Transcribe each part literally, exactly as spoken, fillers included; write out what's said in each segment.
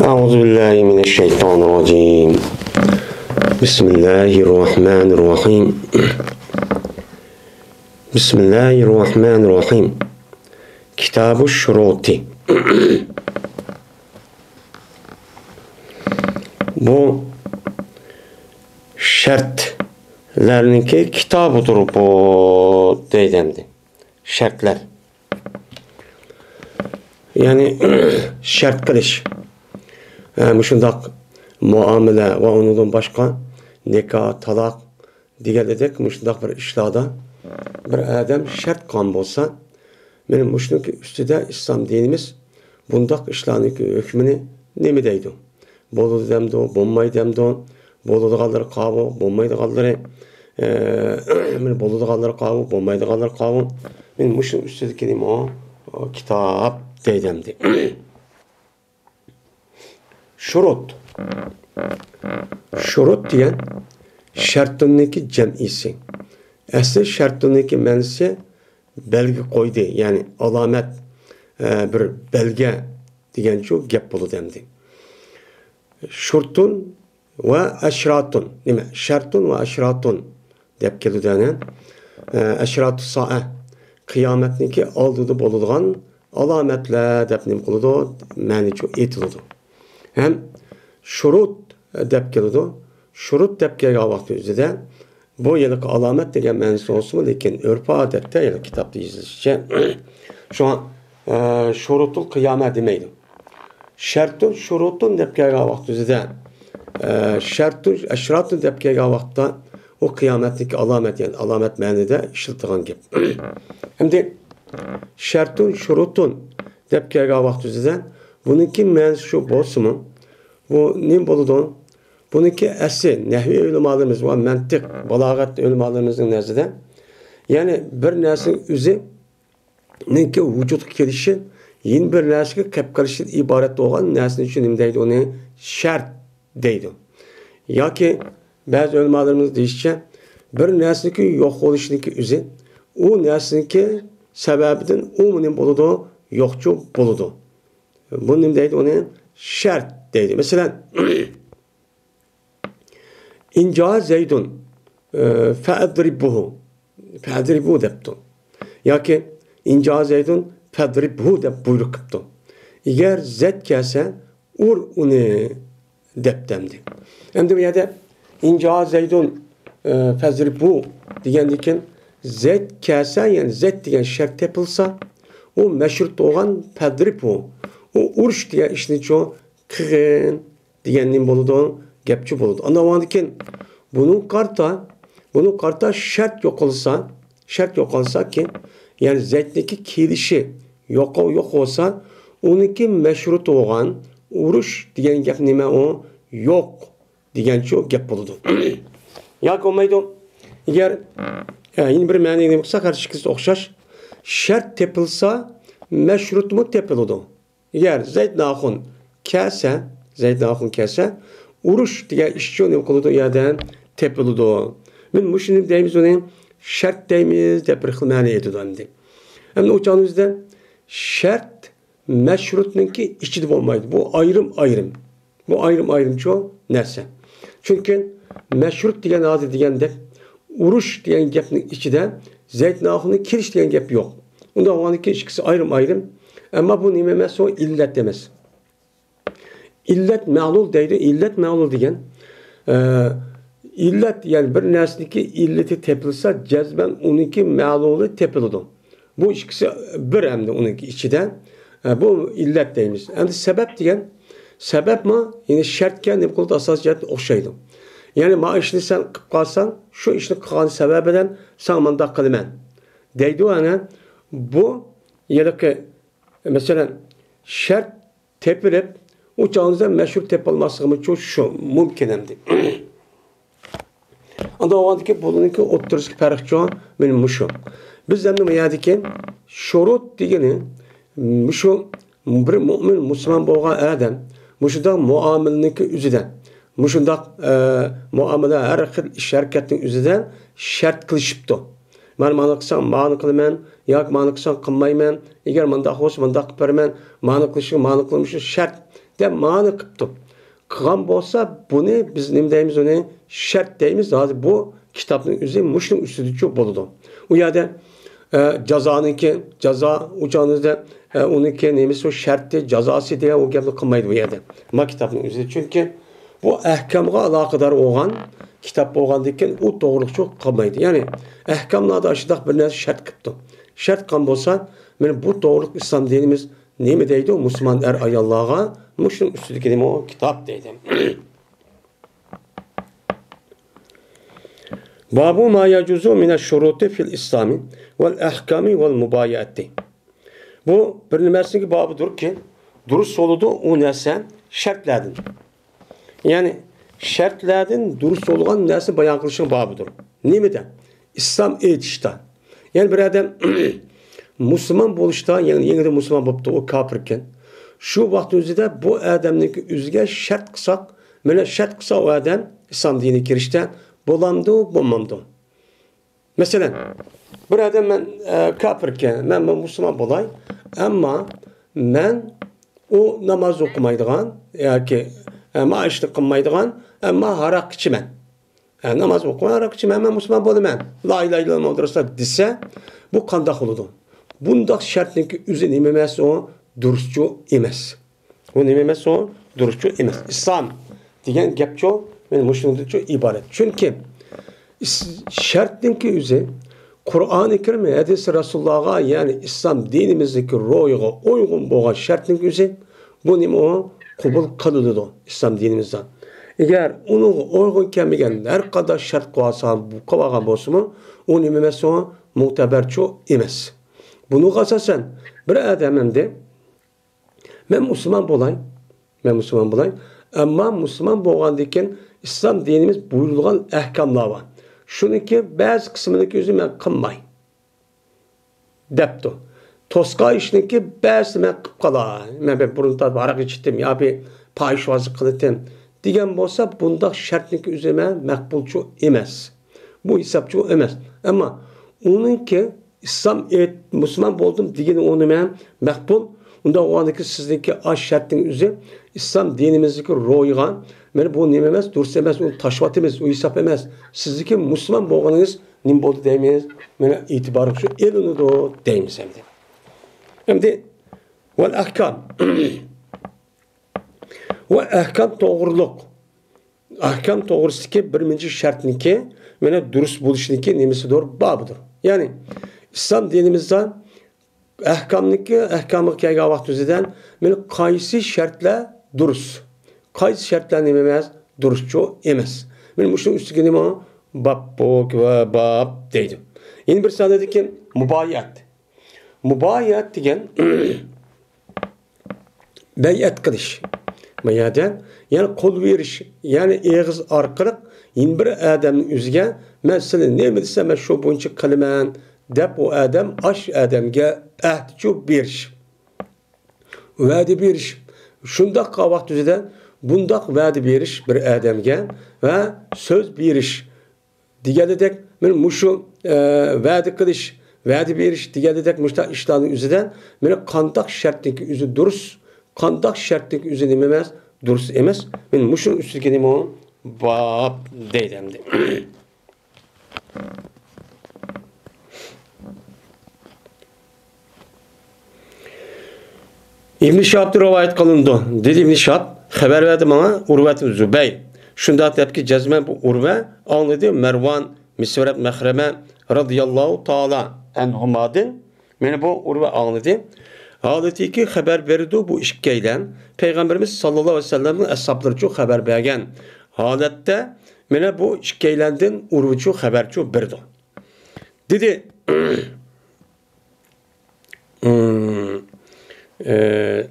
أعوذ بالله من الشيطان الرجيم. بسم الله الرحمن الرحيم. بسم الله الرحمن الرحيم. كتاب الشروط. بۇ شەرتلەرنىڭكى كىتابىدۇر بۇ، دەيدۇ ئەمدى. شەرتلەر. يەنى شەرت قىلىش. ھە، مۇشۇنداق مۇئامىلە ۋە ئۇنىڭدىن باشقا نىكاھ، تالاق دېگەندەك مۇشۇنداق بىر ئىشلاردا بىر ئادەم شەرت قىلغان بولسا، مانا مۇشۇنىڭ ئۈستىدە ئىسلام دىنىمىز بۇنداق ئىشلارنىڭ ھۆكمىنى نېمە دەيدۇ؟ بولىدۇ دەمدۇ، بولمايدۇ دەمدۇ، بولىدىغانلىرى قاۋۇ، بولمايدىغانلىرى، ئە، مانا بولىدىغانلىرى قاۋۇ، بولمايدىغانلىرى قاۋۇ. مانا مۇشۇ ئۈستىدىكى نېمە ئۇ؟ ئۇ كىتاب دەيدۇ ئەمدى. شۇرۇت. شۇرۇت دېگەن شەرتۇننىڭكى جەمئىسى. ئەسلى شەرتۇننىڭكى مەنىسى بەلگە قويدى، يەنى ئالامەت، ئە، بىر بەلگە دېگەنچۇ گەپ بولىدۇ ئەمدى. شۇرتۇن ۋە ئەشراتۇن. نېمە؟ شەرتۇن ۋە ئەشراتۇن دەپ كېلىدۇ، يەنى، ئە، ئەشراتۇ سائە، قىيامەتنىڭكى ئالدىدا بولىدىغان ئالامەتلەر دەپ نېمە قىلىدۇ؟ مەنىچۇ ئېيتىلىدۇ. ھەم شۇرۇت دەپ كېلىدۇ. شۇرۇت دەپ كەلگەن ۋاقتى ئۆزىدە بۇ ھېلىقى ئالامەت دېگەن مەنىسى بولسىمۇ، لېكىن ئۆرپ-ئادەتتە ھېلىقى كىتابتا يېزىلىشىچە، شۇڭا، ئە، شۇرۇتۇل قىيامە دېمەيدۇ. شەرتۇن، شۇرۇتۇن دەپ كەلگەن ۋاقتى ئۆزىدە، ئە، شەرتۇن، ئەشراتۇن دەپ كەلگەن ۋاقىتتا ئۇ قىيامەتتىكى ئالامەت، يەنى ئالامەت مەنىدە ئىشلىتىدىغان گەپ. ئەمدى شەرتۇن، شۇرۇتۇن دەپ كەلگەن ۋاقتى ئۆزىدە بۇنىڭكى مەنىسى شۇ بولسىمۇ، بۇ نېمە بولىدۇ؟ بۇنىڭكى ئەسلى نەھۋىي ئۆلىمالىرىمىز ۋە مەنتىق، بالاغەت ئۆلىمالىرىمىزنىڭ نەزىرىدە، يەنى بىر نەرسىنىڭ ئۆزىنىڭكى ۋۇجۇدقا كېلىشى يەنە بىر نەرسىگە قېلىپ قېلىشتىن ئىبارەت بولغان نەرسىنى شۇ نېمە دەيدۇ؟ ئۇنى شەرت دەيدۇ. ياكى بەزى ئۆلىمالىرىمىز دېيىشىچە، بىر نەرسىنىڭكى يوق بولۇشىنىڭكى ئۆزى ئۇ نەرسىنىڭكى سەۋەبىدىن ئۇمۇ نېمە بولىدۇ؟ يوقچۇ بولىدۇ. بۇ نېمە دەيدۇ؟ ئۇنى شەرت دەيدۇ. مەسىلەن، ئىن جاء زەيدۇن، ئە، فەئەزرىبۇھۇ. فەئەزرىبۇ دەپتۇ. ياكى ئىن جاء زەيدۇن فەزرىبھۇ دەپ بۇيرۇق قىپتۇ. ئەگەر زەيد كەلسە، ئۇر ئۇنى دەپتۇ ئەمدى. ئەمدى بۇ يەردە ئىن جاء زەيدۇن، ئە، فەزرىبھۇ دېگەندىن كېيىن زەيد كەلسە، يەنى زەيد دېگەن شەرت تېپىلسا، ئۇ مەشرۇت بولغان فەزرىبھۇ. ئۇ ئۇرۇش دېگەن ئىشنىچۇ قىلغىن دېگەن نېمە بولىدۇ؟ گەپچۇ بولىدۇ. ئاندىن ئاندىن كېيىن بۇنىڭغا قارىتا، بۇنىڭغا قارىتا شەرت يوقالسا، شەرت يوقالسا كېيىن، يەنى زەيدنىڭكى كېلىشى يوق، يوق بولسا، ئۇنىڭكى مەشرۇتى بولغان ئۇرۇش دېگەن گەپ نېمە ئۇ؟ يوق دېگەنچۇ گەپ بولىدۇ. ياكى بولمايدۇ. ئەگەر، ئە، يەنە بىر مەنىگە نېمە قىلساق، ھەر ئىككىسى ئوخشاش. شەرت تېپىلسا، مەشرۇتمۇ تېپىلىدۇ. ئەگەر زەيدنى ئاخۇن كەلسە، زەيدنى ئاخۇن كەلسە، ئۇرۇش دېگەن ئىشچۇ نېمە قىلىدۇ؟ ئۇ يەردە تېپىلىدۇ. مانا مۇشۇنى دەيمىز، ئۇنى شەرت دەيمىز دەپ بىر خىل مەنە ئېيتىدۇ ئەمدى. ئەمدى ئۇ چاغنىڭ ئۆزىدە شەرت مەشرۇتنىڭكى ئىچىدە بولمايدۇ. بۇ ئايرىم-ئايرىم. بۇ ئايرىم-ئايرىمچۇ نەرسە. چۈنكى مەشرۇت دېگەن ھازىر دېگەندەك، ئۇرۇش دېگەن گەپنىڭ ئىچىدە زەيدنى ئاخۇننىڭ كېلىش دېگەن گەپ يوق. ئۇنداق بولغاندىكىن ئىككىسى ئايرىم-ئايرىم. ئەمما بۇ نېمە ئەمەس؟ ئۇ ئىللەت ئەمەس. ئىللەت مەلۇل دەيدۇ. ئىللەت مەلۇل دېگەن، ئە، ئىللەت، يەنى بىر نەرسىنىڭكى ئىللىتى تېپىلسا، جەزمەن ئۇنىڭكى مەلۇلى تېپىلىدۇ. بۇ ئىككىسى بىر ئەمدى ئۇنىڭكى ئىچىدە. ئە، بۇ ئىللەت دەيمىز. ئەمدى سەۋەب دېگەن، سەۋەبمۇ يەنى شەرتكە نېمە قىلىدۇ؟ ئاساسىي جەھەتتىن ئوخشايدۇ. يەنى ما ئىشنى سەن قىلىپ قالساڭ، شۇ ئىشنى قىلغان سەۋەبىدىن ساڭا مۇنداق قىلىمەن دەيدۇ. ئەنە بۇ ھېلىقى، مەسىلەن، شەرت تېپىلىپ، ئۇ چاغدا مەشھۇر تېپىلماسلىقىمىزچۇ شۇ مۇمكىن ئەمدى. ئاندىن بولغاندىكىن بۇلارنىڭكى ئوتتۇرىسىدىكى پەرقچۇ مانا مۇشۇ. بىز ئەمدى بۇ يەردىكى شۇرۇت دېگىنى مۇشۇ بىر مۇئمىن مۇسۇلمان بولغان ئادەم مۇشۇنداق مۇئامىلىنىڭكى ئۆزىدە، مۇشۇنداق، ئە، مۇئامىلە ھەر خىل ئىش ھەرىكەتنىڭ ئۆزىدە شەرت قىلىشىپتۇ. مانا مانا قىلساڭ مانا قىلىمەن، ياكى مانا قىلساڭ قىلمايمەن، ئەگەر مانداق بولسا مانداق قىلىپ بېرىمەن، مانا قىلىشىڭ مانا قىلمىشىڭ شەرت دەپ مانا قىپتۇ. قىلغان بولسا، بۇنى بىز نېمە دەيمىز؟ ئۇنى شەرت دەيمىز. ھازىر بۇ كىتابنىڭ ئۆزى مۇشۇنىڭ ئۈستىدىچۇ بولىدۇ. ئۇ يەردە، ئە، جازانىڭكى، جازا ئۇچانىزدا، ئە، ئۇنىڭكى نېمىسى، ئۇ شەرتى، جازاسى دېگەن ئۇ گەپنى قىلمايدۇ بۇ يەردە. ما كىتابنىڭ ئۆزى. چۈنكى بۇ ئەھكامغا ئالاقىدار بولغان كىتاب بولغاندىكىن ئۇ توغرىلىقچۇ قىلمايدۇ. يەنى ئەھكاملاردا ئاشۇنداق بىر نەرسە شەرت قىپتۇ. شەرت قىلغان بولسا، مانا بۇ توغرىلىق ئىسلام دىنىمىز نېمە دەيدۇ؟ مۇسۇلمان ئەر-ئاياللارغا مۇشۇنىڭ ئۈستىدىكى نېمە ئۇ؟ كىتاب دەيدۇ. بابۇ ما يەجۇزۇ مىنەش شۇرۇتى فىل ئىسلامى ۋەل ئەھكامى ۋەل مۇبايەئەتى. بۇ بىر نەرسىنىڭكى بابىدۇركى، دۇرۇس بولىدۇ ئۇ نەرسە شەرتلەردىن. يەنى شەرتلەردىن دۇرۇس بولغان نەرسە بايان قىلىشنىڭ بابىدۇر. نېمىدە؟ ئىسلام ئېيتىشتا. يەنى بىر ئادەم مۇسۇلمان بولۇشتا، يەنى يېڭىدىن مۇسۇلمان بوپتۇ، ئۇ كاپىركەن. شۇ ۋاقىت ئۆزىدە بۇ ئادەمنىڭكى ئۆزىگە شەرت قىلساق، مانا شەرت قىلسا ئۇ ئادەم ئىسلام دىنىگە كىرىشتە بولامدۇ، بولمامدۇ؟ مەسىلەن، بىر ئادەم مەن، ئە، كاپىركەن، مەن مۇسۇلمان بولاي، ئەمما مەن ئۇ ناماز ئوقۇمايدىغان ياكى، ئە، مائاشنى قىلمايدىغان، ئەمما ھاراق ئىچىمەن. ئە، ناماز ئوقۇماي ھاراق ئىچىمەن، مەن مۇسۇلمان بولىمەن. لا ئىلاھە ئىللاللا مۇھەممەدۇر رەسۇلۇللا دېسە، بۇ قانداق بولىدۇ؟ بۇنداق شەرتنىڭكى ئۆزى نېمە ئەمەس ئۇ؟ دۇرۇسچۇ ئەمەس. بۇ نېمە ئەمەس ئۇ؟ دۇرۇسچۇ ئەمەس. ئىسلام دېگەن گەپچۇ، مانا مۇشۇنىڭدىنچۇ ئىبارەت. چۈنكى ئىس-، شەرتنىڭكى ئۆزى قۇرئانى كەرىم، ھەدىسى رەسۇلۇللاغا، يەنى ئىسلام دىنىمىزدىكى روھىغا ئۇيغۇن بولغان شەرتنىڭكى ئۆزى، بۇ نېمە ئۇ؟ قوبۇل قىلىنىدۇ ئىسلام دىنىمىزدا. ئەگەر ئۇنىڭغا ئۇيغۇن كەلمىگەن ھەر قانداق شەرت قىلىۋالسا، قىلىۋالغان بولسىمۇ، ئۇ نېمە ئەمەس ئۇ؟ مۇتەبەرچۇ ئەمەس. بۇنىڭغا ئاساسەن بىر ئادەم ئەمدى مەن مۇسۇلمان بولاي. مەن مۇسۇلمان بولاي. ئەمما مۇسۇلمان بولغاندىن كېيىن ئىسلام دىنىمىز بۇيرۇلغان ئەھكاملار بار. شۇنىڭكى بەزى قىسمىنىڭكى ئۆزى مەن قىلماي دەپتۇ. توسقا ئىشنىڭكى بەزىسىنى مەن قىلىپ قالاي. مەن بىر بۇرۇن تارتىپ ھاراق ئىچىتتىم ياكى پاھىشۋازلىق قىلىتتىم دېگەن بولسا، بۇنداق شەرتنىڭكى ئۆزى مەن مەقبۇلچۇ ئەمەس. بۇ ھېسابچۇ ئەمەس. ئەمما ئۇنىڭكى ئىسلام ئېيت-، مۇسۇلمان بولدۇم دېگىنى ئۇنى مەن مەقبۇل. ئۇنداق بولغاندىكىن سىزنىڭكى ئاش شەرتنىڭ ئۆزى ئىسلام دىنىمىزدىكى روھىغا، مانا بۇ نېمە ئەمەس، دۇرۇس ئەمەس، ئۇنى تاشلىۋاتىمىز، ئۇ ھېساب ئەمەس. سىزنىڭكى مۇسۇلمان بولغىنىڭىز نېمە بولدى دەيمىز؟ مانا ئېتىبارغا شۇ ئېلىنىدۇ دەيمىز ئەمدى. ئەمدى ۋەل ئەھكام. ۋە ئەھكام توغرۇلۇق. ئەھكام توغرىسىدىكى بىرىنچى شەرتنىكى، مانا دۇرۇس بولۇشنىكى نېمىسىدۇر؟ بابىدۇر. يەنى ئىسلام دىنىمىزدا ئەھكامنىكى، ئەھكامغا كەلگەن ۋاقتىمىزدا مانا قايسى شەرتلەر دۇرۇس، قايسى شەرتلەر نېمە ئەمەس؟ دۇرۇسچۇ ئەمەس. مانا مۇشۇنىڭ ئۈستىگە نېمە؟ باب ۋە باب دەيدۇ. يەنە بىر سانىدىكى مۇبايەت. مۇبايەت دېگەن بەيئەت قىلىش. بۇ يەردە، يەنى قول بېرىش، يەنى ئېغىز ئارقىلىق يەنە بىر ئادەمنىڭ ئۆزىگە، مەن سېنى نېمە دېسەم، مەن شۇ بويىچە قىلىمەن، دەپ ئۇ ئادەم ئاش ئادەمگە ئەھدىچۇ بېرىش، ۋەدە بېرىش. شۇنداق ۋاقىت ئۆزىدە بۇنداق ۋەدە بېرىش بىر ئادەمگە ۋە سۆز بېرىش دېگەنىدەك، مانا مۇشۇ، ئە، ۋەدە قىلىش، ۋەدە بېرىش دېگەنىدەك مۇشۇنداق ئىشلارنىڭ ئۆزىدە، مانا قانداق شەرتنىڭكى ئۆزى دۇرۇس، قانداق شەرتنىڭكى ئۆزى نېمە ئەمەس، دۇرۇس ئەمەس. مانا مۇشۇنىڭ ئۈستىگە نېمە باب دەيدۇ ئەمدى. ئىبن شىھابتىن رىۋايەت قىلىنىدۇ. دېدى ئىبن شىھاب، خەۋەر بەردى ماڭا ئۇرۋەت زۇبەير. شۇنداق دەپكى، جەزمەن بۇ ئۇرۋە ئاڭلىدى مەرۋان، مىسۋەرەت مەخرەمە رەزىياللاھۇ تائالا ئەنھۇمادىن. مانا بۇ ئۇرۋە ئاڭلىدى. ھالىتىكى خەۋەر بېرىدۇ بۇ ئىككىيلەن. پەيغەمبىرىمىز ساللاللاھۇ ئەلەيھى ۋەسەللەمنىڭ ئەسھابلىرىچۇ خەۋەر بەرگەن ھالەتتە، مانا بۇ ئىككىيلەندىن ئۇرۋىچۇ خەۋەرچۇ بېرىدۇ. دېدى، ئە،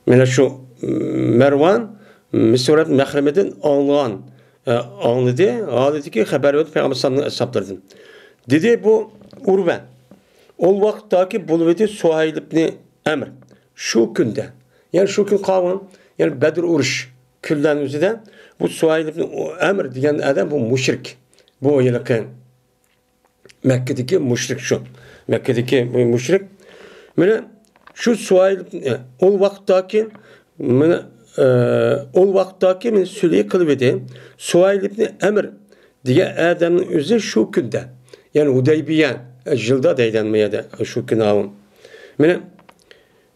مانا شۇ مەرۋان مىسۋەرەت مەخرەمىدىن ئاڭلىغان، ئە، ئاڭلىدى، ھالىتىكى خەۋەر بەردى پەيغەمبەر ئەلەيھىسسالامنىڭ ئەسھابلىرىدىن. دېدى بۇ ئۇرۋە، ئول ۋاقىتتاكى بولۇۋىدى سۇھەيل ئىبنى ئەمر. شۇ كۈندە، يەنى شۇ كۈن قالغان، يەنى بەدر ئۇرۇش كۈنلەرنىڭ ئۆزىدە بۇ سۇھەيل ئىبنى ئەمر دېگەن ئادەم بۇ مۇشرىك. بۇ ھېلىقى مەككىدىكى مۇشرىك شۇ. مەككىدىكى مۇشرىك. مانا شۇ سۇھەيل، ئول ۋاقىتتاكى مانا، ئە، ئۇ ۋاقىتتاكى مېنى سۈلھى قىلىۋىدى. سۇھەيل ئىبنى ئەمر دېگەن ئادەمنىڭ ئۆزى شۇ كۈندە، يەنى ھۇدەيبىيە، ئە، يىلدا دەيدىغان بۇ يەردە، شۇ كۈنى ئاۋۇ. مانا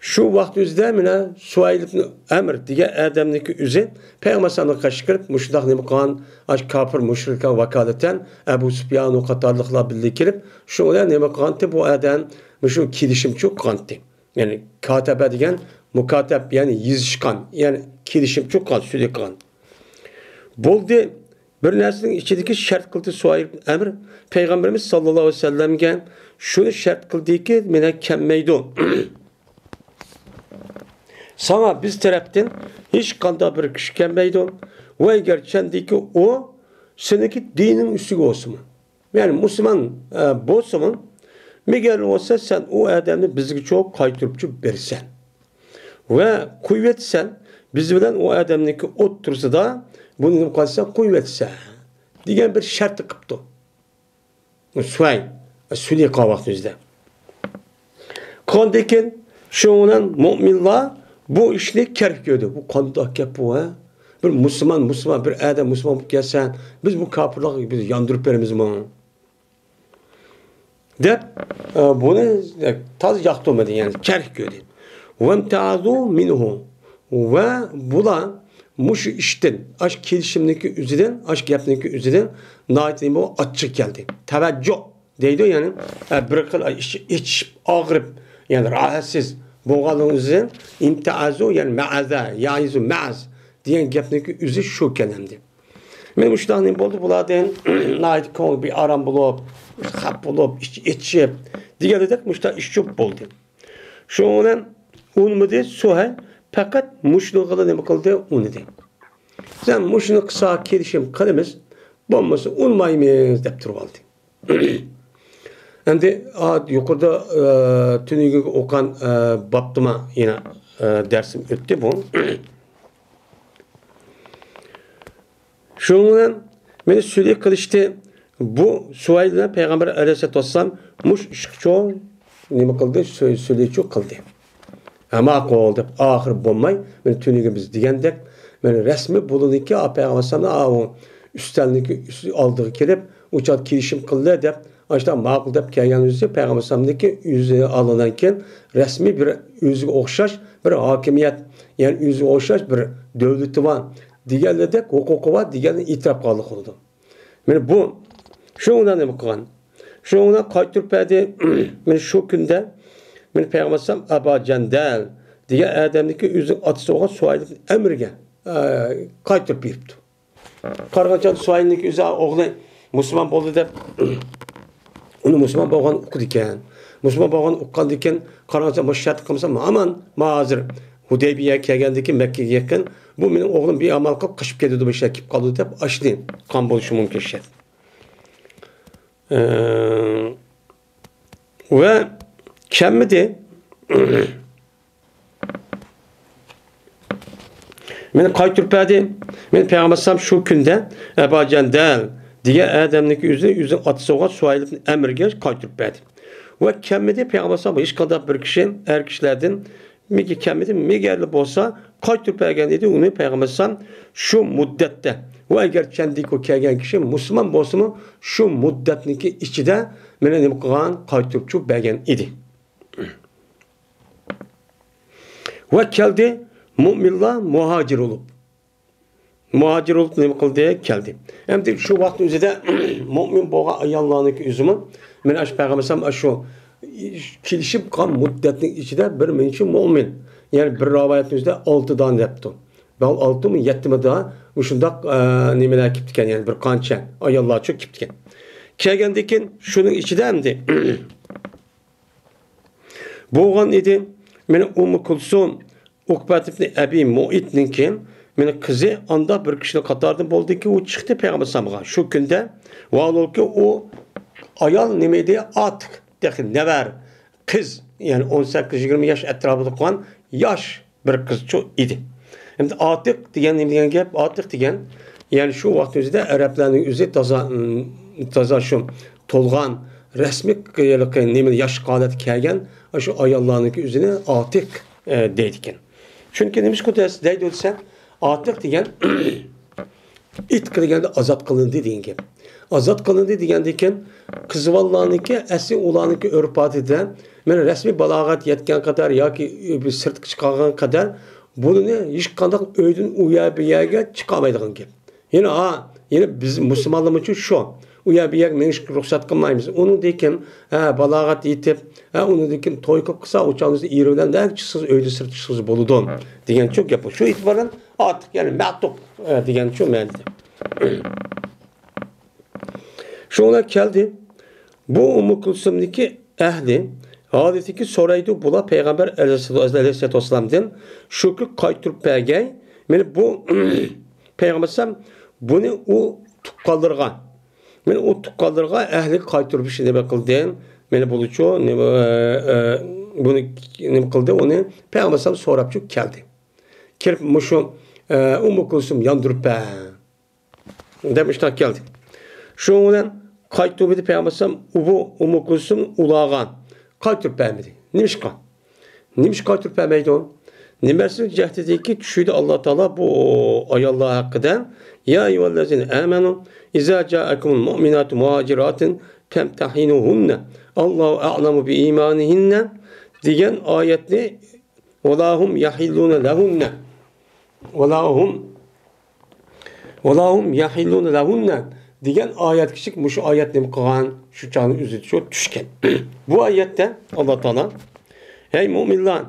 شۇ ۋاقىت ئۆزىدە مانا سۇھەيل ئىبنى ئەمر دېگەن ئادەمنىڭكى ئۆزى پەيغەمبەر ئەلەيھىسسالامغا قارشى كىرىپ، مۇشۇنداق نېمە قىلغان، ئاشۇ كاپىر مۇشرىكلارغا ۋاكالىتەن ئەبۇ سۇپيانۇ قاتارلىقلار بىللە كېلىپ، شۇ بىلەن نېمە قىلغانتى، بۇ ئادەم مۇشۇ كېلىشىمچۇ قىلغانتى. يەنى كاتەبە دېگەن مۇكاتەب، يەنى يېزىشقان، يەنى كېلىشىمچۇ قىلغان، سۈلھى قىلغان. بولدى، بىر نەرسىنىڭ ئىچىدىكى شەرت قىلدى سۇھەيل ئەمر پەيغەمبىرىمىز ساللاللاھۇ ئەلەيھى ۋەسەللەمگە، شۇنى شەرت قىلدىكى، مېنى كەلمەيدۇ. ساڭا بىز تەرەپتىن ھېچقانداق بىر كىشى كەلمەيدۇ. ۋە ئەگەر چەندىكى ئۇ سېنىڭكى دىنىڭ ئۈستىگە بولسىمۇ، يەنى مۇسۇلمان، ئە، بولسىمۇ، مېگەر بولسا سەن ئۇ ئادەمنى بىزگىچۇ قايتۇرۇپچۇ بېرىسەن. ۋە قويۇۋېتىسەن، بىز بىلەن ئۇ ئادەمنىڭكى ئوتتۇرىسىدا بۇنى نېمە قىلسا قويۇۋېتىسەن، دېگەن بىر شەرت قىپتۇ. سۇھەيل، سۈلھى قىلغان ۋاقتى ئۆزىدە. قىلغاندىن كېيىن شۇنىڭ بىلەن مۆمىنلار بۇ ئىشنى كەرك كۆردى. بۇ قانداق گەپ بۇ، ھە؟ بىر مۇسۇلمان، مۇسۇلمان، بىر ئادەم مۇسۇلمان بولۇپ كەلسە، بىز بۇ كاپىرلارغا بىز ياندۇرۇپ بېرىمىزمۇ؟ دەپ، ئە، بۇنى تازا ياقتۇرمىدى، يەنى كەرك كۆردى. ۋەمتەئەزۇ مىنھۇ. ۋە بۇلار مۇشۇ ئىشتىن، ئاشۇ كېلىشىمنىڭكى ئۆزىدىن، ئاشۇ گەپنىڭكى ئۆزىدىن ناھايىتى نېمە ئاچچىق كەلدى. تەۋەججۇھ دەيدۇ، يەنى، ئە، بىر خىل ئىچ-، ئېچىشىپ، ئاغرىپ، يەنى راھەتسىز بولغانلىقىنىڭ ئۆزىدىن ئىمتەئەزۇ، يەنى مەئەزە، يەئىزۇ مەئەز دېگەن گەپنىڭكى ئۆزى شۇ كەلەمدى. مانا مۇشۇنداق نېمە بولدى بۇلاردىن؟ ناھايىتى كۆڭلى بىئارام بولۇپ، خەپ بولۇپ، ئىچى ئېچىشىپ دېگەندەك مۇشۇنداق ئىش چۈشۈپ بولدى. شۇنىڭ بىلەن ئۇنىمىدى سۇھەيل، پەقەت مۇشۇنىڭغىلا نېمە قىلدى؟ ئۇنىدى. سەن مۇشۇنى قىلسا كېلىشىم قىلىمىز، بولمىسا ئۇنىمايمىز دەپ تۇرۇۋالدى. ئەمدى، ئا، يۇقىرىدا، ئە، تۈنۈگۈنكى ئوقۇغان، ئە، بابتىما يەنە، ئە، دەرسىم ئۆتتى بۇ. شۇنىڭ بىلەن مېنى سۈلھى قىلىشتى. بۇ سۇھەيل بىلەن پەيغەمبەر ئەلەيھىسسالاتۇ ۋەسسالام مۇشۇ ئىشقىچۇ نېمە قىلدى؟ سۈ-، سۈلھىچۇ قىلدى. ھە، ماقۇل دەپ، ئاخىرى بولماي، مانا تۈنۈگۈن بىز دېگەندەك، مانا رەسمىي بۇلىنىڭكى، ئا، پەيغەمبەر ئەلەيھىسسالامنىڭ، ئا، ئۇ ئۈستەلنىڭكى ئۈستى ئالدىغا كېلىپ، ئۇ چاغ كېلىشىم قىلدى دەپ، ئاشۇنداق ماقۇل دەپ كەلگەن ئۆزى پەيغەمبەر ئەلەيھىسسالامنىڭكى ئۆزى ئالغاندىن كېيىن رەسمىي بىر ئۆزىگە ئوخشاش بىر ھاكىمىيەت، يەنى ئۆزىگە ئوخشاش بىر دۆلىتى بار دېگەنلىدەك، ھوقۇقى بار دېگەننى ئېتىراپ قىلغانلىق بولىدۇ. مانا بۇ، شۇنىڭ بىلەن نېمە قىلغان؟ شۇنىڭ بىلەن قايتۇرۇپ بەردى. مانا شۇ كۈندە، مانا پەيغەمبەر ئەلەيھىسسالام ئەبا جەندەل دېگەن ئادەمنىڭكى ئۆزىنىڭ ئاتىسى بولغان سۇھەيل ئىبن ئەمرگە، ئە، قايتۇرۇپ بېرىپتۇ. قارىغانچە سۇھەيلنىڭكى ئۆزى ئوغلى مۇسۇلمان بولدى دەپ، ئۇنى مۇسۇلمان بولغان ئۇقىدىكەن. مۇسۇلمان بولغان ئۇققاندىكىن، قارىغانچە مۇشۇ شەرت قىلمىسام ئامان، ما ھازىر ھۇدەيبىيە كەلگەندىكىن مەككىگە يېقىن، بۇ مېنىڭ ئوغلۇم بىئامال قىلىپ قېچىپ كېتىدۇ، بۇ شەرت كېلىپ قالىدۇ دەپ ئاشۇنى قىلغان بولۇشى مۇمكىن شەرت. ئە، ۋە كەلمىدى. مېنى قايتۇرۇپ بەردى. مېنى پەيغەمبەر ئەلەيھىسسالام شۇ كۈندە ئەبا جەندەل دېگەن ئادەمنىڭكى ئۆزىنى، ئۆزىنىڭ ئاتىسى بولغان سۇھەيل ئىبن ئەمرگە قايتۇرۇپ بەردى. ۋە كەلمىدى پەيغەمبەر ئەلەيھىسسالام ھېچقانداق بىر كىشى، ئەر كىشىلەردىن مېگە كەلمىدى، مېگەرلا بولسا قايتۇرۇپ بەرگەن ئىدى ئۇنى پەيغەمبەر ئەلەيھىسسالام شۇ مۇددەتتە. ۋە ئەگەر چەندىكى كەلگەن كىشى مۇسۇلمان بولسىمۇ، شۇ مۇددەتنىڭكى ئىچىدە مېنى نېمە قىلغان، قايتۇرۇپچۇ بەرگەن ئىدى. ۋە كەلدى، مۆمىنلار مۇھاجىر بولۇپ. مۇھاجىر بولۇپ نېمە قىلدى؟ كەلدى. ئەمدى شۇ ۋاقىتنىڭ ئۆزىدە مۆمىن بولغان ئاياللارنىڭكى ئۆزىمۇ، مانا ئاشۇ پەيغەمبەر ئەلەيھىسسالام ئاشۇ كېلىشىپ قالغان مۇددەتنىڭ ئىچىدە بىر مۇنچە مۆمىن، يەنى بىر رىۋايەتنىڭ ئۆزىدە ئالتە دانە دەپتۇ. بەل ئالتىمۇ، يەتتىمۇ دا مۇشۇنداق، ئە، نېمىلەر كېلىپتىكەن، يەنى بىر قانچە ئاياللارچۇ كېلىپتىكەن. كەلگەندىن كېيىن شۇنىڭ ئىچىدە ئەمدى بولغان ئىدى. مانا ئۇممۇ كۇلسۇم، ئۇقبەت ئىبنى ئەبى مۇئىتنىڭكى مانا قىزى ئانداق بىر كىشىنىڭ قاتارىدىن بولدىكى، ئۇ چىقتى پەيغەمبەر ئەلەيھىسسالامغا. شۇ كۈندە ۋاھالەنكى ئۇ ئايال نېمە ئىدى؟ ئاتىق، تېخى نەۋەر قىز، يەنى ئون سەككىز يىگىرمە ياش ئەتراپىدا قالغان ياش بىر قىزچۇ ئىدى. ئەمدى ئاتىق دېگەن نېمە دېگەن گەپ؟ ئاتىق دېگەن، يەنى شۇ ۋاقىت ئۆزىدە ئەرەبلەرنىڭ ئۆزى تازا، تازا شۇ تولغان، رەسمىي ھېلىقى نېمە ياش ھالەتكە كەلگەن شۇ ئاياللارنىڭكى ئۆزىنى ئاتىق، ئە، دەيدىكەن. چۈنكى نېمىشقا دەيدۇ دېسە، ئاتىق دېگەن ئېتىق دېگەندە ئازاد قىلىندى دېگەن گەپ. ئازاد قىلىندى دېگەندىن كېيىن، قىزىۋاللارنىڭكى ئەسلى ئۇلارنىڭكى ئۆرپ-ئادىتىدە، مانا رەسمىي بالاغەت يەتكەن قەدەر ياكى بىر سىرتقا چىقارغان قەدەر بۇنى ھېچقانداق ئۆيدىن ئۇ يەر بۇ يەرگە چىقارمايدىغان گەپ. يەنە ھا، يەنە بىز مۇسۇلمانلار ئۈچۈن شۇ. ئۇ يەر بۇ يەرگە مېڭىشكە رۇخسەت قىلمايمىز. ئۇنىڭدىن كېيىن، ھە، بالاغەت يېتىپ، ھە، ئۇنىڭدىن كېيىن توي قىلىپ قىلسا، ئۇ چاغدا ئېرى بىلەن نەگە چىقسىڭىز، ئۆيدىن سىرتقا چىقسىڭىز بولىدۇ دېگەن شۇ گەپ. شۇ ئېتىبار بىلەن ئاتىق، يەنى مەتۇق، ئە، دېگەن شۇ مەنىدە. شۇڭلار كەلدى. بۇ ئۇممۇ كۇلسۇمنىڭكى ئەھلى ھالىتىكى سورايدۇ، بۇلار پەيغەمبەر ئەلەيھىسسالاتۇ ۋەسسالامدىن شۇكى قايتۇرۇپ بەرگەي. مانا بۇ پەيغەمبەر ئەلەيھىسسالام بۇنى ئۇ تۇغقانلىرىغا، مانا ئۇ تۇغقانلىرىغا ئەھلىگە قايتۇرۇپ نېمە قىلدى؟ مانا بۇنىچۇ، نېمە، ئە، ئە، بۇنى نېمە قىلدى؟ ئۇنى پەيغەمبەر ئەلەيھىسسالام سوراپچۇ كەلدى. كىرىپ مۇشۇ، ئە، ئۇممۇ كۇلسۇم ياندۇرۇپ بەر دەپ مۇشۇنداق كەلدى. شۇنىڭ بىلەن قايتۇرۇپ پەيغەمبەر ئەلەيھىسسالام ئۇ بۇ ئۇممۇ كۇلسۇم ئۇلارغا قايتۇرۇپ بەرمىدى. نېمىشقا؟ نېمىشقا قايتۇرۇپ بەرمەيدۇ؟ نېمە بەرسىنىڭ جەھىتىدىكى چۈشىدە ئاللا تائالا بۇ ئاياللار ھەققىدە، يا ئەييۇھەللەزىنە ئامەنۇ ئىزا جائەكۇمۇل مۇئمىناتۇ مۇھاجىراتىن فەمتەھىنۇھۇننە، ئاللاھۇ ئەئلەمۇ بىئىمانىھىننە دېگەن ئايەتنى، ۋەلا ھۇم يەھىللۇنە لەھۇننە. ۋەلا ھۇم، ۋەلا ھۇم يەھىللۇنە لەھۇننە دېگەن ئايەتكىچىك مۇشۇ ئايەت نېمە قىلغان؟ شۇ چاغنى ئۆزىچۇ چۈشكەن. بۇ ئايەتتە ئاللا تائالا، ھەي مۇئمىنلار،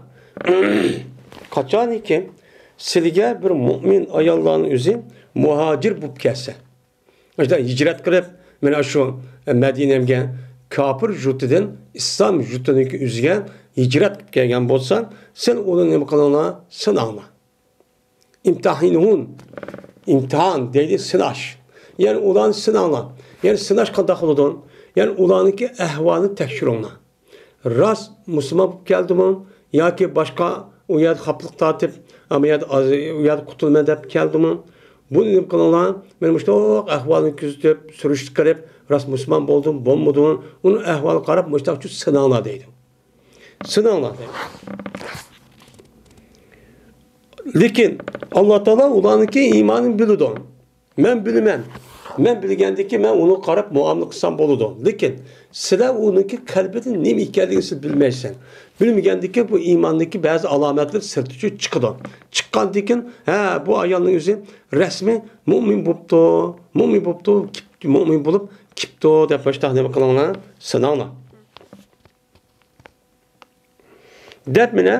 قاچانكى سىلىگە بىر مۇئمىن ئاياللارنىڭ ئۆزى مۇھاجىر بولۇپ كەلسە، ئاشۇنداق ھىجرەت قىلىپ، مانا شۇ مەدىنەمگە كاپىر يۇرتىدىن ئىسلام يۇرتىنىڭكى ئۆزىگە ھىجرەت قىلىپ كەلگەن بولسا، سىل ئۇنى نېمە قىلىڭلار؟ سىناڭلار. ئىمتەھىنۇھۇن، ئىمتىھان دەيدۇ، سىناش. يەنى ئۇلارنى سىناڭلار. يەنى سىناش قانداق بولىدۇ؟ يەنى ئۇلارنىڭكى ئەھۋالىنى تەكشۈرۈڭلار. راست مۇسۇلمان بولۇپ كەلدىمۇ ياكى باشقا ئۇ يەردە خاپىلىق تارتىپ، ئەمما يەردە ئاز-، ئۇ يەردە قۇتۇلىمەن دەپ كەلدىمۇ؟ بۇنى نېمە قىلىڭلار؟ مانا مۇشۇنداق ئەھۋالنى كۆزىتىپ، سۈرۈشتە قىلىپ، راست مۇسۇلمان بولدىمۇ، بولمىدىمۇ؟ ئۇنىڭ ئەھۋالىغا قاراپ مۇشۇنداق سىناڭلار دەيدۇ. سىناڭلار دەيدۇ. لېكىن ئاللا تائالا ئۇلارنىڭكى ئىمانىنى بىلىدۇ. مەن بىلىمەن. مەن بىلگەندىكى مەن ئۇنىڭغا قاراپ مۇئامىلە قىلسام بولىدۇ. لېكىن سىلەر ئۇنىڭكى قەلبىدە نېمە ئىكەنلىكىنى سىز بىلمەيسەن. بىلمىگەندىكى بۇ ئىماندىكى بەزى ئالامەتلەر سىرتىچۇ چىقىدۇ. چىققاندىن كېيىن، ھە، بۇ ئايالنىڭ ئۆزى رەسمىي مۇئمىن بوپتۇ، مۇئمىن بوپتۇ، كىپ-، مۇئمىن بولۇپ كېپتۇ دەپ مۇشۇنداق نېمە قىلىڭلار، سىناڭلار. دەپ مانا،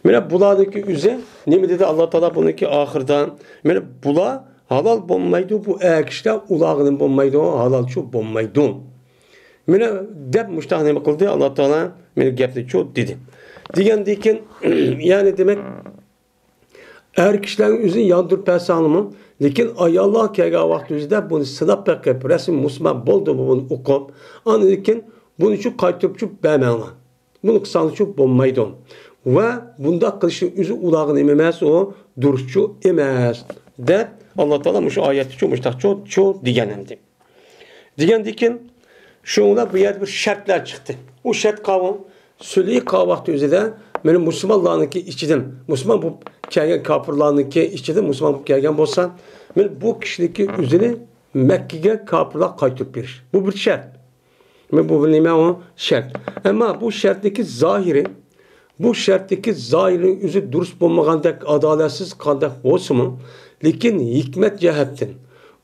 مانا بۇلارنىڭكى ئۆزى نېمە دېدى ئاللا تائالا بۇنىڭكى ئاخىرىدا؟ مانا بۇلار ھالال بولمايدۇ، بۇ ئەر كىشىلەر ئۇلارغا نېمە بولمايدۇ؟ ھالالچۇ بولمايدۇ. مانا دەپ مۇشتاق نېمە قىلدى؟ ئاللا تائالا مانا گەپنىچۇ دېدى. دېگەندىن كېيىن، يەنى دېمەك، ئەر كىشىلەرنىڭ ئۆزىنى ياندۇرۇپ بەرسەڭلىمۇ، لېكىن ئاياللار كەلگەن ۋاقىت ئۆزىدە بۇنى سىناپ بېقىپ، رەسمىي مۇسۇلمان بولدىمۇ بۇنى ئوقۇپ، ئاندىن كېيىن بۇنى شۇ قايتۇرۇپ چۈپ بەرمەڭلار. بۇنى قىلساڭلار چۈپ بولمايدۇ. ۋە بۇنداق قىلىشنىڭ ئۆزى ئۇلارغا نېمە ئەمەس، ئۇ دۇرۇسچۇ ئەمەس، دەپ ئاللا تائالا مۇشۇ ئايەتتىچۇ مۇشتاقچۇ، چۇ دېگەن ئەمدى. دېگەندىن كېيىن، شۇنىڭدا بۇ يەردە بىر شەرتلەر چىقتى. ئۇ شەرت قاۋۇ، سۈلھى قاۋاقتى ئۆزىدە، مانا مۇسۇلمانلارنىڭكى ئىچىدىن، مۇسۇلمان بولۇپ كەلگەن كاپىرلارنىڭكى ئىچىدىن مۇسۇلمان بولۇپ كەلگەن بولسا، مانا بۇ كىشىنىڭكى ئۆزىنى مەككىگە كاپىرلار قايتۇرۇپ بېرىش. بۇ بىر شەرت. مانا بۇ نېمە ئۇ؟ شەرت. ئەمما بۇ شەرتنىڭكى زاھىرى، بۇ شەرتتىكى زاھىرىنىڭ ئۆزى دۇرۇس بولمىغاندەك، ئادالەتسىز قانداق بولسىمۇ، لېكىن ھېكمەت جەھەتتىن،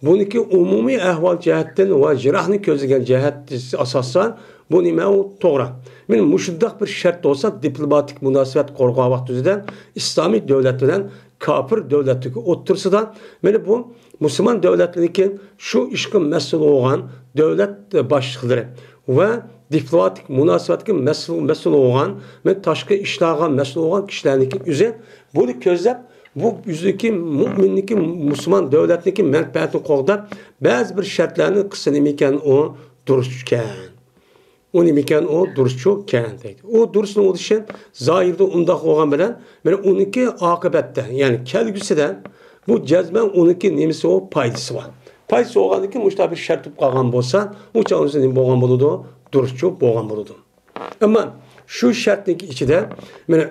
بۇنىڭكى ئومۇمىي ئەھۋال جەھەتتىن ۋە يىراقنى كۆزلىگەن جەھەتتىن ئاساسەن، بۇ نېمە ئۇ توغرا. مانا مۇشۇنداق بىر شەرت بولسا، دىپلوماتىك مۇناسىۋەت قۇرغان ۋاقتىمىزدا ئىسلامىي دۆلەت بىلەن كاپىر دۆلەتنىڭكى ئوتتۇرىسىدا، مانا بۇ مۇسۇلمان دۆلەتلىرىنىڭكى شۇ ئىشقا مەسئۇل بولغان دۆلەت باشلىقلىرى ۋە دىپلوماتىك مۇناسىۋەتكە مەسئۇل، مەسئۇل بولغان، مەن تاشقى ئىشلارغا مەسئۇل بولغان كىشىلەرنىڭكى ئۆزى بۇنى كۆزلەپ، بۇ ئۆزىنىڭكى مۇئمىننىڭكى، مۇسۇلمان دۆلەتنىڭكى مەنپەئەتىنى قوغداپ، بەزى بىر شەرتلەرنى قىلسا نېمىكەن ئۇ دۇرۇسكەن. ئۇ نېمىكەن ئۇ دۇرۇسچۇ كەن دەيدۇ. ئۇ دۇرۇسنى ئۇلىشى زاھىردا ئۇنداق بولغان بىلەن، مانا ئۇنىڭكى ئاقىبەتتە، يەنى كەلگۈسىدە بۇ جەزمەن ئۇنىڭكى نېمىسى ئۇ پايدىسى بار. پايدىسى بولغاندىكىن مۇشۇنداق بىر شەرت بولۇپ قالغان بولسا، ئۇ چاغ ئۆزى نېمە بولغان بولىدۇ؟ دۇرۇسچۇ بولغان بولىدۇ. ئەمما شۇ شەرتنىڭكى ئىچىدە، مانا،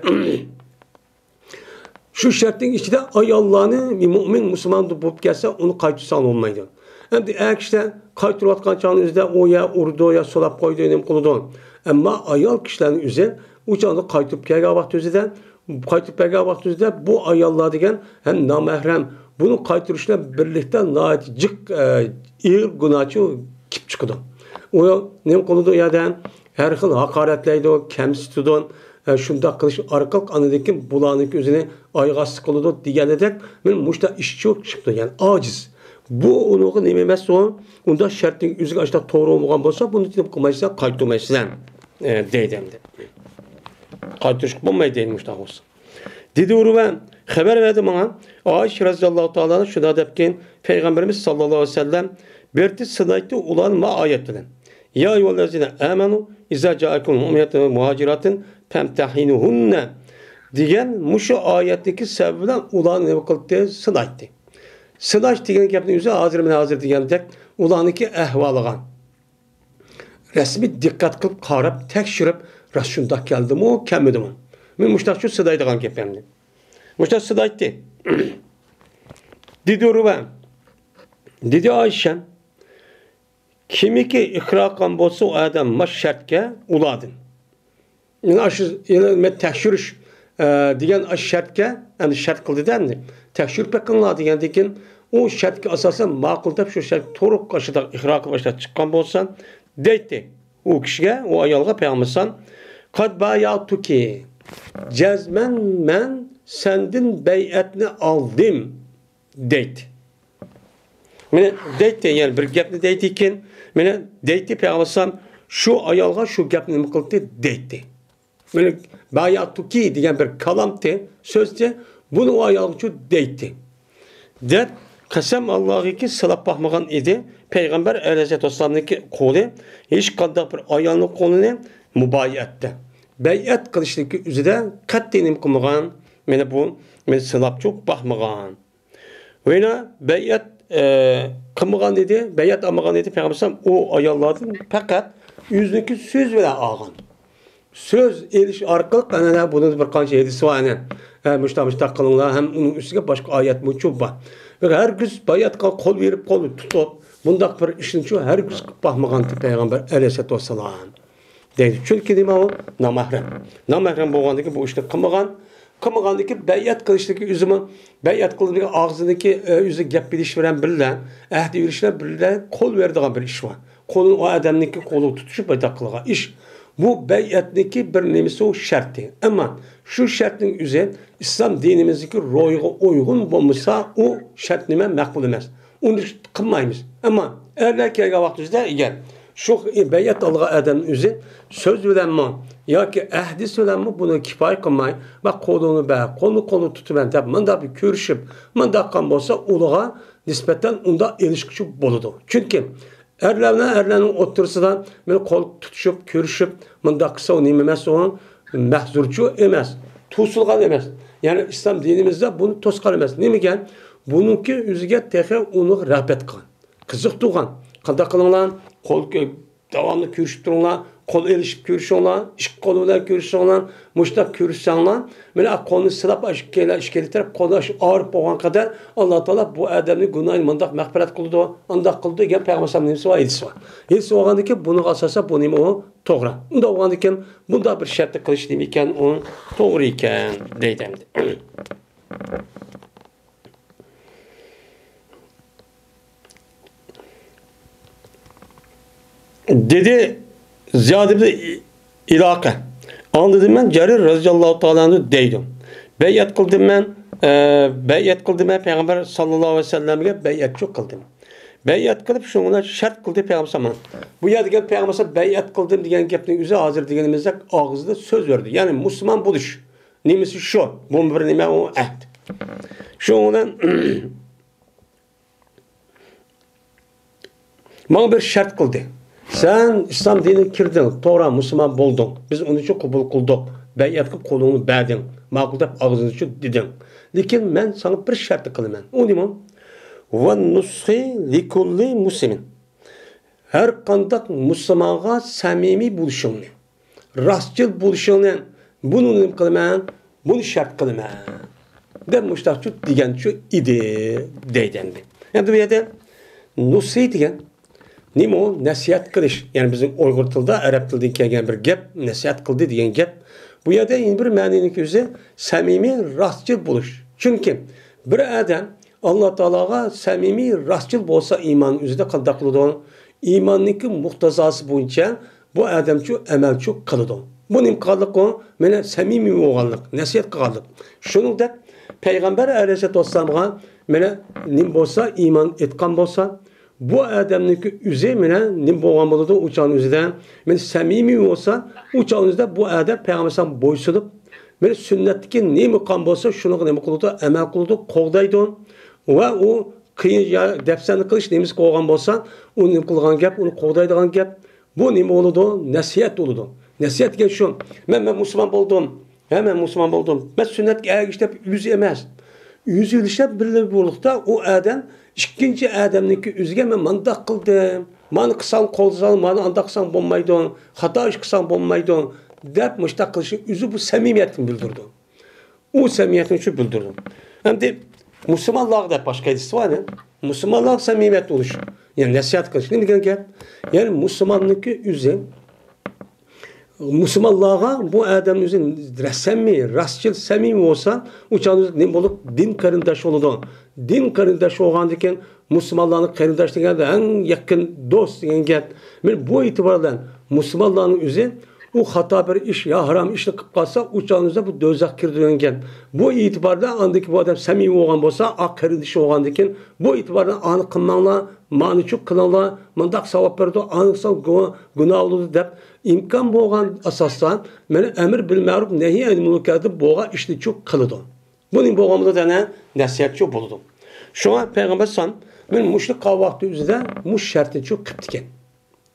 شۇ شەرتنىڭ ئىچىدە ئاياللارنى مۆمىن، مۇسۇلمان بولۇپ كەلسە، ئۇنى قايتۇرساڭ بولمايدۇ. ئەمدى ئەر كىشىلەر قايتۇرۇۋاتقان چاغنىڭ ئۆزىدە ئۇ يا ئۇرىدۇ، يا سولاپ قويىدۇ، نېمە قىلىدۇ. ئەمما ئايال كىشىلەرنىڭ ئۆزى ئۇ چاغدا قايتۇرۇپ كەلگەن ۋاقتى ئۆزىدە، قايتۇرۇپ كەلگەن ۋاقتى ئۆزىدە بۇ ئاياللار دېگەن ھەم نامەھرەم، بۇنى قايتۇرۇش بىلەن بىرلىكتە ناھايىتى جىق، ئە، ئېغىر گۇناھچۇ كېلىپ چىقىدۇ. ئۇ نېمە قىلىدۇ ئۇ يەردە؟ ھەر خىل ھاقارەتلەيدۇ، كەمسىتىدۇ. ئە، شۇنداق قىلىش ئارقىلىق ئاندىن كېيىن بۇلارنىڭكى ئۆزىنى ئايىغى ئاستى قىلىدۇ دېگەندەك، مانا مۇشۇنداق ئىشچۇ چىقىپتۇ، يەنى ئاجىز. بۇ ئۇنىڭغا نېمە ئەمەس ئۇ؟ ئۇنداق شەرتنىڭ ئۆزىگە ئاشۇنداق توغرا بولمىغان بولسا، بۇنى نېمە قىلمايسىلەر، قايتۇرمايسىلەر، ئە، دەيدۇ ئەمدى. قايتۇرۇشقا بولمايدۇ دەيدۇ مۇشۇنداق بولسا. دېدى ئۇرۋە، خەۋەر بەردى ماڭا، ئائىشە رەزىياللاھۇ تائالا ئانھا شۇنداق دەپكىن، پەيغەمبىرىمىز ساللاللاھۇ ئەلەيھى ۋەسەللەم بىرتى سىنايتتى ئۇلارنى ما ئايەت بىلەن. يا ئەييۇھەللەزىنە ئامەنۇ ئىزا جائەكۇمۇل مۇئمىناتۇ مۇھاجىراتىن فەمتەھىنۇھۇننە دېگەن مۇشۇ ئايەتتىكى سەۋەب بىلەن ئۇلارنى نېمە قىلدى؟ سىنايتتى. سىناش دېگەن گەپنىڭ ئۆزى ھازىر، مانا ھازىر دېگەندەك ئۇلارنىڭكى ئەھۋالىغا رەسمىي دىققەت قىلىپ قاراپ، تەكشۈرۈپ، راست شۇنداق كەلدىمۇ، كەلمىدىمۇ؟ مانا مۇشۇنداقچۇ سىنايدىغان گەپ ئەمدى. مۇشۇنداق سىنايتتى. دېدى ئۇرۋە، دېدى ئائىشە، كىمكى ئىقرار قىلغان بولسا ئۇ ئادەم ماش شەرتكە ئۇلاردىن. يەنى ئاشۇ، يەنى مەن تەكشۈرۈش، ئە، دېگەن ئاشۇ شەرتكە، ئەمدى شەرت قىلدى-دە ئەمدى. تەكشۈرۈپ بېقىڭلار دېگەندىن كېيىن، ئۇ شەرتكە ئاساسەن ماقۇل دەپ شۇ شەرت تۇرۇق ئاشۇنداق ئىقرار قىلىپ ئاشۇنداق چىققان بولسا، دەيتتى. ئۇ كىشىگە، ئۇ ئايالغا پەيغەمبەر ئەلەيھىسسالام، قەد بايەئتۇكى، جەزمەن مەن سەندىن بەيئەتنى ئالدىم. دەيتتى. مانا دەيتتى، يەنى بىر گەپنى دەيتتىكىن، مانا دەيتتى پەيغەمبەر ئەلەيھىسسالام شۇ ئايالغا شۇ گەپنى نېمە قىلدى؟ دەيتتى. مانا بايەئتۇكى دېگەن بىر كالامتى، سۆزتى، بۇنى ئۇ ئايالغىچۇ دەيتتى. دەپ قەسەم ئاللاغىكى سىلاپ باقمىغان ئىدى پەيغەمبەر ئەلەيھىسسالاتۇ ۋەسسالامنىڭكى قولى ھېچقانداق بىر ئايالنىڭ قولىنى مۇبايەتتە، بەيئەت قىلىشنىڭكى ئۆزىدە قەتئىي نېمە قىلمىغان، مانا بۇ، مانا سىلاپچۇ باقمىغان. ۋەينا بەيئەت، ئە، قىلمىغان ئىدى، بەيئەت ئالمىغان ئىدى پەيغەمبەر ئەلەيھىسسالام ئۇ ئاياللاردىن پەقەت ئۆزىنىڭكى سۆزى بىلەن ئالغان. سۆز ئېلىش ئارقىلىق، ئەنە، بۇنىڭ بىر قانچە ھەدىسى بار، ئەنە، ئە، مۇشتا، مۇشتا قىلىڭلار، ھەم ئۇنىڭ ئۈستىگە باشقا ئايەتمۇچۇ بار. ھەرگىز بەيئەتقا قول بېرىپ، قول تۇتۇپ، بۇنداق بىر ئىشنىچۇ ھەرگىز قىلىپ باقمىغانتى پەيغەمبەر ئەلەيھىسسالاتۇ ۋەسسالام. دەيدۇ. چۈنكى نېمە ئۇ؟ نامەھرەم. نامەھرەم بولغاندىكىن بۇ ئىشنى قىلمىغان. قىلمىغاندىكىن بەيئەت قىلىشتىكى ئۆزىمۇ، بەيئەت قىلىدىكەن ئاغزىدىكى، ئە، ئۆزى گەپ بېرىش بىلەن بىللە، ئەھدە بېرىش بىلەن بىللە قول بېرىدىغان بىر ئىش بار. قولىنى ئۇ ئادەمنىڭكى قولىغا تۇتۇشۇپ بۇنداق قىلغان ئىش. بۇ بەيئەتنىڭكى بىر نېمىسى ئۇ شەرتى. ئەمما شۇ شەرتنىڭ ئۆزى ئىسلام دىنىمىزدىكى روھىغا ئۇيغۇن بولمىسا، ئۇ شەرت نېمە مەقبۇل ئەمەس. ئۇنى قىلمايمىز. ئەمما ئەرلەر كەلگەن ۋاقتىمىزدا ئەگەر شۇ بەيئەت ئالغان ئادەمنىڭ ئۆزى سۆز بىلەنمۇ ياكى ئەھدىسى بىلەنمۇ بۇنى كۇپايە قىلماي، ۋە قولۇڭنى بەر، قولنى قولنى تۇتىمەن دەپ مۇنداق بىر كۆرۈشۈپ، مۇنداق قىلغان بولسا، ئۇلىغا نىسبەتەن ئۇنداق ئېلىشقۇچى بولىدۇ. چۈنكى ئەرلەر بىلەن ئەرلەرنىڭ ئوتتۇرىسىدا مانا قول تۇتۇشۇپ، كۆرۈشۈپ، مۇنداق قىلسا ئۇ نېمە ئەمەس ئۇ؟ مەھزۇرچۇ ئەمەس، توسۇلغان ئەمەس. يەنى ئىسلام دىنىمىزدا بۇنى توسقان ئەمەس. نېمىگە؟ بۇنىڭكى ئۆزىگە تېخى ئۇنىڭغا رىغبەت قىلغان، قىزىقتۇرغان. قانداق قىلىڭلار؟ قول كۆ-، داۋاملىق كۆرۈشۈپ تۇرۇڭلار، قول ئېلىشىپ كۆرۈشۈڭلار، ئىككى قول بىلەن كۆرۈشۈڭلار، مۇشۇنداق كۆرۈشسەڭلار، مانا قولنى سىلاپ، ئاشۇ ئىككىلا، ئىككىلا تەرەپ قولى ئاشۇ ئاغرىپ بولغان قەدەر، ئاللا تائالا بۇ ئادەمنىڭ گۇناھىنى مۇنداق مەغپىرەت قىلىدۇ، ئانداق قىلىدۇ دېگەن پەيغەمبەر ئەلەيھىسسالام نېمىسى بار؟ ھەدىسى بار. ھەدىسى بولغاندىكىن بۇنىڭغا ئاساسەن بۇ نېمە ئۇ؟ توغرا. ئۇنداق بولغاندىكىن بۇنداق بىر شەرتنى قىلىش نېمە ئىكەن؟ ئۇ توغرا ئىكەن دەيدۇ ئەمدى. دېدى زىياد ئىبنى ئىلاقە. ئاڭلىدىم مەن جەرىر رەزىياللاھۇ تائالا ئەنھۇ دەيدۇ. بەيئەت قىلدىم مەن، ئە، بەيئەت قىلدىم مەن پەيغەمبەر ساللاللاھۇ ئەلەيھى ۋەسەللەمگە بەيئەتچۇ قىلدىم. بەيئەت قىلىپ شۇنىڭ بىلەن شەرت قىلدى پەيغەمبەر ساللاللاھۇ ئەلەيھى ۋەسەللەم. بۇ يەردە دېگەن پەيغەمبەر ساللاللاھۇ ئەلەيھى ۋەسەللەم بەيئەت قىلدىم دېگەن گەپنىڭ ئۆزى ھازىر دېگىنىمىزدەك ئاغزىدا سۆز بەردى. يەنى مۇسۇلمان بولۇش نېمىسى شۇ. بۇ بىر نېمە ئۇ ئەھد. شۇنىڭ بىلەن ماڭا بىر شەرت قىلدى. سەن ئىسلام دىنىغا كىردىڭ، توغرا، مۇسۇلمان بولدۇڭ. بىز ئۇنى چۈ قوبۇل قىلدۇق. بەيئەت قىلىپ قولۇڭنى بەردىڭ. ماقۇل دەپ ئاغزىڭنى چۈ دېدىڭ. لېكىن مەن ساڭا بىر شەرت قىلىمەن. ئۇ نېمە؟ ۋە نۇسخى لىكۇللى مۇسلىمىن. ھەر قانداق مۇسۇلمانغا سەمىمىي بولۇشۇڭنى، راستچىل بولۇشۇڭنى، بۇنى نېمە قىلىمەن؟ بۇنى شەرت قىلىمەن. دەپ مۇشتاقچۇ دېگەنچۇ ئىدى دەيدۇ ئەمدى. ئەمدى بۇ يەردە نۇسى دېگەن نېمە ئۇ؟ نەسىھەت قىلىش. يەنى بىزنىڭ ئۇيغۇر تىلىدا، ئەرەب تىلىدىن كەلگەن بىر گەپ، نەسىھەت قىلدى دېگەن گەپ. بۇ يەردە يەنە بىر مەنىنىڭ ئۆزى سەمىمىي، راستچىل بولۇش. چۈنكى بىر ئادەم ئاللا تائالاغا سەمىمىي، راستچىل بولسا ئىمان ئۆزىدە قانداق قىلىدۇ؟ ئىماننىڭكى مۇقتازاسى بويىچە بۇ ئادەمچۇ ئەمەلچۇ قىلىدۇ. بۇ نېمە قىلغانلىق ئۇ؟ مانا سەمىمىي بولغانلىق، نەسىھەت قىلغانلىق. شۇنىڭدەك پەيغەمبەر ئەلەيھىسسالاتۇ ۋەسسالامغا مانا نېمە بولسا، ئىمان ئېيتقان بولسا، بۇ ئادەمنىڭكى ئۆزى مانا نېمە بولغان بولىدۇ؟ ئۇ چاغنىڭ ئۆزىدە مانا سەمىمىي بولسا، ئۇ چاغنىڭ ئۆزىدە بۇ ئادەم پەيغەمبەر ئەلەيھىسسالام بويسۇنۇپ، مانا سۈننەتتىكى نېمە قىلغان بولسا، شۇنىڭغا نېمە قىلىدۇ؟ ئەمەل قىلىدۇ، قوغدايدۇ. ۋە ئۇ قىيىن يا دەپسەندە قىلىش نېمىسى بولغان بولسا، ئۇ نېمە قىلغان گەپ، ئۇنى قوغدايدىغان گەپ. بۇ نېمە بولىدۇ؟ نەسىھەت بولىدۇ. نەسىھەت دېگەن شۇ. مەن، مەن مۇسۇلمان بولدۇم. ھە، مەن مۇسۇلمان بولدۇم. مەن سۈننەتكە ئەگىشىپ ئۆزى ئەمەس. ئۆزى ئۆلۈشەپ بىللە بولۇقتا ئۇ ئادەم ئىككىنچى ئادەمنىڭكى ئۆزىگە مەن مانداق قىلدىم. مانا قىلساڭ قوغدىساڭ، مانا ئانداق قىلساڭ بولمايدۇ. خاتا ئىش قىلساڭ بولمايدۇ. دەپ مۇشتاق قىلىشنى ئۆزى بۇ سەمىمىيەتنى بىلدۈرىدۇ. ئۇ سەمىمىيەتنى شۇ بىلدۈردى. ئەمدى مۇسۇلمانلارغا دەپ باشقا ھەدىس بار، مۇسۇلمانلارغا سەمىمىيەت بولۇش. يەنى نەسىھەت قىلىش نېمە دېگەن گەپ؟ يەنى مۇسۇلماننىڭكى ئۆزى، مۇسۇلمانلارغا بۇ ئادەم ئۆزى سەمىمىي، راستچىل، سەمىمىي بولسا، ئۇ چاغدا نېمە بولۇپ، دىن قېرىنداش بولىدۇ. دىن قېرىنداش بولغاندىن كېيىن مۇسۇلمانلارنىڭ قېرىنداش دېگەندە ئەڭ يېقىن دوست دېگەن گەپ. مانا بۇ ئېتىبار بىلەن مۇسۇلمانلارنىڭ ئۆزى ئۇ خاتا بىر ئىش يا ھارام ئىشنى قىلىپ قالسا، ئۇ چاغنىڭدا بۇ دوزاخقا كىرىدۇ دېگەن گەپ. بۇ ئېتىبار بىلەن ئاندىكى بۇ ئادەم سەمىمىي بولغان بولسا، ئا قېرىندىشى بولغاندىن كېيىن، بۇ ئېتىبار بىلەن ئانى قىلماڭلار، مانىچۇ قىلىڭلار، مۇنداق ساۋاب بېرىدۇ، ئانى قىلساڭ گۇ-، گۇناھ بولىدۇ دەپ ئىمكان بولغان ئاساستا مانا ئەمر بىل مەرۇپ، نەھي ئەنىل مۇنكەر دەپ بولغان ئىشنىچۇ قىلىدۇ. بۇ نېمە بولغان بولىدۇ؟ ئەنە نەسىھەتچۇ بولىدۇ. شۇڭا پەيغەمبەر سان مانا مۇشۇنى قىلغان ۋاقتى ئۆزىدە مۇشۇ شەرتنىچۇ قىپتىكەن.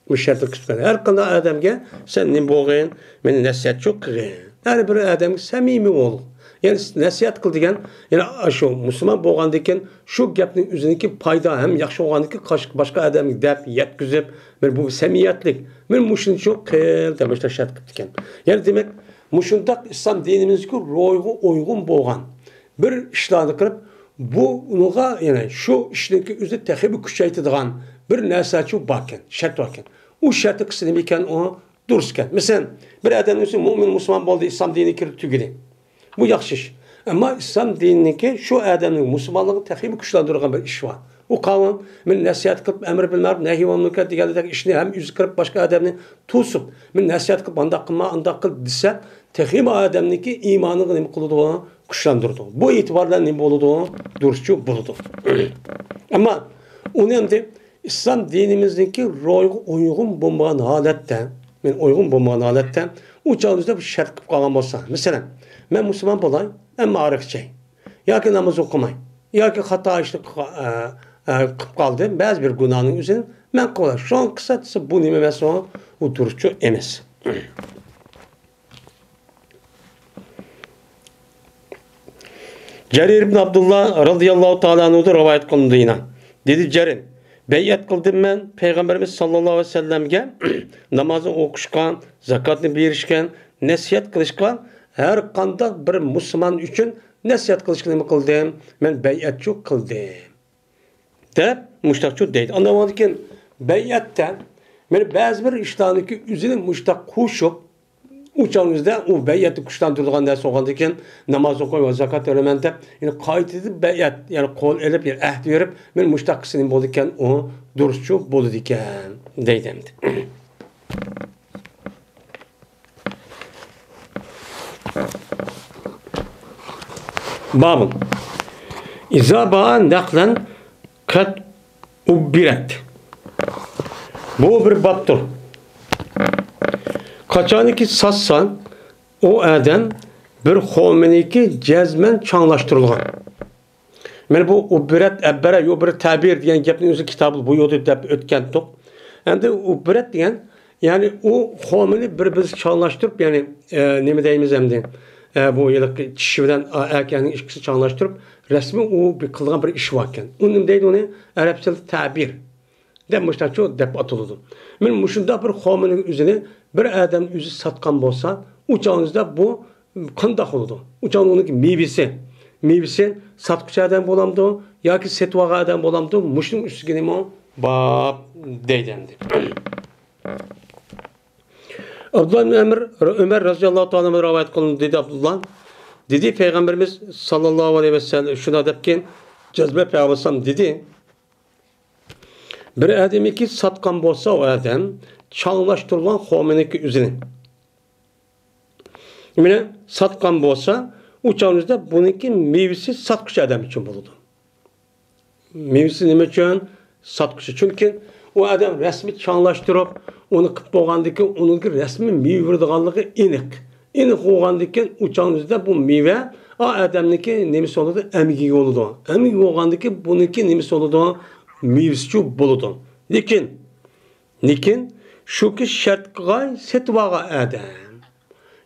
مۇشۇ شەرتنى قىپتىكەن. ھەر قانداق ئادەمگە سەن نېمە بولغىن، مېنى نەسىھەتچۇ قىلغىن. ھەر بىر ئادەمگە سەمىمىي بول. يەنى نەسىھەت قىل دېگەن، يەنى شۇ مۇسۇلمان بولغاندىن كېيىن شۇ گەپنىڭ ئۆزىنىڭكى پايدا ھەم ياخشى بولغاندىن كېيىن قاش-، باشقا ئادەمگە دەپ يەتكۈزۈپ، مانا بۇ سەمىمىيەتلىك. مانا مۇشۇنىچۇ قىل دەپ مۇشۇنداق شەرت قىپتىكەن. يەنى دېمەك، مۇشۇنداق ئىسلام دىنىمىزدىكى روھىغا ئۇيغۇن بولغان بىر ئىشلارنى قىلىپ، بۇ ئۇنىڭغا، يەنى شۇ ئىشنىڭكى ئۆزىنى تېخىمۇ كۈچەيتىدىغان بىر نەرسەچۇ باركەن، شەرت باركەن. ئۇ شەرتنى قىلسا نېمە ئىكەن، ئۇ دۇرۇس ئىكەن. مەسىلەن، بىر ئادەمنىڭ ئۆزى مۆمىن، مۇسۇلمان بولدى، ئىسلام دىنىگە كىرىپ تۈگىدى. بۇ ياخشى ئىش. ئەمما ئىسلام دىنىنىڭكى شۇ ئادەمنىڭ مۇسۇلمانلىقىنى تېخىمۇ كۈچلەندۈرىدىغان بىر ئىش بار. ئۇ قاۋۇم مېنى نەسىھەت قىلىپ، ئەمر بىل مەرۇپ، نەھي ئەنىل مۇنكەر دېگەندەك ئىشنى ھەم ئۆزى قىلىپ، باشقا ئادەمنى توسۇپ، مېنى نەسىھەت قىلىپ، مانداق قىلما، ئانداق قىل دېسە، تېخىمۇ ئادەمنىڭكى ئىمانىغا نېمە قىلىدۇ؟ كۈچلەندۈرىدۇ. بۇ ئېتىبار بىلەن نېمە بولىدۇ؟ دۇرۇسچۇ بولىدۇ. ئەمما ئۇنى ئەمدى ئىسلام دىنىمىزنىڭكى روھىغا ئۇيغۇن بولمىغان ھالەتتە، مەن ئۇيغۇن بولمىغان ھالەتتە ئۇ چاغدا بىر شەرت قىلىپ قالغان بولسا، مەسىلەن، مەن مۇسۇلمان بولاي، ئەمما ئارىق ئىچەي، ياكى ناماز ئوقۇماي، ياكى خاتا ئىشنى قىلغا-، ئە، ئە، قىلىپ قالدىم، بەزى بىر گۇناھنىڭ ئۆزىنى مەن قىلىۋالاي. شۇڭا قىلسا دېسە، بۇ نېمە ئەمەس ئۇ؟ ئۇ دۇرۇسچۇ ئەمەس. جەرىر ئىبن ئابدۇللا رازىياللاھۇ تائالا ئەنھۇدىن رىۋايەت قىلىنىدۇ يەنە. دېدى جەرىر، بەيئەت قىلدىم مەن پەيغەمبىرىمىز ساللاللاھۇ ئەلەيھى ۋەسەللەمگە نامازنى ئوقۇشقا، زاكاتنى بېرىشكە، نەسىھەت قىلىشقا، ھەر قانداق بىر مۇسۇلمان ئۈچۈن نەسىھەت قىلىشقا نېمە قىلدىم؟ مەن بەيئەتچۇ قىلدىم. دەپ مۇشتاقچۇ دەيدۇ. ئاندىن كېيىن بەيئەتتە مانا بەزى بىر ئىشلارنىكى ئۆزىنى مۇشتاق قوشۇپ، ئۇ چاغنىڭ ئۆزىدە ئۇ بەيئەتنى كۈچلەندۈرىدىغان نەرسە بولغاندىن كېيىن، ناماز ئوقۇي ۋە زاكات بېرىمەن دەپ، يەنى قايتىدىن بەيئەت، يەنى قول ئېلىپ، يەنى ئەھدە بېرىپ، مانا مۇشتاق قىلسا نېمە بولىدىكەن، ئۇ دۇرۇسچۇ بولىدىكەن دەيدۇ ئەمدى. بابۇن. ئىزا باء نەقلەن قەد ئۇببىرەت. بۇ بىر بابتۇر. قاچانكى ساتسا، ئۇ ئادەم بىر خۇمىنىكى جەزمەن چاڭلاشتۇرۇلغان. مانا بۇ ئۇببىرەت، ئەببەرە، يۇببىرە، تەبىر دېگەن گەپنى ئۆزى كىتابۇل بۇيۇدى دەپ ئۆتكەنتۇق. ئەمدى ئۇببىرەت دېگەن، يەنى ئۇ خۇمىنى بىر-بىرىگە چاڭلاشتۇرۇپ، يەنى، ئە، نېمە دەيمىز ئەمدى؟ ئە، بۇ ھېلىقى چىشى بىلەن ئا-، ئەركەكنىڭ ئىككىسى چاڭلاشتۇرۇپ، رەسمىي ئۇ بىر قىلغان بىر ئىش باركەن. ئۇنى نېمە دەيدۇ ئۇنى؟ ئەرەبچىدە تەبىر دەپ مۇشۇنداقچۇ دەپ ئاتىلىدۇ. مانا مۇشۇنداق بىر خۇمىنىڭ ئۆزىنى بىر ئادەم ئۆزى ساتقان بولسا، ئۇ چاغنىڭدا بۇ قانداق بولىدۇ؟ ئۇ چاغدا ئۇنىڭكى مېۋىسى، مېۋىسى ساتقۇچى ئادەم بولامدۇ ياكى سېتىۋالغان ئادەم بولامدۇ؟ مۇشۇنىڭ ئۈستىگىمۇ باب دەيدۇ ئەمدى. ئابدۇللا ئىبن ئەمر، ئۆمەر رەزىياللاھۇ تائالا ئەنھۇدىن رىۋايەت قىلىندى، دېدى ئابدۇللا. دېدى، پەيغەمبىرىمىز ساللاللاھۇ ئەلەيھى ۋەسەللەم شۇنداق دەپكەن، جەزمە پەيغەمبەر دېدى، بىر ئادەمكى ساتقان بولسا، ئۇ ئادەم چاڭلاشتۇرغان خورمىنىڭكى ئۆزىنى مانا ساتقان بولسا، ئۇ چاغنىڭدا بۇنىڭكى مېۋىسى ساتقۇچى ئادەم ئۈچۈن بولىدۇ. مېۋىسى نېمە ئۈچۈن؟ ساتقۇچى. چۈنكى ئۇ ئادەم رەسمىي چاڭلاشتۇرۇپ، ئۇنى قىلىپ بولغاندىن كېيىن، ئۇنىڭكى رەسمىي مېۋە بېرىدىغانلىقى ئېنىق. ئېنىق بولغاندىن كېيىن، ئۇ چاغنىڭدا بۇ مېۋە ئا ئادەمنىڭكى نېمىسى بولىدۇ؟ ئەمگىكى بولىدۇ. ئەمگىكى بولغاندىن كېيىن، بۇنىڭكى نېمىسى بولىدۇ؟ مېۋىسىچۇ بولىدۇ. لېكىن، لېكىن شۇكى شەرت قىلغان سېتىۋالغان ئادەم.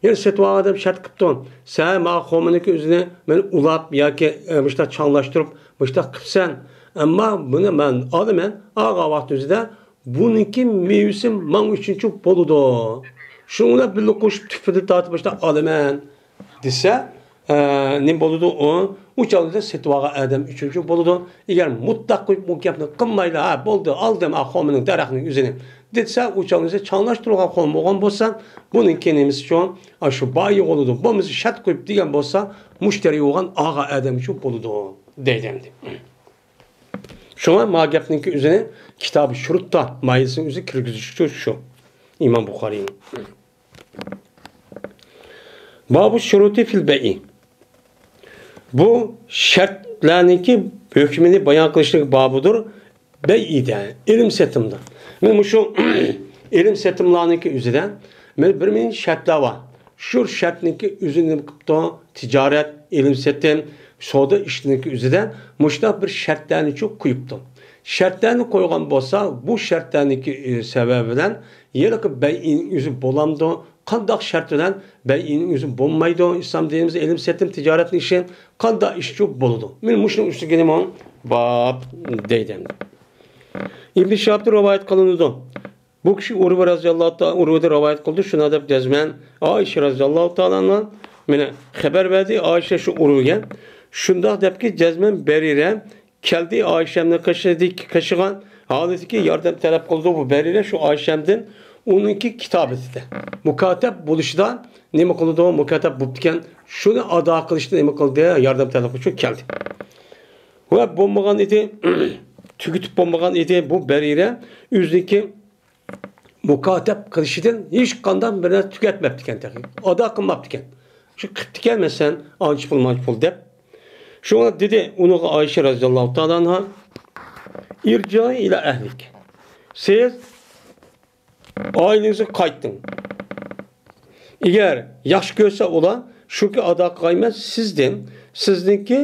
يەنى سېتىۋالغان ئادەم شەرت قىپتۇ. سەن ماڭا خورمىنىڭكى ئۆزىنى مەن ئۇلاپ ياكى، ئە، مۇشۇنداق چاڭلاشتۇرۇپ، مۇشۇنداق قىپسەن. ئەمما بۇنى مەن ئالىمەن، ئالغان ۋاقتىمىزدا بۇنىڭكى مېۋىسى ماڭا ئۈچۈنچى بولىدۇ. شۇنىڭ بىلەن بىللە قوشۇپ تۈپىدىن تارتىپ مۇشۇنداق ئالىمەن دېسە، ئە، نېمە بولىدۇ ئۇ؟ ئۇ چاغدا سېتىۋالغان ئادەم ئۈچۈنچى بولىدۇ. ئەگەر مۇتلەق قويۇپ بۇ گەپنى قىلمايلا، ھە، بولدى، ئالدىم، ئا، خورمىنىڭ دەرەخنىڭ ئۆزىنى، دېسە، ئۇ چاغدا چاڭلاشتۇرغان خورما بولغان بولسا، بۇنىڭكى نېمىسى شۇ؟ ئاشۇ بايى بولىدۇ. بولمىسا شەرت قويۇپ دېگەن بولسا، مۇشتەرى بولغان ئالغان ئادەم شۇ بولىدۇ، دەيدۇ ئەمدى. شۇڭا ما گەپنىڭكى ئۆزىنى كىتابى شۇرۇتتا مايىلسىنىڭ ئۆزى كىرگۈزۈشى شۇ، ئىمام بۇخارىينىڭ. بابۇ شۇرۇتى فىل بەيئى. بۇ شەرتلەرنىڭكى ھۆكمىنى بايان قىلىشنىڭ بابىدۇر بەيئىدە، ئېلىم سېتىمدا. مەن مۇشۇ ئېلىم سېتىملارنىڭكى ئۆزىدە مەن بىر مىنچە شەرتلەر بار. شۇ شەرتنىڭكى ئۆزىنى نېمە قىپتۇ؟ تىجارەت، ئېلىم سېتىم، سودا ئىشىنىڭكى ئۆزىدە مۇشۇنداق بىر شەرتلەرنىچۇ قويۇپتۇ. شەرتلەرنى قويغان بولسا، بۇ شەرتلەرنىڭكى، ئى، سەۋەبى بىلەن ھېلىقى بەيئىنىڭ ئۆزى بولامدۇ؟ قانداق شەرت بىلەن بەيئىنىڭ ئۆزى بولمايدۇ؟ ئىسلام دىنىمىزدا ئېلىم سېتىم تىجارەتنىڭ ئىشى قانداق ئىشچۇ بولىدۇ؟ مانا مۇشۇنىڭ ئۈستىگە نېمە باب دەيدۇ ئەمدى. ئىبن شىھابتىن رىۋايەت قىلىنىدۇ. بۇ كىشى ئۇرۋە رەزىياللاھۇ تائالا، ئۇرۋىدىن رىۋايەت قىلدى، شۇنداق دەپ جەزمەن ئائىشە رەزىياللاھۇ تائالا ئەنھا مانا خەۋەر بەردى، ئائىشە شۇ ئۇرۋىگە شۇنداق دەپكى، جەزمەن بەرىرە كەلدى، ئائىشەمنىڭ قېشىدىكى، قېشىغا ھالىتىكى ياردەم تەلەپ قىلدى بۇ بەرىرە شۇ ئائىشەمدىن ئۇنىڭكى كىتابىدە. مۇكاتەب بولۇشىدا نېمە قىلىدۇ؟ مۇكاتەب بوپتىكەن، شۇنى ئادا قىلىشتا نېمە قىلدى؟ ياردەم تەلەپ قىلىش ئۈچۈن كەلدى. ۋە بولمىغان ئىدى، تۈگىتىپ بولمىغان ئىدى بۇ بەرىرە ئۆزىنىڭكى مۇكاتەب قىلىشىدىن ھېچقانداق بىر نەرسە تۈگەتمەپتىكەن تېخى. ئادا قىلماپتىكەن. شۇ قىپتىكەن، مەسىلەن، ئانچە پۇل، مانچە پۇل دەپ. شۇڭا دېدى ئۇنىڭغا ئائىشە رەزىياللاھۇ تائالا ئەنھا، ئىرجىئى ئىلە ئەھلىك. سىز ئائىلىڭىزگە قايتىڭ. ئەگەر ياخشى كۆرسە ئۇلار، شۇكى ئادا قىلغايمەن سىزدىن، سىزنىڭكى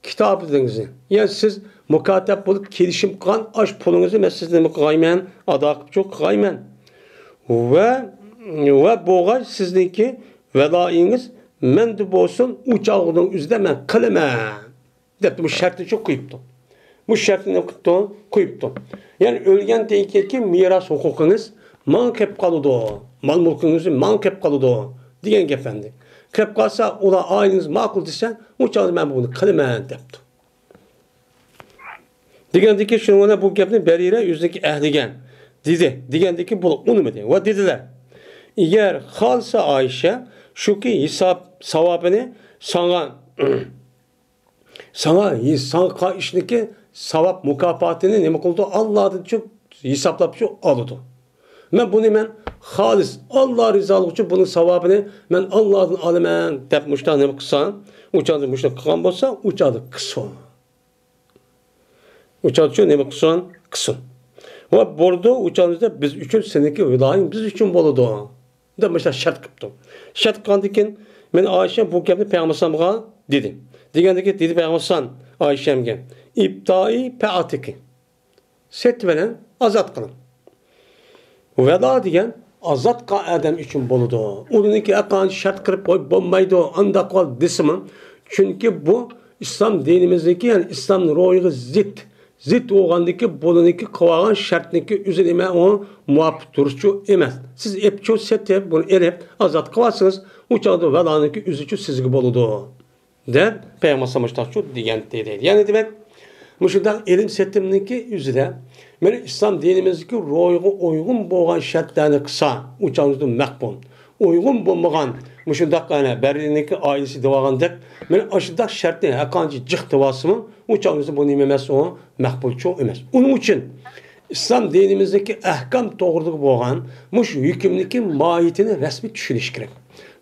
كىتابىڭىزنى، يەنى سىز مۇكاتەب بولۇپ كېلىشىم قىلغان ئاش پۇلىڭىزنى مەن سىزدىن نېمە قىلغايمەن؟ ئادا قىلىپ چوق قىلغايمەن. ۋە، ۋە بولغاي سىزنىڭكى ۋەلائىڭىز مەندە بولسۇن، ئۇ چاغنىڭ ئۆزىدە مەن قىلىمەن، دەپتۇ. بۇ شەرتنى چوق قويۇپتۇ. بۇ شەرتنى نېمە قىپتۇ؟ قويۇپتۇ. يەنى ئۆلگەندىن كېيىنكى مىراس ھوقۇقىڭىز ماڭا كەپ قالىدۇ. مال مۈلكىڭىز ماڭا كەپ قالىدۇ، دېگەن گەپ ئەمدى. كەپ قالسا، ئۇلار ئائىلىڭىز ماقۇل دېسە، ئۇ چاغدا مەن بۇنى قىلىمەن، دەپتۇ. دېگەندىكى، شۇنىڭ بىلەن بۇ گەپنى بەرىرە ئۆزىنىڭكى ئەھلىگە دېدى. دېگەندىكى، بۇلار ئۇنىمىدى ۋە دېدىلەر، ئەگەر خالىسا ئائىشە، شۇكى ھېساب ساۋابىنى ساڭا، ساڭا، ساڭا قىلغان ئىشنىڭكى ساۋاب مۇكاپاتىنى نېمە قىلىدۇ؟ ئاللادىن چۈ-، ھېسابلاپ چۈ-، ئالىدۇ. مەن بۇنى مەن خالىس ئاللا رىزالىقى ئۈچۈن بۇنىڭ ساۋابىنى مەن ئاللادىن ئالىمەن، دەپ مۇشۇنداق نېمە قىلسا، ئۇ چاغدا مۇشۇنداق قىلغان بولسا، ئۇ چاغدا قىلسۇن. ئۇ چاغدا شۇ نېمە قىلسۇن؟ قىلسۇن. ۋە بولىدۇ، ئۇ چاغدا بىز ئۈچۈن سېنىڭكى ۋىلايىڭ بىز ئۈچۈن بولىدۇ، دەپ مۇشۇنداق شەرت قىپتۇ. شەرت قىلغاندىن كېيىن، مەن ئائىشە بۇ گەپنى پەيغەمبەر ئەلەيھىسسالامغا دېدى. دېگەندىكى، دېدى پەيغەمبەر ئەلەيھىسسالام ئائىشەمگە، ئىبتائى پەئاتىكى. سېتىۋېلىڭ، ئازاد قىلىڭ. ۋەلا دېگەن ئازاد قىلغان ئادەم ئۈچۈن بولىدۇ. ئۇنىڭكى ھەققانى شەرت قىلىپ قويۇپ بولمايدۇ، ئانداق قىل دېسىمۇ. چۈنكى بۇ ئىسلام دىنىمىزنىڭكى، يەنى ئىسلام روھىغا زىت، زىت بولغاندىكى بۇنىڭكى قىلىۋالغان شەرتنىڭكى ئۆزى نېمە، ئۇ مۇۋاپىق دۇرۇسچۇ ئەمەس. سىز ئېپچۇ سېتىپ، بۇنى ئېلىپ ئازاد قىلىۋالسىڭىز، ئۇ چاغدا ۋەلانىڭكى ئۆزىچۇ سىزگە بولىدۇ. دەپ پەيغەمبەر ئەلەيھىسسالام مۇشۇنداق دېگەنتى دەيدۇ. يەنى دېمەك، مۇشۇنداق ئېلىم سېتىمنىڭكى ئۆزىدە مانا ئىسلام دىنىمىزدىكى روھىغا ئۇيغۇن بولغان شەرتلەرنى قىلسا، ئۇ چاغدا مەقبۇل. ئۇيغۇن بولمىغان مۇشۇنداق، ئەنە، بەرلىندىكى ئائىلىسى دەۋالغاندەك، مانا ئاشۇنداق شەرتنى ھەرقانچە جىق دېۋالسىمۇ، ئۇ چاغدا بۇ نېمە ئەمەس، ئۇ مەقبۇلچۇ ئەمەس. ئۇنىڭ ئۈچۈن ئىسلام دىنىمىزدىكى ئەھكام توغرىلىق بولغان مۇشۇ ھۆكۈمنىڭكى ماھىيىتىنى رەسمىي چۈشىنىش كېرەك.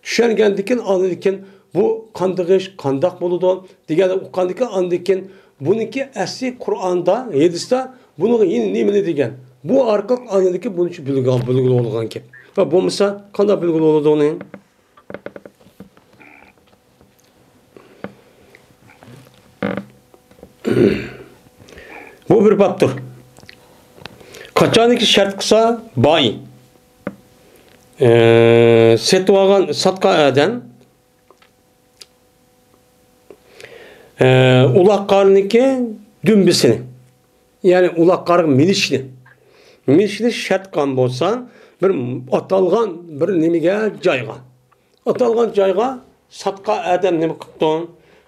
چۈشەنگەندىن كېيىن، ئاندىن كېيىن بۇ قانداق ئىش، قانداق بولىدۇ دېگەننى ئۇققاندىن كېيىن، ئاندىن كېيىن بۇنىڭكى ئەسلى قۇرئاندا، ھەدىستە بۇنىڭغا يەنە نېمىنى دېگەن؟ بۇ ئارقىلىق ئاندىن كېيىن بۇنىڭ ئۈچۈن بىلگىلى، بىلگىلى بولىدىغان گەپ. ۋە بولمىسا قانداق بىلگىلى بولىدۇ ئۇنى؟ بۇ بىر بابتۇر. قاچانكى شەرت قىلسا باي، ئى، سېتىۋالغان، ساتقان ئادەم، ئى، ئۇلاققارنىڭكى دۈمبىسىنى، يەنى ئۇلاققارغا مىنىشنى، مىنىشنى شەرت قىلغان بولسا، بىر ئاتالغان بىر نېمىگە، جايغا، ئاتالغان جايغا ساتقان ئادەم نېمە قىپتۇ؟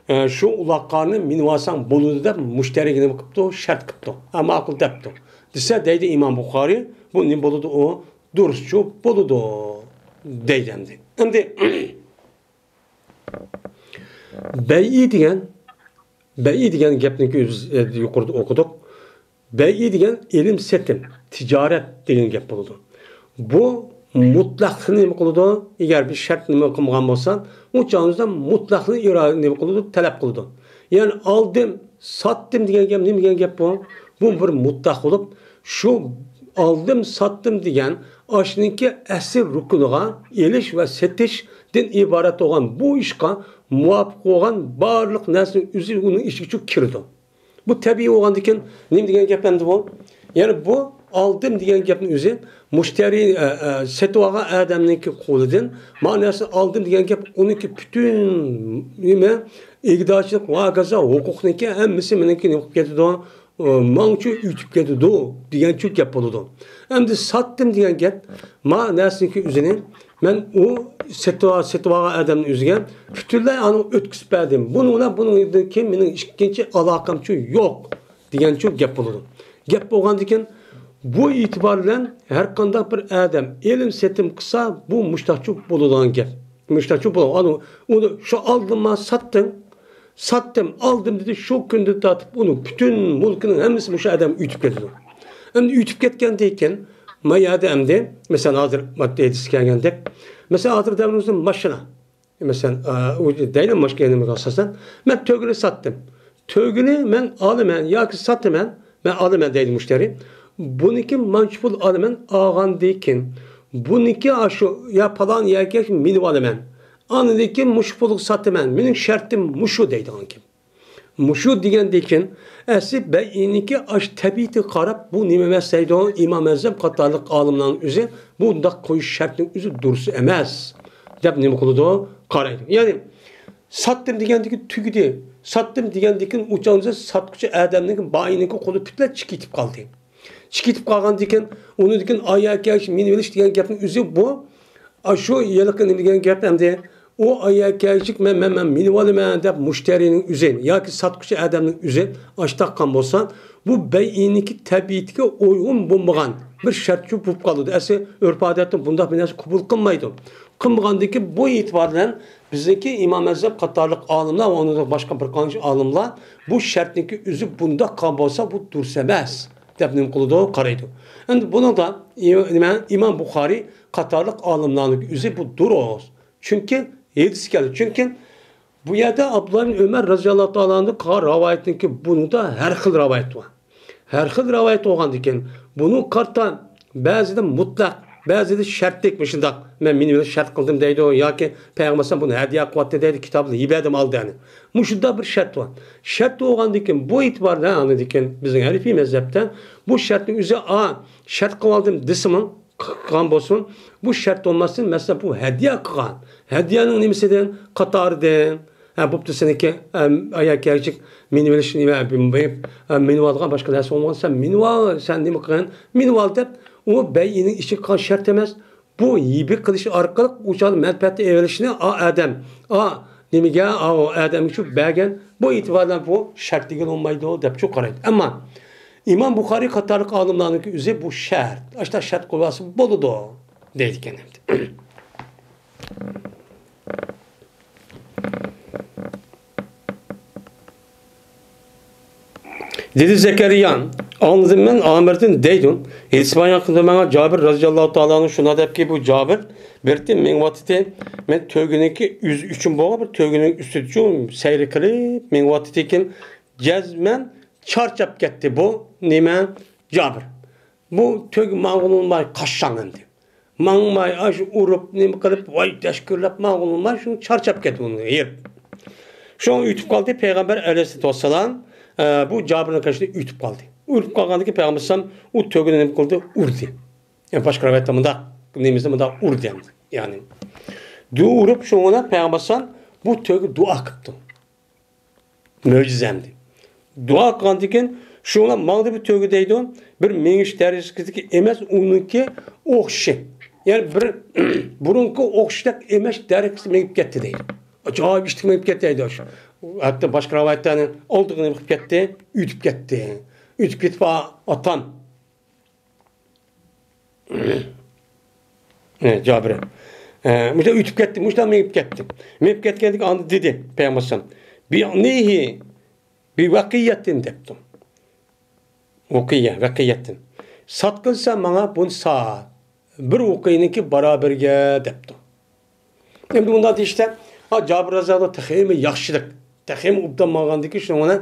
ئە، شۇ ئۇلاققارنى مىنىۋالساڭ بولىدۇ دەپ مۇشتەرىگە نېمە قىپتۇ؟ شەرت قىپتۇ. ھە، ماقۇل دەپتۇ. دېسە دەيدۇ ئىمام بۇخارىي، بۇ نېمە بولىدۇ ئۇ؟ دۇرۇسچۇ بولىدۇ دەيدۇ ئەمدى. ئەمدى بەيئى دېگەن، بەيئى دېگەن گەپنىكى بىز، ئە، يۇقىرىدا ئوقۇدۇق. بەيئى دېگەن ئېلىم سېتىم، تىجارەت دېگەن گەپ بولىدۇ. بۇ مۇتلەقلىقنى نېمە قىلىدۇ؟ ئەگەر بىر شەرت نېمە قىلمىغان بولسا، ئۇ چاغدا مۇتلەقلىقنى ئىرا-، نېمە قىلىدۇ؟ تەلەپ قىلىدۇ. يەنى ئالدىم، ساتتىم دېگەن گەپ نېمە دېگەن گەپ بۇ؟ بۇ بىر مۇتلەق بولۇپ، شۇ ئالدىم، ساتتىم دېگەن ئاشۇنىڭكى ئەسلى رۇكنىغا، ئېلىش ۋە سېتىشتىن ئىبارەت بولغان بۇ ئىشقا مۇۋاپىق بولغان بارلىق نەرسىنىڭ ئۆزى ئۇنىڭ ئىچىگە كىرىدۇ. بۇ تەبىئىي بولغاندىكىن نېمە دېگەن گەپ ئەمدى بۇ؟ يەنى بۇ ئالدىم دېگەن گەپنىڭ ئۆزى مۇشتەرى، ئە، ئە، سېتىۋالغان ئادەمنىڭكى قولىدىن ما نەرسىنى ئالدىم دېگەن گەپ ئۇنىڭكى پۈتۈن نېمە، ئىگىدارچىلىق ۋە ھاكازا ھوقۇقنىڭكى ھەممىسى مېنىڭكى نېمە قىلىپ كېتىدۇ؟ ئە، ماڭچۇ ئۆتۈپ كېتىدۇ دېگەنچۇ گەپ بولىدۇ. ئەمدى ساتتىم دېگەن گەپ ما نەرسىنىڭكى ئۆزىنى مەن ئۇ سېتىۋال-، سېتىۋالغان ئادەمنىڭ ئۆزىگە پۈتۈنلەي ئانى ئۆتكۈزۈپ بەردىم. بۇنىڭ بىلەن بۇنىڭدىن كېيىن مېنىڭ ئىككىنچى ئالاقەمچۇ يوق دېگەنچۇ گەپ بولىدۇ. گەپ بولغاندىكىن بۇ ئېتىبار بىلەن ھەر قانداق بىر ئادەم ئېلىم سېتىم قىلسا، بۇ مۇشتاقچۇ بولىدىغان گەپ. مۇشتاقچۇ بولىدۇ. ئۇنى شۇ ئالدىم ما ساتتىڭ، ساتتىم، ئالدىم دېدى، شۇ كۈندىن تارتىپ ئۇنىڭ پۈتۈن مۈلكىنىڭ ھەممىسى مۇشۇ ئادەمگە ئۆتۈپ كېتىدۇ. ئەمدى ئۆتۈپ كەتكەندىن كېيىن، ما يەردە ئەمدى، مەسىلەن، ھازىر ماددىي ھەدىس كەلگەندەك، مەسىلەن، ھازىر دەۋرىمىزدە ماشىنا، مەسىلەن، ئا، ئۇ دەيلى ماشىنا نېمىگە ئاساسەن، مەن تۆگىنى ساتتىم. تۆگىنى مەن ئالىمەن ياكى ساتىمەن، مەن ئالىمەن دەيدۇ مۇشتەرى. بۇنىڭكى مانچە پۇل ئالىمەن، ئالغاندىن كېيىن، بۇنىڭكى ئاشۇ يا پالان يەرگە مىنىۋالىمەن. ئاندىن كېيىن مۇشۇ پۇلغا ساتىمەن، مېنىڭ شەرتىم مۇشۇ دەيدىغان گەپ. مۇشۇ دېگەندىن كېيىن، ئەسلى بەيئىنىڭكى ئاشۇ تەبىئىتىگە قاراپ، بۇ نېمە ئەمەس دەيدۇ، ئىمام ئەزەم قاتارلىق ئالىملارنىڭ ئۆزى بۇنداق قويۇش شەرتنىڭ ئۆزى دۇرۇس ئەمەس، دەپ نېمە قىلىدۇ؟ قارايدۇ. يەنى، ساتتىم دېگەندىكىن تۈگىدى. ساتتىم دېگەندىكىن ئۇ چاغدا ساتقۇچى ئادەمنىڭ، باينىڭكى قولى پۈتۈنلەي چىقىپ كېتىپ قالدى. چىقىپ قالغاندىكىن، ئۇنىڭدىكىن ئايەكەش مىنىۋېلىش دېگەن گەپنىڭ ئۆزى بۇ، ئاشۇ ھېلىقى نېمە دېگەن گەپ ئەمدى؟ ئۇ ئايەكەشلىك مەن، مەن، مەن مىنىۋالىمەن دەپ مۇشتەرىنىڭ ئۆزى ياكى ساتقۇچى ئادەمنىڭ ئۆزى ئاشتاققان بولسا، بۇ بەيئىنىڭكى تەبىئىتىگە ئۇيغۇن بولمىغان بىر شەرتچۇ بولۇپ قالىدۇ. ئەسلى ئۆرپ-ئادەتتە بۇنداق بىر نەرسە قوبۇل قىلمايدۇ. قىلمىغاندىكىن بۇ ئېتىبار بىلەن بىزنىڭكى ئىمام ئەزەم قاتارلىق ئالىملار ۋە ئۇنىڭدىن باشقا بىر قانچە ئالىملار بۇ شەرتنىڭكى ئۆزى بۇنداق قىلغان بولسا، بۇ دۇرۇس ئەمەس دەپ نېمە قىلىدۇ؟ قارايدۇ. ئەمدى بۇنىڭدا ئىم-، نېمە، ئىمام بۇخارىي قاتارلىق ئالىملارنىڭ ئۆزى بۇ دۇرۇس. چۈنكى ھەدىس كەلدى. چۈنكى بۇ يەردە ئابدۇللا ئىبن ئۆمەر رەزىياللاھۇ تائالا ئەنھۇ قىلغان رىۋايەتنىڭكى بۇنىڭدا ھەر خىل رىۋايەت بار. ھەر خىل رىۋايەت بولغاندىكىن، بۇنىڭ قارىتا بەزىدە مۇتلەق، بەزىدە شەرتلىك مۇشۇنداق، مەن مېنى بىلەن شەرت قىلدىم دەيدۇ، ياكى پەيغەمبەر بۇنى ھەدىيە قىلىۋەتتى دەيدۇ، كىتابنى يېبەردىم ئالدى ئەنە. مۇشۇنداق بىر شەرت بار. شەرت بولغاندىكىن، بۇ ئېتىبار بىلەن ئاندىكىن بىزنىڭ ھەنىفىي مەزھەپتە بۇ شەرتنىڭ ئۆزى، ئا، شەرت قىلىۋالدىم دېسىمۇ، قىلغان بولسۇن، بۇ شەرت بولماستىن، مەسىلەن، بۇ ھەدىيە قىلغان. ھەدىيەنىڭ نېمىسىدىن؟ قاتارىدىن. ھە، بوپتۇ، سېنىڭكى، ئەم، ئايەكەيچىك مىنىۋېلىش نېمە، بېرىپ، ئەم، مىنىۋالغان باشقا نەرسە بولمىغان. سەن مىنىۋال، سەن نېمە قىلغىن؟ مىنىۋال دەپ، ئۇ بەيئىنىڭ ئىچىگە قىلغان شەرت ئەمەس. بۇ ھىبە قىلىش ئارقىلىق ئۇ چاغدا مەنپەئەت ئېلىشنى، ئا، ئادەم، ئا، نېمىگە، ئاۋۇ ئادەمگە شۇ بەرگەن، بۇ ئېتىباردا بۇ شەرت دېگىلى بولمايدۇ دەپ شۇ قارايدۇ. ئەمما ئىمام بۇخارىي قاتارلىق ئالىملارنىڭكى ئۆزى بۇ شەرت، ئاشۇنداق شەرت قويۇۋالسا بولىدۇ دەيدىكەن ئەمدى. دېدى زەكەرىيا، ئاڭلىدىم مەن ئامىردىن دەيدۇ. ھېدىس بايان قىلدى ماڭا جابىر رەزىياللاھۇ تائالا ئانھۇ شۇنداق دەپكى، بۇ جابىر بىر قېتىم مېڭىۋاتىتتى. مەن تۆگىنىڭكى ئۆزى ئۈچۈن بولغان بىر تۆگىنىڭ ئۈستىدىچۇ سەير قىلىپ مېڭىۋاتىتتىكىن، جەزمەن چارچاپ كەتتى بۇ نېمە جابىر. بۇ تۆگە ماڭغىلى بولماي قاچساڭ ئەمدى. ماڭماي، ئاشۇ ئۇرۇپ، نېمە قىلىپ، ۋاي، دەشكۈرلەپ ماڭغىلى بولماي، شۇ چارچاپ كەتتى ئۇنى يېرىپ. شۇڭا ئۆتۈپ قالدى پەيغەمبەر ئەلەيھىسسالاتۇ ۋەسسالام، ئە، بۇ جابىرنىڭ قېشىدا ئۆتۈپ قالدى. ئۆتۈپ قالغاندىن كېيىن پەيغەمبەر ئەلەيھىسسالام ئۇ تۆگىنى نېمە قىلدى؟ ئۇردى. يەنى باشقا رىۋايەتتە مۇنداق، نېمىسىنى مۇنداق ئۇردى ئەمدى. يەنى دۇ ئۇرۇپ، شۇڭا پەيغەمبەر ئەلەيھىسسالام بۇ تۆگە دۇئا قىپتۇ. مۆجىزە ئەمدى. دۇئا قىلغاندىن كېيىن، شۇڭا ماڭدى بۇ تۆگە دەيدۇ، بىر مېڭىش دەرىجىسىدىكى ئەمەس، ئۇنىڭكى ئوخشىشى. يەنى بىر بۇرۇنقى ئوخشىشىدەك ئەمەس دەرىجىسىدە مېڭىپ كەتتى دەيدۇ. ئاجايىپ ئىشتىك مېڭىپ كەتتى دەيدۇ. ھەتتا باشقا رىۋايەتلەرنىڭ ئالدىغا نېمە قىلىپ كەتتى؟ ئۆتۈپ كەتتى. ئۆتۈپ كېتىپ، ئا-، ئاتام. ئە، جابىر. ئە، مۇشۇنداق ئۆتۈپ كەتتى، مۇشۇنداق مېڭىپ كەتتى. مېڭىپ كەتكەندىكىن ئاندىن دېدى پەيغەمبەر ئەلەيھىسسالام، بىئنىھى بىۋەقىيەتىن دەپتۇ. ۋەقىيە، ۋەقىيەتىن. ساتقىنسەن ماڭا بۇنى سات. بىر ۋەقىيەنىڭكى بارابىرىگە دەپتۇ. ئەمدى بۇنداق دېيىشتە، ھا، جابىر رازىياللاھۇ تېخىمۇ ياخشىلىق، تېخىمۇ ئوبدان ماڭغاندىكىن شۇنىڭ بىلەن،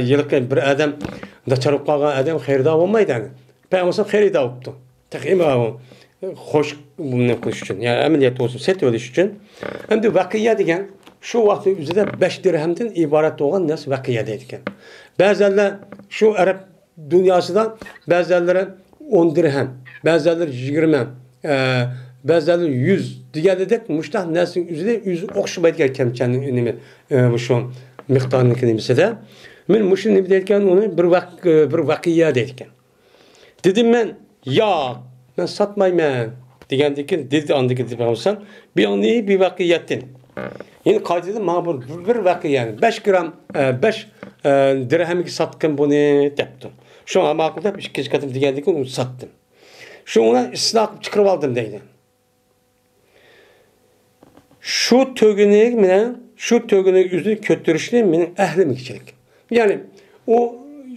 ھېلىقى بىر ئادەم ناچار بولۇپ قالغان ئادەم خېرىدار بولمايدۇ ئەنە. پەيغەمبەر خېرىدار بولۇپتۇ. تېخىمۇ خوش نېمە قىلىش ئۈچۈن، يەنى ئەمەلىيەت بولسۇن، سېتىۋېلىش ئۈچۈن. ئەمدى ۋەقىيە دېگەن شۇ ۋاقىتنىڭ ئۆزىدە بەش دىرھەمدىن ئىبارەت بولغان نەرسە ۋەقىيە دەيدىكەن. بەزەنلەر شۇ ئەرەب دۇنياسىدا بەزەنلىرى ئون دىرھەم، بەزەنلىرى يىگىرمە، ئە، بەزەنلىرى يۈز دېگەندەك مۇشۇنداق نەرسىنىڭ ئۆزىدە ئۆزى ئوخشىمايدىكەن كەمچەننىڭ نېمە، ئە، مۇشۇ مىقدارنىڭكى نېمىسىدە. مەن مۇشۇ نېمە دەيدىكەن ئۇنى بىر ۋەق-، بىر ۋەقىيە دەيدىكەن. دېدىم مەن، ياق، مەن ساتمايمەن دېگەندىن كېيىن دېدى، ئاندىن كېيىن دېدى پەيغەمبەر، بىئنىھى بىۋەقىيەتىن. يەنى قايتىدىن ماڭا بۇ بىر ۋەقىيە، يەنى بەش گرام، ئە، بەش، ئە، دىرھەمگە ساتقىن بۇنى دەپتۇ. شۇڭا ماقۇل دەپ ئىككىنچى قېتىم دېگەندىن كېيىن ئۇنى ساتتىم. شۇنىڭ بىلەن ئىسلاھ قىلىپ چىقىرىۋالدىم دەيدۇ. شۇ تۆگىنى مېنىڭ، شۇ تۆگىنى ئۆزىنى كۆتۈرۈشنى مېنىڭ ئەھلىمگىچىلىك. يەنى ئۇ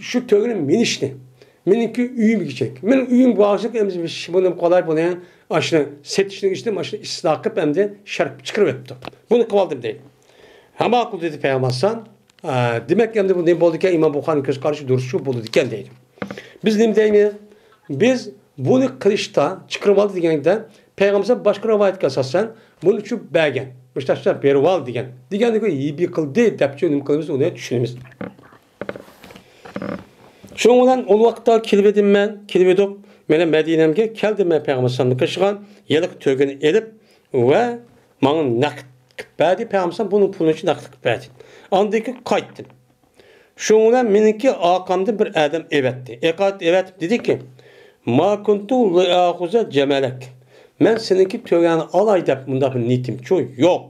شۇ تۆگىنى مىنىشنى مېنىڭكى ئۆيۈمگىچىلىك. مېنىڭ ئۆيۈم بارغۇچىلىك ئەمدى بۇنى قالاي، بۇنى ئاشۇنى سېتىشنىڭ ئىچىدىن ئاشۇنى ئىسلاھ قىلىپ ئەمدى شەرتكە چىقىرىۋەپتۇ. بۇنى قىلىۋالدىم دەيدۇ. ھە ماقۇل دېدى پەيغەمبەر ئەلەيھىسسالام. ئە، دېمەك، ئەمدى بۇ نېمە بولىدىكەن؟ ئىمام بۇخارىنىڭ كۆز قارىشى دۇرۇس شۇ بولىدىكەن دەيدۇ. بىز نېمە دەيمىز؟ بىز بۇنى قىلىشتا، چىقىرىۋالدى دېگەندە، پەيغەمبەر باشقا رىۋايەتكە ئاساسەن، بۇنى شۇ بەرگەن. مۇشۇنداق شۇنداق بېرىۋال دېگەن. دېگەندىن كېيىن يىبى قىلدى دەپچۇ نېمە قىلىمىز؟ ئۇنى چۈشىنىمىز. شۇنىڭ بىلەن ئۇ ۋاقىتتا كېلىۋىدىم مەن، كېلىۋىدۇق. مەن مەدىنەمگە كەلدىم مەن پەيغەمبەر ئەلەيھىسسالامنىڭ قېشىغا. ھېلىقى تۆگىنى ئېلىپ، ۋە ماڭا نەقىد قىلىپ بەردى. پەيغەمبەر ئەلەيھىسسالام بۇنىڭ پۇلىنى شۇنداق قىلىپ بەردى. ئاندىن كېيىن قايتتىم. شۇنىڭ بىلەن مېنىڭكى ئارقامدىن بىر ئادەم ئەۋەتتى. ئەۋەتىپ دېدىكى، ما كۇنتۇ لىئاخۇزە جەمەلەك. مەن سېنىڭكى تۆگەڭنى ئالاي دەپ مۇنداق بىر نىيىتىمچۇ يوق.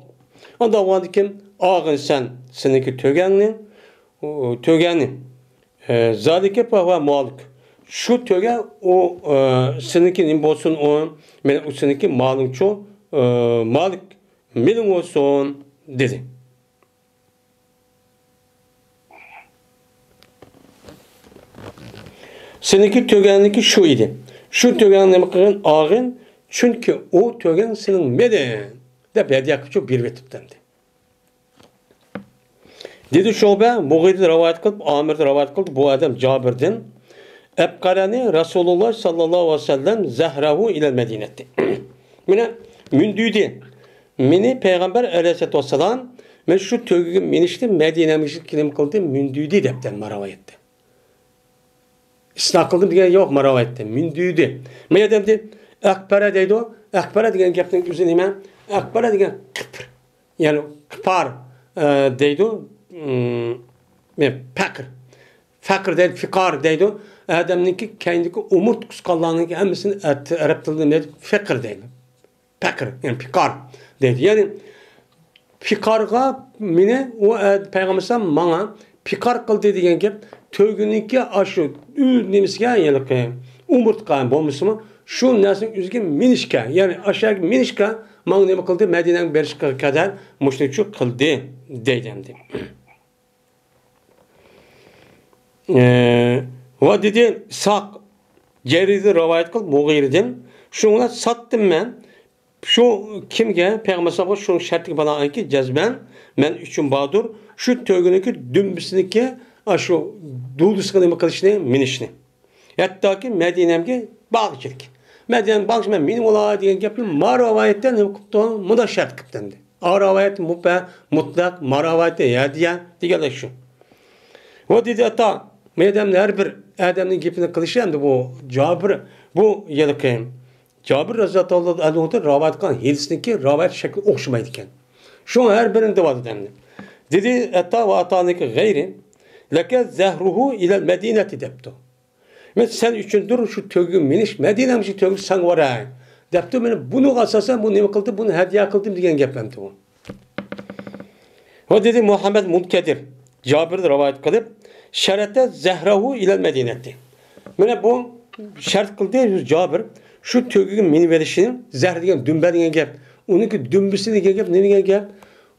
ئانداق بولغاندىن كېيىن ئالغىن سەن سېنىڭكى تۆگەڭنى، ئۇ، تۆگەڭنى. ئە، زالىكە پەھۇۋە مالىك. شۇ تۆگە ئۇ، ئە، سېنىڭكى نېمە بولسۇن ئۇ، مەن ئۇ سېنىڭكى مالىڭچۇ، ئە، مالىك مېنىڭ بولسۇن دېدى. سېنىڭكى تۆگەڭنىڭكى شۇ ئىدى. شۇ تۆگەڭنى نېمە قىلغىن، ئالغىن، چۈنكى ئۇ تۆگەڭ سېنىڭ مېنىڭ دەپ ھەدىيە قىلىپ بېرىۋېتىپتۇ ئەمدى. دېدى شۇبە، مۇغىرىدىن رىۋايەت قىلىپ، ئامىردىن رىۋايەت قىلدى، بۇ ئادەم جابىردىن. ئەبقەلەنى رەسۇلۇللاھ ساللاللاھۇ ئەلەيھى ۋەسەللەم زەھرەھۇ ئىلەل مەدىنەتى. مانا مۈندۈردى. مېنى پەيغەمبەر ئەلەيھىسسالاتۇ ۋەسسالام، مەن شۇ تۆگىگە مىنىشتىم، مەدىنەمگە كېلىم قىلدى، مۈندۈردى دەپتۇ ما رىۋايەتتە. ئىسلاھ قىلدىم دېگەن يوق ما رىۋايەتتە، مۈندۈردى. ما يەردە ئەمدى ئەقبەرە دەيدۇ، ئەقبەرە دېگەن گەپنىڭ ئۆزى نېمە؟ ئەقبەرە دېگەن قىپىر. يەنى قىپار، ئە، دەيدۇ، ئىم، پەقىر. پەقىر دەيدۇ، فىقار دەيدۇ. ئادەمنىڭكى كەينىدىكى ئومۇرتقا قىسقانلارنىڭكى ھەممىسىنى ئەت-، ئەرەب تىلىدا نېمە دەيدۇ؟ فەقىر دەيدۇ. پەقىر، يەنى پىقار دەيدۇ. يەنى پىقارغا مېنى ئۇ، ئە، پەيغەمبەر ئەلەيھىسسالام ماڭا پىقار قىلدى دېگەن گەپ، تۆگىنىڭكى ئاشۇ ئۈ-، نېمىسىگە، ھېلىقى ئومۇرتقا بولمىسىمۇ، شۇ نەرسىنىڭ ئۆزىگە مىنىشكە، يەنى ئاشۇ يەرگە مىنىشكە ماڭا نېمە قىلدى، مەدىنەگە بېرىشقا قەدەر مۇشۇنىچۇ قىلدى دەيدۇ ئەمدى. ئە، ۋە دېدى ئىسھاق جەرىردىن رىۋايەت قىلىپ مۇغىرىدىن، شۇڭا ساتتىم مەن. شۇ كىمگە؟ پەيغەمبەر ئەلەيھىسسالامغا شۇ شەرتكە بىنائەنكى جەزمەن مەن ئۈچۈن باردۇر، شۇ تۆگىنىڭكى دۈمبىسىنىڭكى ئاشۇ دۇدىسىغا نېمە قىلىشنى، مىنىشنى. ھەتتاكى مەدىنەمگە بارغۇچىلىك. مەدىنەمگە بارغۇچە مەن مىنىۋالاي دېگەن گەپنى ما رىۋايەتتە نېمە قىپتۇ؟ مۇنداق شەرت قىپتۇ ئەمدى. ئا رىۋايەت مۇبە-، مۇتلەق، ما رىۋايەتتە ھەدىيە دېگەنلەر شۇ. ۋە دېدى ئاتا، مەدەمنى ھەر بىر ئادەمنىڭ گېپىنى قىلىشى ئەمدى بۇ جابىر، بۇ ھېلىقى جابىر رەزىياللاھۇ تائالا ئەنھۇدىن رىۋايەت قىلغان ھەدىسنىڭكى رىۋايەت شەكلى ئوخشىمايدىكەن. شۇڭا ھەر بىرىنى دەۋاتىدۇ ئەمدى. دېدى ئاتا ۋە ئاتانىڭكى غەيرى، لەكە زەھرۇھۇ ئىلەل مەدىنەتى دەپتۇ. مەن سەن ئۈچۈندۇر شۇ تۆگىگە مىنىش، مەدىنەمگە شۇ تۆگىگە ساڭا باراي دەپتۇ. مانا بۇنىڭغا ئاساسەن بۇ نېمە قىلدى؟ بۇنى ھەدىيە قىلدىم دېگەن گەپ ئەمدى بۇ. ۋە دېدى مۇھەممەد مۇنكەدىر، جابىردىن رىۋايەت قىلىپ، شەرەتە زەھرەھۇ ئىلەل مەدىنەتى. مانا بۇ شەرت قىلدى جابىر، شۇ تۆگىگە مىنىۋېلىشنى، زەھر دېگەن دۈمبە دېگەن گەپ، ئۇنىڭكى دۈمبىسى دېگەن گەپ، نېمە دېگەن گەپ؟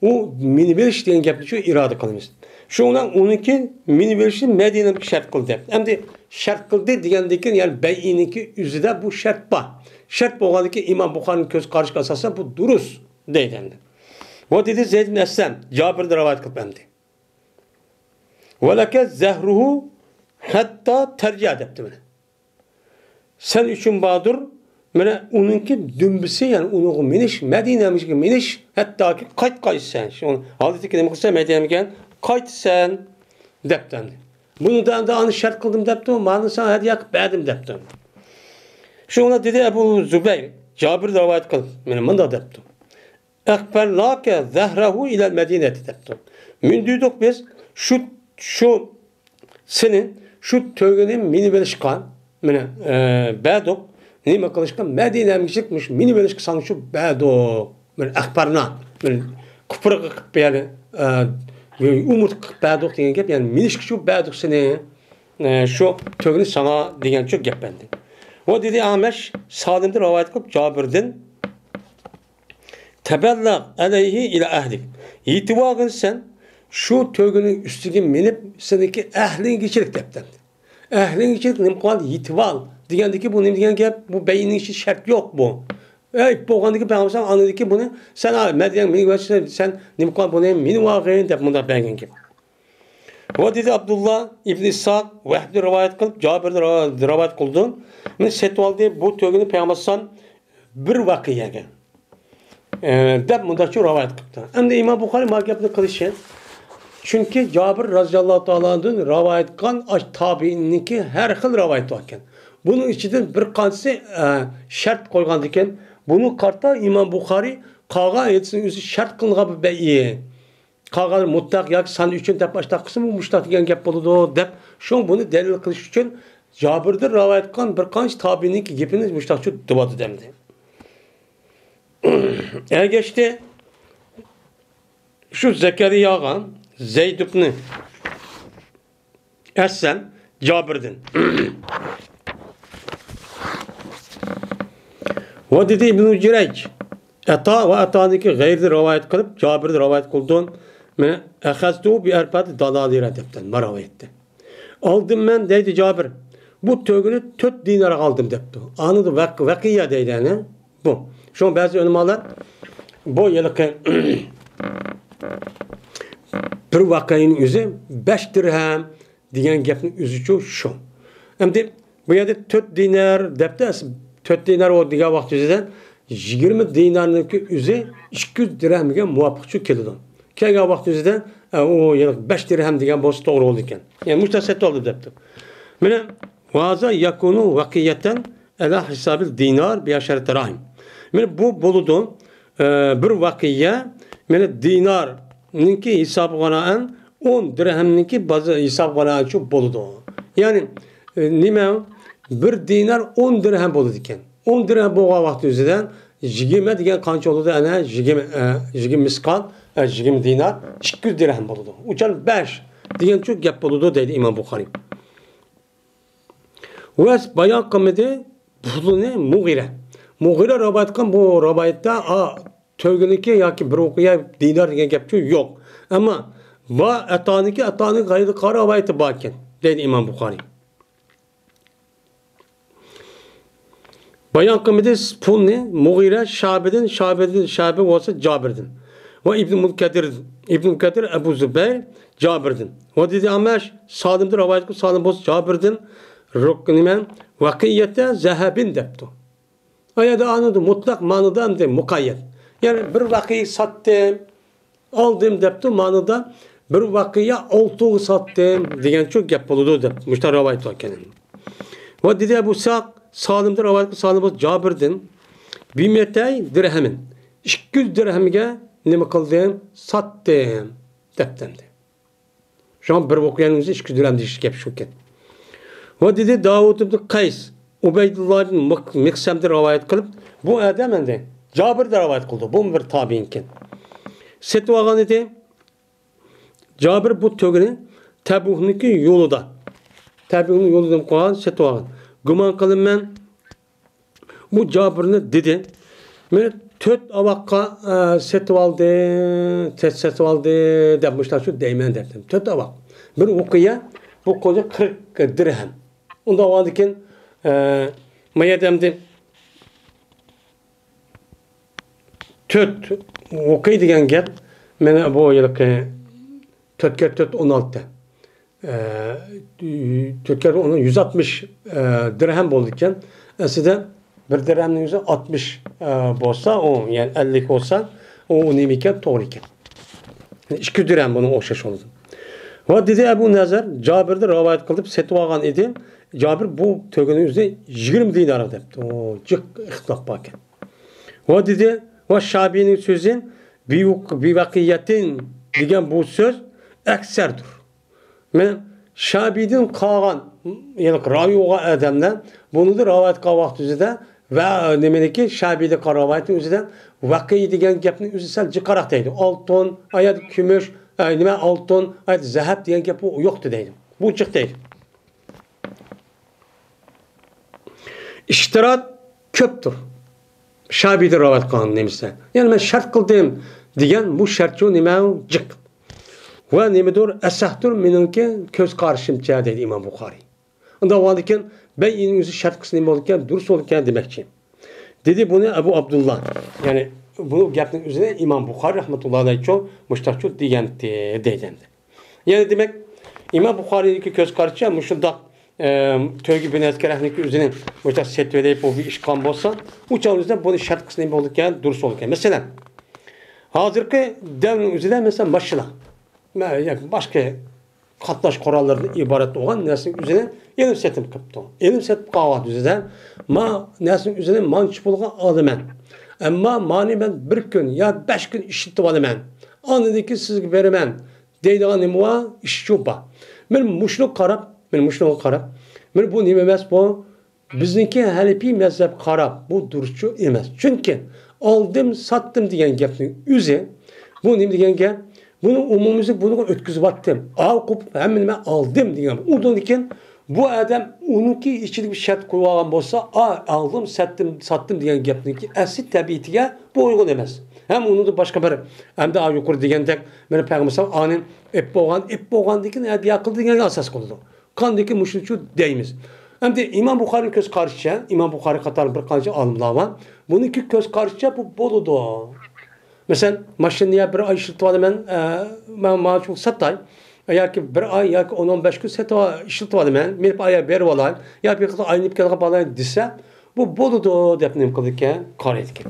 ئۇ مىنىۋېلىش دېگەن گەپنى شۇ ئىرادە قىلىمىز. شۇنىڭ بىلەن ئۇنىڭكى مىنىۋېلىشنى مەدىنەمگە شەرت قىلدى. ئەمدى شەرت قىلدى دېگەندىن كېيىن، يەنى بەيئىنىڭكى ئۆزىدە بۇ شەرت بار. شەرت بولغاندىن كېيىن ئىمام بۇخارىنىڭ كۆز قارىشىغا ئاساسەن بۇ دۇرۇس دەيدۇ ئەمدى. ۋە دېدى زەيد ئىبن ئەسلەم، جابىردىن رىۋايەت قىلىپ ئەمدى. ۋەلەكە زەھرۇھۇ ھەتتا تەرجىئە دەپتۇ مانا. سەن ئۈچۈن باردۇر، مانا ئۇنىڭكى دۈمبىسى، يەنى ئۇنىڭغا مىنىش، مەدىنەمگە مىنىش، ھەتتاكى قايتقايسەن. شۇ ھالىتىگە نېمە قىلسا، مەدىنەمگە قايتىسەن دەپتۇ ئەمدى. بۇنى دا ئەمدى ئانا شەرت قىلدىم دەپتۇ، مانا ساڭا ھەدىيە قىلىپ بەردىم دەپتۇ. شۇڭا دېدى ئەبۇ زۇبەير، جابىر رىۋايەت قىلىپ، مانا مۇنداق دەپتۇ. ئەخبەرناكە زەھرەھۇ ئىلەل مەدىنەتى دەپتۇ. مۇنداق بىز شۇ، شۇ سېنى شۇ تۆگىنى مىنىۋېلىشقا، مانا، ئە، بەردۇق. نېمە قىلىشقا؟ مەدىنەمگىچىلىك مۇشۇ مىنىۋېلىشقا ساڭا شۇ بەردۇق. مانا ئەخبەرنا، مانا قۇپرىقى قىلىپ، يەنى، ئە، ئومۇرتقا قىلىپ بەردۇق دېگەن گەپ، يەنى مىنىشقا شۇ بەردۇق سېنى، ئە، شۇ تۆگىنى ساڭا دېگەن شۇ گەپ ئەمدى. ۋە دېدى ئەمەش سالىمدىن رىۋايەت قىلىپ جابىردىن، تەبەللەغ ئەلەيھى ئىلە ئەھلىك. يېتىۋالغىن سەن شۇ تۆگىنىڭ ئۈستىگە مىنىپ، سېنىڭكى ئەھلىڭگىچىلىك دەپتۇ. ئەھلىڭگىچىلىك نېمە قىلغان؟ يېتىۋال دېگەندىكى بۇ نېمە دېگەن گەپ؟ بۇ بەيئىنىڭ ئىچىدە شەرت يوق بۇ. ئەي، بولغاندىكى پەيغەمبەر ئاندىكى بۇنى سەن، ھە، مەدىنەگە مېنى سەن نېمە قىلغان؟ بۇنى مىنىۋالغىن دەپ مۇنداق بەرگەن گەپ. ۋە دېدى ئابدۇللا ئىبن ئىسھاق ۋەھبى رىۋايەت قىلىپ، جابىردىن رىۋا-، رىۋايەت قىلدى. مېنى سېتىۋالدى، بۇ تۆگىنى پەيغەمبەر ئەلەيھىسسالام بىر ۋەقىيەگە، ئە، دەپ مۇنداقچە رىۋايەت قىپتۇ. ئەمدى ئىمام بۇخارى ما گەپنى قىلىشى، چۈنكى جابىر رازىياللاھۇ تائالا ئانھۇدىن رىۋايەت قىلغان ئاش تابىئىننىڭكى ھەر خىل رىۋايىتى بار ئىكەن. بۇنىڭ ئىچىدىن بىر قانچىسى، ئە، شەرت قويغاندىكىن، بۇنى قارىتا ئىمام بۇخارى قالغان ھەدىسنىڭ ئۆزى شەرت قىلىنغان بىر بەيئى. قالغانلىرى مۇتلەق ياكى سان ئۈچۈن دەپ ئاشتاق قىلسىمۇ مۇشتاق دېگەن گەپ بولىدۇ دەپ، شۇڭا بۇنى دەلىل قىلىش ئۈچۈن جابىردىن رىۋايەت قىلغان بىر قانچە تابىئىننىڭكى گېپىنى مۇشتاقچە دەۋاتىدۇ ئەمدى. ئەگەشتى شۇ زەكەرىياغا زەيد ئىبنى ئەسلەم جابىردىن. ۋە دېدى ئىبنۇ جۇرەيج، ئەتا ۋە ئەتانىڭكى غەيرىدىن رىۋايەت قىلىپ، جابىردىن رىۋايەت قىلدىم. مەن ئەخەزتۇ بىئەربەتى دانانىرە دەپتۇ، ما رىۋايەتتە. ئالدىم مەن، دەيدۇ جابىر، بۇ تۆگىنى تۆت دىنارغا ئالدىم دەپتۇ. ئانىدا ۋەق-، ۋەقىيە دەيدۇ، يەنى بۇ. شۇڭا بەزى ئۆلىمالار بۇ ھېلىقى بىر ۋەقىيەنىڭ ئۆزى بەش دىرھەم دېگەن گەپنىڭ ئۆزىچۇ شۇ. ئەمدى بۇ يەردە تۆت دىنار دەپتۇ، ئەس-، تۆت دىنار ئۇ دېگەن ۋاقىت ئۆزىدە يىگىرمە دىنارنىڭكى ئۆزى ئىككى يۈز دىرھەمگە مۇۋاپىقچۇ كېلىدۇ. كەلگەن ۋاقىت ئۆزىدە، ئە، ئۇ يەنە بەش دىرھەم دېگەن بولسا توغرا بولىدىكەن. يەنى مۇشۇنداق سېتىۋالدى دەپتۇ. مانا، ۋازا يەكۇنۇ ۋەقىيەتەن ئەلا ھىسابىل دىنار بىئەشەرە دىراھىم. مانا بۇ بولىدۇ، ئە، بىر ۋەقىيە، مانا دىنارنىڭكى ھېسابىغا بىنائەن ئون دىرھەمنىڭكى بازا-، ھېسابىغا بىنائەنچۇ بولىدۇ. يەنى، ئە، نېمە؟ بىر دىنار ئون دىرھەم بولىدىكەن. ئون دىرھەم بولغان ۋاقىت ئۆزىدە يىگىرمە دېگەن قانچە بولىدۇ؟ ئەنە يىگىرمە، ئە، يىگىرمە مىسقال، يىگىرمە دىنار، ئىككى يۈز دىرھەم بولىدۇ. ئۇچان بەش دېگەنچۇ گەپ بولىدۇ دەيدۇ ئىمام بۇخارىي. ۋە بايان قىلمىدى پۇلىنى مۇغىرە. مۇغىرە رىۋايەت قىلغان بۇ رىۋايەتتە، ئا، تۆگىنىڭكى ياكى بىر ئوقىيە دىنار دېگەن گەپچۇ يوق. ئەمما با ئەتانىڭكى، ئەتانىڭ غەيرىي قارا رىۋايىتى بار ئىكەن، دەيدۇ ئىمام بۇخارىي. بايان قىلمىدى پۇلنى مۇغىرە شابىدىن، شابىدىن، شابى بولسا جابىردىن. ۋە ئىبن مۇكەددىر، ئىبن مۇكەددىر ئەبۇ زۇبەير جابىردىن. ۋە دېدى ئەمەش سالىمدىن رىۋايەت قىلىپ، سالىم بولسا جابىردىن، رۇق-، نېمە، ۋەقىيەتتە زەھەبىن دەپتۇ. ئۇ يەردە ئانىدا مۇتلەق مەنىدە ئەمدى مۇقەييەت. يەنى بىر ۋەقىيە ساتتىم، ئالدىم دەپتۇ، مەنىدە بىر ۋەقىيە ئالتۇنغا ساتتىم دېگەنچۇ گەپ بولىدۇ دەپ مۇشۇنداق رىۋايەت باركەن. ۋە دېدى ئەبۇ ئىسھاق سالىمدىن رىۋايەت قىلىپ، سالىم بولسا جابىردىن، بىمىئەتەي دىرھەمىن، ئىككى يۈز دىرھەمگە نېمە قىلدىم؟ ساتتىم دەپتىمدى. شۇڭا بىر ئوقۇيەننىڭ ئۆزى ئىككى يۈز دىرھەم دېيىش گەپ شۇكەن. ۋە دېدى داۋۇد ئىبن قەيس، ئۇبەيدۇللا ئىبن مىق-، مىقسەمدىن رىۋايەت قىلىپ، بۇ ئادەم ئەمدى جابىردىن رىۋايەت قىلدى. بۇمۇ بىر تابىئىنكەن. سېتىۋالغان ئىدى. جابىر بۇ تۆگىنى تەبۇكنىڭكى يولىدا، تەبۇكنىڭ يولىدا قويغان، سېتىۋالغان. گۇمان قىلىمەن، بۇ جابىرنى دېدى، مېنى تۆت ئاۋاققا، ئە، سېتىۋالدى، تۆت سېتىۋالدى دەپ مۇشۇنداق شۇ دەيمەن دەپتىم. تۆت ئاۋاق. بىر ئوقىيە، بۇ قويدى قىرىق دىرھەم. ئۇنداق بولغاندىكىن، ئە، ما يەردە ئەمدى تۆت ئوقىي دېگەن گەپ، مانا بۇ ھېلىقى تۆت كەرتە تۆت، ئون ئالتە. ئە، تۆت كەرتە ئون، يۈز ئاتمىش، ئە، دىرھەم بولىدىكەن. ئەسلىدە بىر دىرھەمنىڭ ئۆزى ئاتمىش، ئە، بولسا، ئۇ، يەنى ئەللىك بولسا، ئۇ، ئۇ نېمە ئىكەن؟ توغرا ئىكەن. ئىككى يۈز دىرھەم بۇنىڭغا ئوخشاش بولىدۇ. ۋە دېدى ئەبۇ نەزەر، جابىردىن رىۋايەت قىلىپ سېتىۋالغان ئىدى. جابىر بۇ تۆگىنىڭ ئۆزى يىگىرمە دىنارغا دەپتۇ. ئۇ جىق ئىختىلاپ باركەن. ۋە دېدى، ۋە شابىينىڭ سۆزى بىۋەقىيەتىن دېگەن بۇ سۆز ئەكسەردۇر. مەن شابىدىن قالغان، يەنى راۋى بولغان ئادەملەر بۇنىڭدا رىۋايەت قىلغان ۋاقىت ئۆزىدە ۋە نېمىنىكى شابىدىن قالغان رىۋايەتنىڭ ئۆزىدە ۋەقىي دېگەن گەپنىڭ ئۆزى سەل جىقراق دەيدۇ. ئالتۇن، ئايەت كۈمۈش، ئە، نېمە ئالتۇن، ئايەت زەھەب دېگەن گەپ بۇ يوقتۇ دەيدۇ. بۇ جىق دەيدۇ. ئىشتىرات كۆپتۇر. شابىدىن رىۋايەت قىلغان نېمىسى. يەنى مەن شەرت قىلدىم دېگەن بۇ شەرتچۇ نېمە جىق. ۋە نېمىدۇر ئەسەھتۇر مېنىڭكى كۆز قارىشىمچە دەيدۇ ئىمام بۇخارىي. ئۇنداق بولغاندىكىن بەيئىنىڭ ئۆزى شەرت قىلسا نېمە بولىدىكەن، دۇرۇس بولىدىكەن دېمەكچى. دېدى بۇنى ئەبۇ ئابدۇللا. يەنى بۇ گەپنىڭ ئۆزىنى ئىمام بۇخارىي رەھمەتۇللا ئەلەيھىچۇ مۇشتاقچۇ دېگەنتى دەيدۇ ئەمدى. يەنى دېمەك، ئىمام بۇخارىينىڭكى كۆز قارىشىچە مۇشۇنداق، ئە، تۆگە بىنەت كەرەكنىڭكى ئۆزىنى مۇشۇنداق سېتىۋېلىپ، بۇ بىر ئىش قىلغان بولسا، ئۇ چاغنىڭ ئۆزىدە بۇنى شەرت قىلسا نېمە بولىدىكەن، دۇرۇس بولىدىكەن. مەسىلەن، ھازىرقى دەۋرنىڭ ئۆزىدە، مەسىلەن، ماشىنا، مە-، ياكى باشقا قاتناش قوراللىرىدىن ئىبارەت بولغان نەرسىنىڭ ئۆزىنى ئېلىم سېتىم قىپتۇ. ئېلىم سېتىپ قالغان ئۆزىدە، ما نەرسىنىڭ ئۆزىنى مانچە پۇلغا ئالىمەن. ئەمما مانى مەن بىر كۈن يا بەش كۈن ئىشلىتىۋالىمەن. ئاندىن كېيىن سىزگە بېرىمەن. دەيدىغان نېمە بار؟ ئىشچۇ بار. مانا مۇشۇنىڭغا قاراپ، مانا مۇشۇنىڭغا قاراپ، مانا بۇ نېمە ئەمەس بۇ؟ بىزنىڭكى ھەنىپىي مەزھەپكە قاراپ، بۇ دۇرۇسچۇ ئەمەس. چۈنكى ئالدىم، ساتتىم دېگەن گەپنىڭ ئۆزى، بۇ نېمە دېگەن گەپ؟ بۇنى ئومۇميۈزلۈك بۇنىڭغا ئۆتكۈزۈۋەتتىم. ئاۋۇ قوپۇپ ھەممە نېمە ئالدىم دېگەن. ئۇندىن كېيىن بۇ ئادەم ئۇنىڭكى ئىچىدە بىر شەرت قويۇۋالغان بولسا، ئا، ئالدىم، سەتتىم، ساتتىم دېگەن گەپنىڭكى ئەسلى تەبىئىتىگە بۇ ئۇيغۇن ئەمەس. ھەم ئۇنىڭدا باشقا بىر، ئەمدى ئا، يۇقىرى دېگەندەك، مانا پەيغەمبەر ئالەيھىسسالام ئانى ئېپ بولغان، ئېپ بولغاندىن كېيىن ھەدىيە قىلدى دېگەنگە ئاساس قىلىدۇ. قاندىكى مۇشۇنچۇ دەيمىز. ئەمدى ئىمام بۇخارىنىڭ كۆز قارىشىچە، ئىمام بۇخارى قاتارلىق بىر قانچە ئالىملار بار. بۇنىڭكى كۆز قارىشىچە بۇ بولىدۇ. مەسىلەن، ماشىنىنى يا بىر ئاي ئىشلىتىۋالىمەن، ئە، مەن ماڭا شۇ ساتاي. ياكى بىر ئاي ياكى ئون، ئون بەش كۈن سېتىۋا-، ئىشلىتىۋالىمەن. مېنى ئايا بېرىۋالاي. يا بىر قېتىم ئايلىنىپ كېلىدىغان بالاي دېسە، بۇ بولىدۇ دەپ نېمە قىلىدىكەن؟ قارايدىكەن.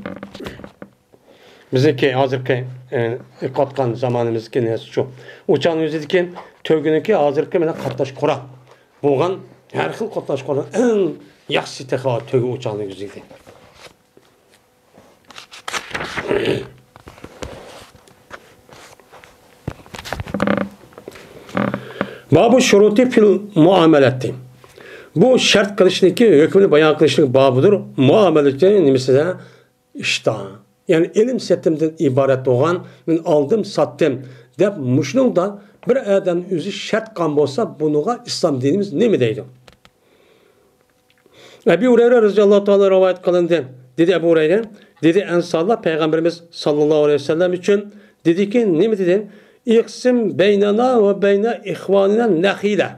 بىزنىڭكى ھازىرقى، ئە، ئېقىۋاتقان زامانىمىزدىكى نەرسە شۇ. ئۇ چاغنىڭ ئۆزىدىكى تۆگىنىڭكى ھازىرقى مانا قاتناش قورال بولغان ھەر خىل قاتناش قورال ئەڭ ياخشىسى تېخى تۆگە ئۇ چاغنىڭ ئۆزىدىكى. بابۇ شۇرۇتى فىل مۇئامەلەتى. بۇ شەرت قىلىشنىڭكى ھۆكمىنى بايان قىلىشنىڭ بابىدۇر. مۇئامەلىتى نېمىسىدە؟ ئىشتا. يەنى ئېلىم سېتىمدىن ئىبارەت بولغان، مەن ئالدىم، ساتتىم دەپ مۇشۇنىڭدا بىر ئادەمنىڭ ئۆزى شەرت قىلغان بولسا، بۇنىڭغا ئىسلام دىنىمىز نېمە دەيدۇ؟ ئەبۇ ھۇرەيرە رەزىياللاھۇ تائالا رىۋايەت قىلىندى. دېدى ئەبۇ ھۇرەيرە، دېدى ئەنسارلار پەيغەمبىرىمىز ساللاللاھۇ ئەلەيھى ۋەسەللەم ئۈچۈن، دېدىكى، نېمە دېدى؟ «ئىقسىم بەينەنا ۋە بەينە ئىخۋانىنا نەخىلە.»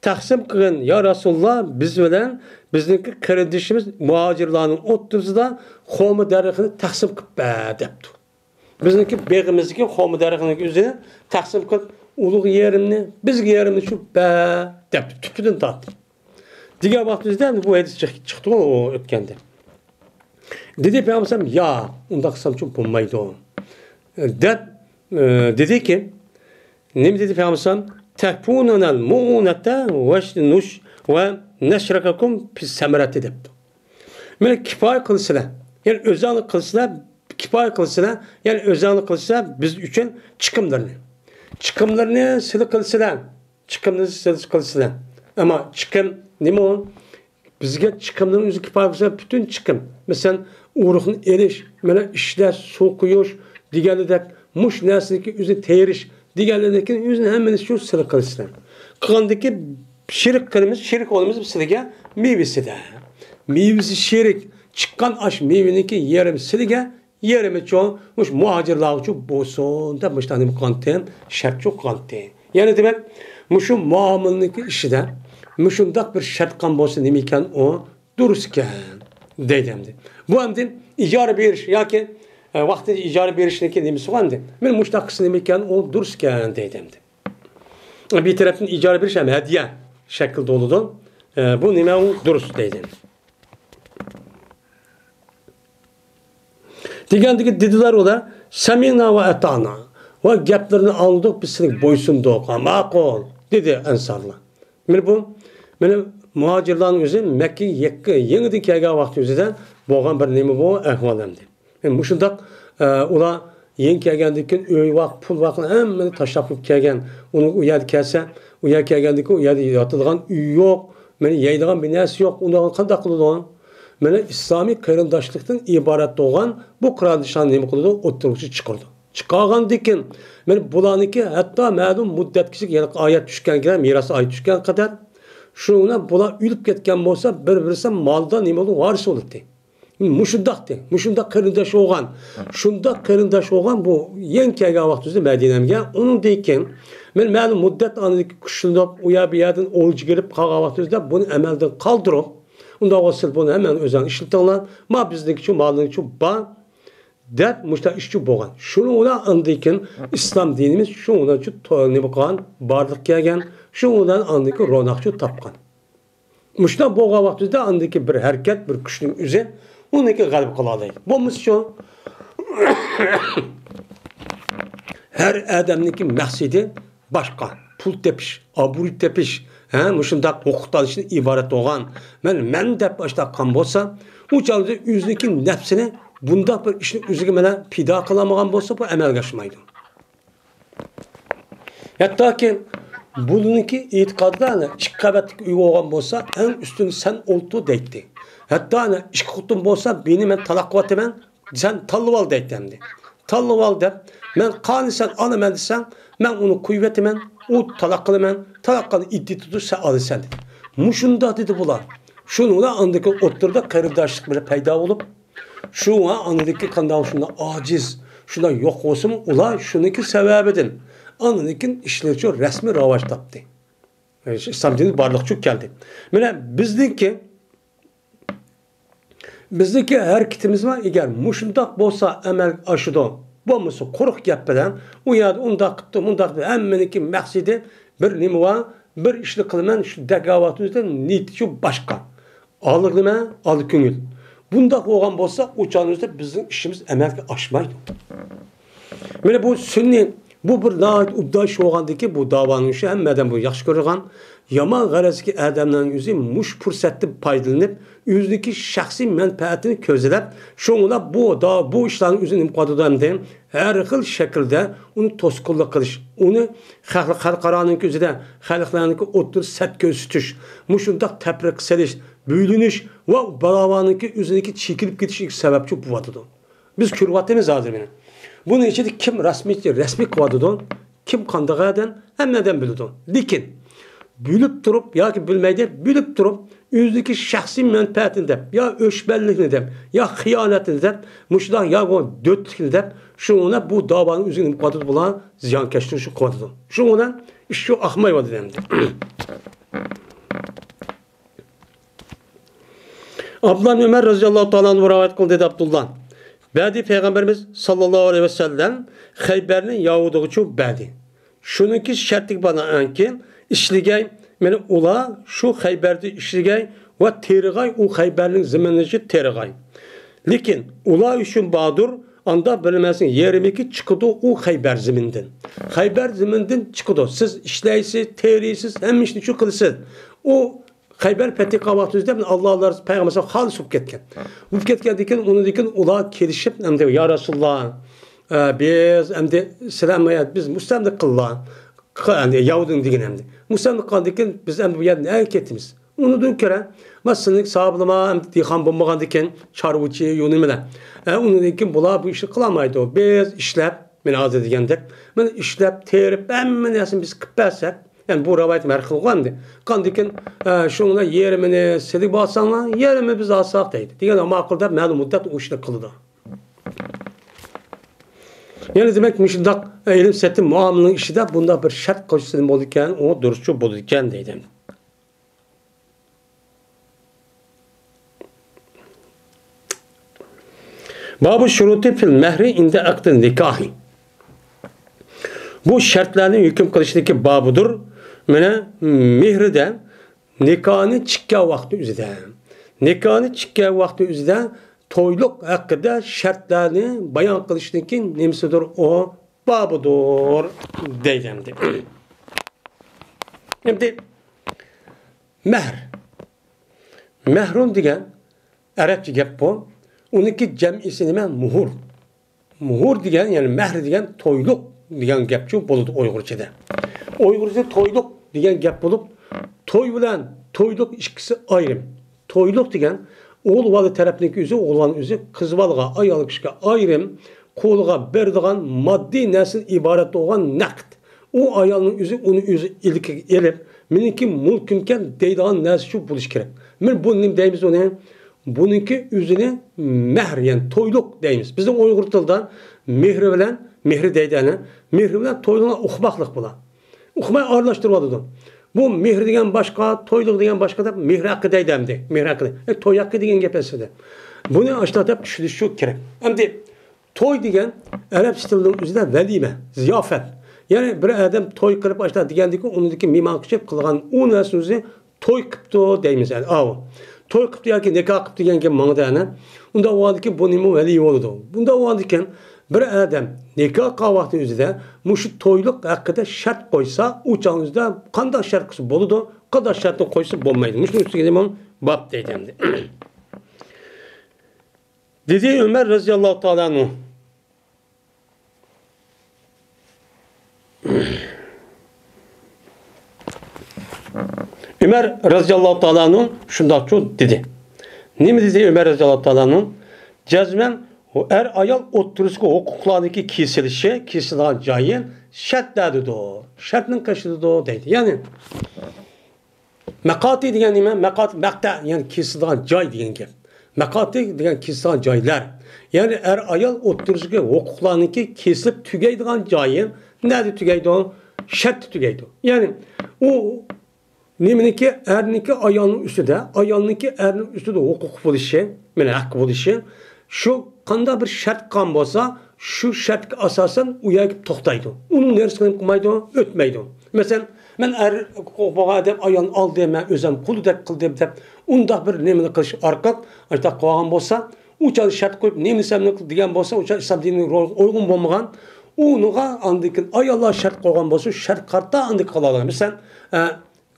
تەقسىم قىلغىن، يا رەسۇلاللا، بىز بىلەن بىزنىڭكى قېرىندىشىمىز مۇھاجىرلارنىڭ ئوتتۇرىسىدا خورما دەرىخىنى تەقسىم قىلىپ بەر، دەپتۇ. بىزنىڭكى بېغىمىزدىكى خورما دەرىخىنىڭ ئۆزىنى تەقسىم قىلىپ، ئۇلۇغا يېرىمنى، بىزگە يېرىمنى شۇ بەر، دەپتۇ، تۈپىدىن تارتىپ. دېگەن ۋاقتىمىزدا ئەمدى بۇ ھەدىس چىق-، چىقتىغۇ ئۇ ئۆتكەندە. دېدى پەيغەمبەر، يا، ئۇنداق قىلسامچۇ بولمايدۇ، دەپ، ئە، دېدىكى، نېمە دېدى پەيغەمبەر؟ «تەكفۇنەنەل مۇئۇنەتە ۋە نۇش-، ۋە نەشرەكەكۇم پىس سەمرەتى» دەپتۇ. مانا كىپايە قىلسىلەر، يەنى ئۆزەڭلار قىلسىلەر، كىپايە قىلسىلەر، يەنى ئۆزەڭلار قىلسىلەر بىز ئۈچۈن چىقىملىرىنى. چىقىملىرىنى سىلە قىلسىلەر، چىقىمنى سىلە قىلسىلەر. ئەمما چىقىم نېمە ئۇ؟ بىزگە چىقىمنىڭ ئۆزى كىپايە قىلسا، پۈتۈن چىقىم، مەسىلەن، ئۇرۇقنى ئېلىش، مانا ئىشلەش، سۇ قۇيۇش دېگەندەك، مۇشۇ نەرسىنىڭكى ئۆزىنى تېرىش دېگەنلەردىكى ئۆزىنى ھەممىنى شۇ سىلە قىلىسىلەر. قىلغاندىكى شېرىك قىلىمىز، شېرىك بولىمىز سىلىگە مېۋىسىدە. مېۋىسى شېرىك، چىققان ئاش مېۋىنىڭكى يېرىم سىلىگە، يېرىمىچۇ، مۇشۇ مۇھاجىرلارغىچۇ بولسۇن دەپ مۇشۇنداق نېمە قىلغانتى، شەرتچۇ قىلغانتى. يەنى دېمەك، مۇشۇ مۇئامىلىنىڭكى ئىچىدە مۇشۇنداق بىر شەرت قىلغان بولسا نېمە ئىكەن ئۇ؟ دۇرۇس ئىكەن دەيدۇ ئەمدى. بۇ ئەمدى ئىجارە بېرىش ياكى، ئە، ۋاقتىدا ئىجارە بېرىشنىڭكى نېمىسى بار ئەمدى. مانا مۇشۇنداق قىلسا نېمە ئىكەن ئۇ؟ دۇرۇس ئىكەن دەيدۇ ئەمدى. بىر تەرەپتىن ئىجارە بېرىش ھەم ھەدىيە شەكلىدە بولىدۇ. ئە، بۇ نېمە ئۇ؟ دۇرۇس دەيدۇ. دېگەندىكى دېدىلەر ئۇلار، «سەمىنا ۋە ئەتانا» ۋە گەپلىرىنى ئاڭلىدۇق، بىز سېنى بويسۇندۇق، ھە، ماقۇل، دېدى ئەنسارلار. مانا بۇ، مانا مۇھاجىرلارنىڭ ئۆزى مەككىگە يەككە-، يېڭىدىن كەلگەن ۋاقتى ئۆزىدە بولغان بىر نېمە بۇ ئەھۋال ئەمدى. مانا مۇشۇنداق، ئە، ئۇلار يېڭى كەلگەندىن كېيىن ئۆي ۋاق، پۇل ۋاق ھەممىنى تاشلاپ قويۇپ كەلگەن. ئۇنىڭ ئۇ يەردە كەلسە، ئۇ يەرگە كەلگەندىن كېيىن ئۇ يەردە ياتىدىغان ئۆي يوق، مانا يەيدىغان بىر نەرسە يوق. ئۇنداق قانداق قىلىدۇ؟ مانا ئىسلامىي قېرىنداشلىقتىن ئىبارەت بولغان بۇ قېرىنداشلارنى نېمە قىلىدۇ؟ ئوتتۇرىغا چىقىرىدۇ. چىقارغاندىن كېيىن، مانا بۇلارنىڭكى ھەتتا مەلۇم مۇددەتكىچە يەنە ئايەت چۈشكەنكەن، مىراس ئايەت چۈشكەن قەدەر، شۇنىڭ بىلەن بۇلار ئۆلۈپ كەتكەن بولسا، بىر-بىرسى مالدا نېمە بولىدۇ؟ ۋارىس بولىدۇ. مۇشۇنداقتى، مۇشۇنداق قېرىنداش بولغان، شۇنداق قېرىنداش بولغان بۇ يېڭى كەلگەن ۋاقتىمىزدا مەدىنەمگە. ئۇنىڭدىن كېيىن مەن مەلۇم مۇددەت ئاندىن كۈچلىنىپ، ئۇ يەر بۇ يەردىن ئولجا كېلىپ قالغان ۋاقتىمىزدا بۇنى ئەمەلدىن قالدۇرۇپ، ئۇنداق بولسا بۇنى ھەممىنى ئۆزۈڭ ئىشلىتىڭلار، ما بىزنىڭكىچۇ، مالنىڭچۇ بار دەپ مۇشۇنداق ئىشچۇ بولغان. شۇنىڭ بىلەن ئاندىن كېيىن ئىسلام دىنىمىز شۇنىڭ بىلەن نېمە قىلغان؟ بارلىققا كەلگەن. شۇنىڭ بىلەن ئاندىن كېيىن روناقچۇ تاپقان. مۇشۇنداق بولغان ۋاقتىدا ئاندىكى بىر ھەرىكەت، بىر كۈچنىڭ ئۆزى ئۇنىڭكى غەلىبە قىلالايدۇ. بولمىسىچۇ؟ ھەر ئادەمنىڭكى مەقسىتى باشقا. پۇل تېپىش، ئابرۇي تېپىش، ھە، مۇشۇنداق ھوقۇق تالىشىشتىن ئىبارەت بولغان. مەن، مەن دەپ ئاشۇنداق قىلغان بولسا، ئۇ چاغدا ئۆزىنىڭكى نەپسىنى بۇنداق بىر ئىشنى ئۆزىگە مانا پىدا قىلالمىغان بولسا، بۇ ئەمەلگە ئاشمايدۇ. ھەتتاكى بۇنىڭكى ئېتىقادىدا ئىككى قەۋەتلىك ئۆي بولغان بولسا، ئەڭ ئۈستۈندە سەن ئولتۇر دەيتتى. ھەتتا ئىككى خوتۇن بولسا، بىرنى مەن تالاق قىلىۋاتىمەن، سەن تاللىۋال دەيتتى ئەمدى. تاللىۋال دەپ، مەن قانىسەن ئالىمەن دېسەڭ، مەن ئۇنى قويۇۋېتىمەن، ئۇ تالاق قىلىمەن، تالاق قىلغان ئىددىتى تۇتۇپ سەن ئالىسەن دېدى. مۇشۇنداق دېدى بۇلار. شۇنىڭ بىلەن ئاندىن كېيىن ئوتتۇرىدا قېرىنداشلىق بىر پەيدا بولۇپ، شۇڭا ئاندىكى قانداق شۇنداق ئاجىز، شۇنداق يوق بولسىمۇ، ئۇلار شۇنىڭكى سەۋەبىدىن ئاندىن كېيىن ئىشلىرىچۇ رەسمىي راۋاج تاپتى. ئىسلام دىنى بارلىقچۇ كەلدى. مانا بىزنىڭكى، بىزنىڭكى ھەرىكىتىمىزمۇ ئەگەر مۇشۇنداق بولسا ئەمەلگە ئاشىدۇ. بولمىسا قۇرۇق گەپ بىلەن ئۇ يەردە ئۇنداق قىپتۇ، مۇنداق قىپتۇ، ھەممىنىڭكى مەقسىتى بىر نېمە بار، بىر ئىشنى قىلىمەن، شۇ دەگەۋاتىمىزدا نىيىتىچۇ باشقا. ئالغىنىمە، ئالا كۆڭۈل. بۇنداق بولغان بولسا، ئۇ چاغىمىزدا بىزنىڭ ئىشىمىز ئەمەلگە ئاشمايدۇ. مانا بۇ سۈننىي، بۇ بىر ناھايىتى ئوبدان ئىش بولغاندىكى، بۇ داۋانىڭ ئىشى ھەممە ئادەم بۇ ياخشى كۆرىدىغان. يامان غەرەزدىكى ئادەملەرنىڭ ئۆزى مۇشۇ پۇرسەتتىن پايدىلىنىپ، ئۆزىنىڭكى شەخسىي مەنپەئەتىنى كۆزلەپ، شۇڭا بۇ دا-، بۇ ئىشلارنىڭ ئۆزىنى نېمە قىلىۋاتىدۇ ئەمدى؟ ھەر خىل شەكىلدە ئۇنى توسقۇنلۇق قىلىش، ئۇنى خەلق-، خەلقئارانىڭكى ئۆزىدە، خەلقلەرنىڭكى ئوتتۇرىسىدا سەت كۆرسىتىش، مۇشۇنداق تەپرىقە سېلىش، بۆلۈنۈش ۋە باراۋانىڭكى ئۆزىنىڭكى چېكىنىپ كېتىشىگە سەۋەبچى بولۇۋاتىدۇ. بىز كۆرۈۋاتىمىز ھازىر مېنى. بۇنىڭ ئىچىدە كىم رەسمىي، رەسمىي قىلىۋاتىدۇ، كىم قانداق ئادەم، ھەممە ئادەم بىلىدۇ. لېكىن بىلىپ تۇرۇپ ياكى بىلمەيدۇ، بىلىپ تۇرۇپ ئۆزىنىڭكى شەخسىي مەنپەئەتىنى دەپ، يا ئۆچمەنلىكنى دەپ، يا خىيانەتنى دەپ، مۇشۇنداق يا بۇ دۆتلۈكنى دەپ، شۇنىڭ بىلەن بۇ داۋانى ئۆزىگە نېمە قىلىۋاتىدۇ، بۇلار زىيانكەشلىك ئۈچۈن قىلىۋاتىدۇ. شۇنىڭ بىلەن ئىش شۇ ئاقمايۋاتىدۇ ئەمدى. ئابدۇللا ئۆمەر رەزىياللاھۇ تائالا ئەنھۇ رىۋايەت قىلدى، دەپ ئابدۇللا. بەردى پەيغەمبىرىمىز ساللاللاھۇ ئەلەيھى ۋەسەللەم خەيبەرنى يەھۇدىيغىچۇ بەردى. شۇنىڭكى شەرتىگە بىنائەن كېيىن ئىشلىگەي، مېنى ئۇلار شۇ خەيبەردە ئىشلىگەي ۋە تېرىغاي، ئۇ خەيبەرنىڭ زېمىنىنى تېرىغاي. لېكىن ئۇلار ئۈچۈن باردۇر، ئاندا بىلمەسنىڭ يېرىمىكى چىقىدۇ ئۇ خەيبەر زېمىندىن. خەيبەر زېمىندىن چىقىدۇ. سىز ئىشلەيسىز، تېرىيسىز، ھەممە ئىشنى شۇ قىلىسىز. ئۇ خەيبەر پەتھى قىلغان ۋاقتىمىزدا ئاللا رازى، پەيغەمبەر خالىس بولۇپ كەتكەن. بولۇپ كەتكەندىن كېيىن، ئۇنىڭدىن كېيىن ئۇلار كېلىشىپ، ئەمدى، يا رەسۇلاللا، ئە، بىز ئەمدى سىلەرمۇ، بىز مۇستەملىكە قىللا، قى-، ئەمدى يەھۇدىينى دېگىن ئەمدى. مۇستەملىكە قىلغاندىن كېيىن بىز ئەمدى بۇ يەردىن نەگە كېتىمىز؟ ئۇنىڭدىن كۆرە، مەسىلەن، ساھابىلىرىمۇ ئەمدى دېھقان بولمىغاندىن كېيىن، چارۋىچى، يۇ نېمىلەر. ئە، ئۇنىڭدىن كېيىن بۇلار بۇ ئىشنى قىلالمايدۇ. بىز ئىشلەپ، مەن ھازىر دېگەندەك، مەن ئىشلەپ، تېرىپ، ھەممە نەرسىنى بىز قىلىپ بەرسەك، يەنى بۇ رىۋايەت ھەر خىل قىلغان ئەمدى. قاندىكىن، ئە، شۇڭا يېرىمىنى سېلىپ ئالساڭلار، يېرىمى بىز ئالساق دەيدۇ. دېگەن ماقۇل دەپ مەلۇم مۇددەت ئۇ ئىشنى قىلىدۇ. يەنى دېمەك، مۇشۇنداق ئېلىم سېتىم مۇئامىلىنىڭ ئىچىدە بۇنداق بىر شەرت قوشسا بولىدىكەن، ئۇ دۇرۇسچۇ بولىدىكەن دەيدۇ. بابۇ شۇرۇتى فىل مەھرى ئىندە ئەقدى نىكاھى. بۇ شەرتلەرنى ھۆكۈم قىلىشتىكى بابىدۇر. مانا مېھرىدە نىكاھنى چىككەن ۋاقتى ئۆزىدە. نىكاھنى چىككەن ۋاقتى ئۆزىدە تويلۇق ھەققىدە شەرتلەرنى بايان قىلىشتىكى نېمىسىدۇر ئۇ بابىدۇر دەيدۇ ئەمدى. ئەمدى مەھر. مەھرۇم دېگەن ئەرەبچە گەپ بۇ. ئۇنىڭكى جەمئىسى نېمە؟ مۇھۇر. مۇھۇر دېگەن، يەنى مەھر دېگەن تويلۇق دېگەن گەپچۇ بولىدۇ ئۇيغۇرچىدا. ئۇيغۇرچىدا تويلۇق دېگەن گەپ بولۇپ، توي بىلەن تويلۇق ئىككىسى ئايرىم. تويلۇق دېگەن ئوغۇل بالا تەرەپنىڭكى ئۆزى، ئوغۇل بالىنىڭ ئۆزى، قىز بالىغا، ئايال كىشىگە ئايرىم قولىغا بېرىدىغان ماددىي نەرسىدىن ئىبارەت بولغان نەقىد. ئۇ ئايالنىڭ ئۆزى ئۇنى ئۆزى ئىلكىگە ئېلىپ، مېنىڭكى مۈلكۈمكەن دەيدىغان نەرسە شۇ بولۇشى كېرەك. مانا بۇ نېمە دەيمىز ئۇنى؟ بۇنىڭكى ئۆزىنى مەھر، يەنى تويلۇق دەيمىز. بىزنىڭ ئۇيغۇر تىلىدا مېھرى بىلەن، مېھرى دەيدۇ ئەنە، مېھرى بىلەن تويلۇقنىڭ ئۇقماقلىق بۇلار. ئۇقماي ئارىلاشتۇرۇۋالىدۇ. بۇ مېھرى دېگەن باشقا، تويلۇق دېگەن باشقا دەپ مېھرى ھەققى دەيدۇ ئەمدى. مېھرى ھەققى. ئە، توي ھەققى دېگەن گەپ ئەسلىدە. بۇنى ئاشۇنداق دەپ چۈشىنىش شۇ كېرەك. ئەمدى توي دېگەن ئەرەبچە تىلنىڭ ئۆزىدە ۋەلىمە، زىيافەت. يەنى بىر ئادەم توي قىلىپ ئاشۇنداق دېگەندىكى ئۇنىڭدىكى مېھمان كۈچەپ قىلغان ئۇ نەرسىنى ئۆزى توي قىپتۇ دەيمىز ئەنە، ئاۋۇ. توي قىپتۇ ياكى نىكاھ قىپتۇ دېگەن گەپ ماڭىدۇ ئەنە. ئۇنداق بولغاندىكىن بۇ نېمە ۋەلىي بولىدۇ؟ بۇنداق بولغاندىكىن بىر ئادەم نىكاھ قىلغان ۋاقتى ئۆزىدە مۇشۇ تويلۇق ھەققىدە شەرت قويسا، ئۇ چاغنىڭ ئۆزىدە قانداق شەرت قىلسا بولىدۇ، قانداق شەرتنى قويسا بولمايدۇ. مۇشۇنىڭ ئۈستىگە نېمە باب دەيدۇ ئەمدى. دېدى ئۆمەر رەزىياللاھۇ تائالا ئەنھۇ. ئۆمەر رەزىياللاھۇ تائالا ئەنھۇ شۇنداقچۇ دېدى. نېمە دېدى ئۆمەر رەزىياللاھۇ تائالا ئەنھۇ؟ جەزمەن ئەر-ئايال ئوتتۇرىسىدىكى ھوقۇقلارنىڭكى كېسىلىشى، كېسىلىدىغان جايى شەرتلەردىدۇر، شەرتنىڭ قېشىدىدۇر دەيدۇ. يەنى مەقاتى دېگەن نېمە؟ مەقاتى، مەقتە، يەنى كېسىلىدىغان جاي دېگەن گەپ. مەقاتى دېگەن كېسىلىدىغان جايلار. يەنى ئەر-ئايال ئوتتۇرىسىدىكى ھوقۇقلارنىڭكى كېسىلىپ تۈگەيدىغان جايى نەدە تۈگەيدۇ؟ شەرتتە تۈگەيدۇ. يەنى ئۇ نېمىنىڭكى، ئەرنىڭكى ئايالنىڭ ئۈستىدە، ئايالنىڭكى ئەرنىڭ ئۈستىدە ھوقۇقى بولۇشى، مانا ھەققى بولۇشى، شۇ قانداق بىر شەرت قىلغان بولسا، شۇ شەرتكە ئاساسەن ئۇ يەرگە توختايدۇ. ئۇنىڭ نېرىسىغا نېمە قىلمايدۇ؟ ئۆتمەيدۇ. مەسىلەن، مەن ئەر ھوقۇقى بولغان ئادەم ئايالنى ئالدى، مەن ئۆزۈم قۇلدەك قىلدىم دەپ، ئۇنداق بىر نېمىنى قىلىش ئارقىلىق ئاشۇنداق قىلغان بولسا، ئۇ چاغدا شەرت قويۇپ، نېمە دېسەم دېگەن بولسا، ئۇ چاغدا ئىسلام دىنىغا ئۇيغۇن بولمىغان، ئۇنىڭغا ئاندىن كېيىن ئاياللار شەرت قويغان بولسا، شەرت قارىتا ئاندىن قىلالىغان. مەسىلەن، ئە،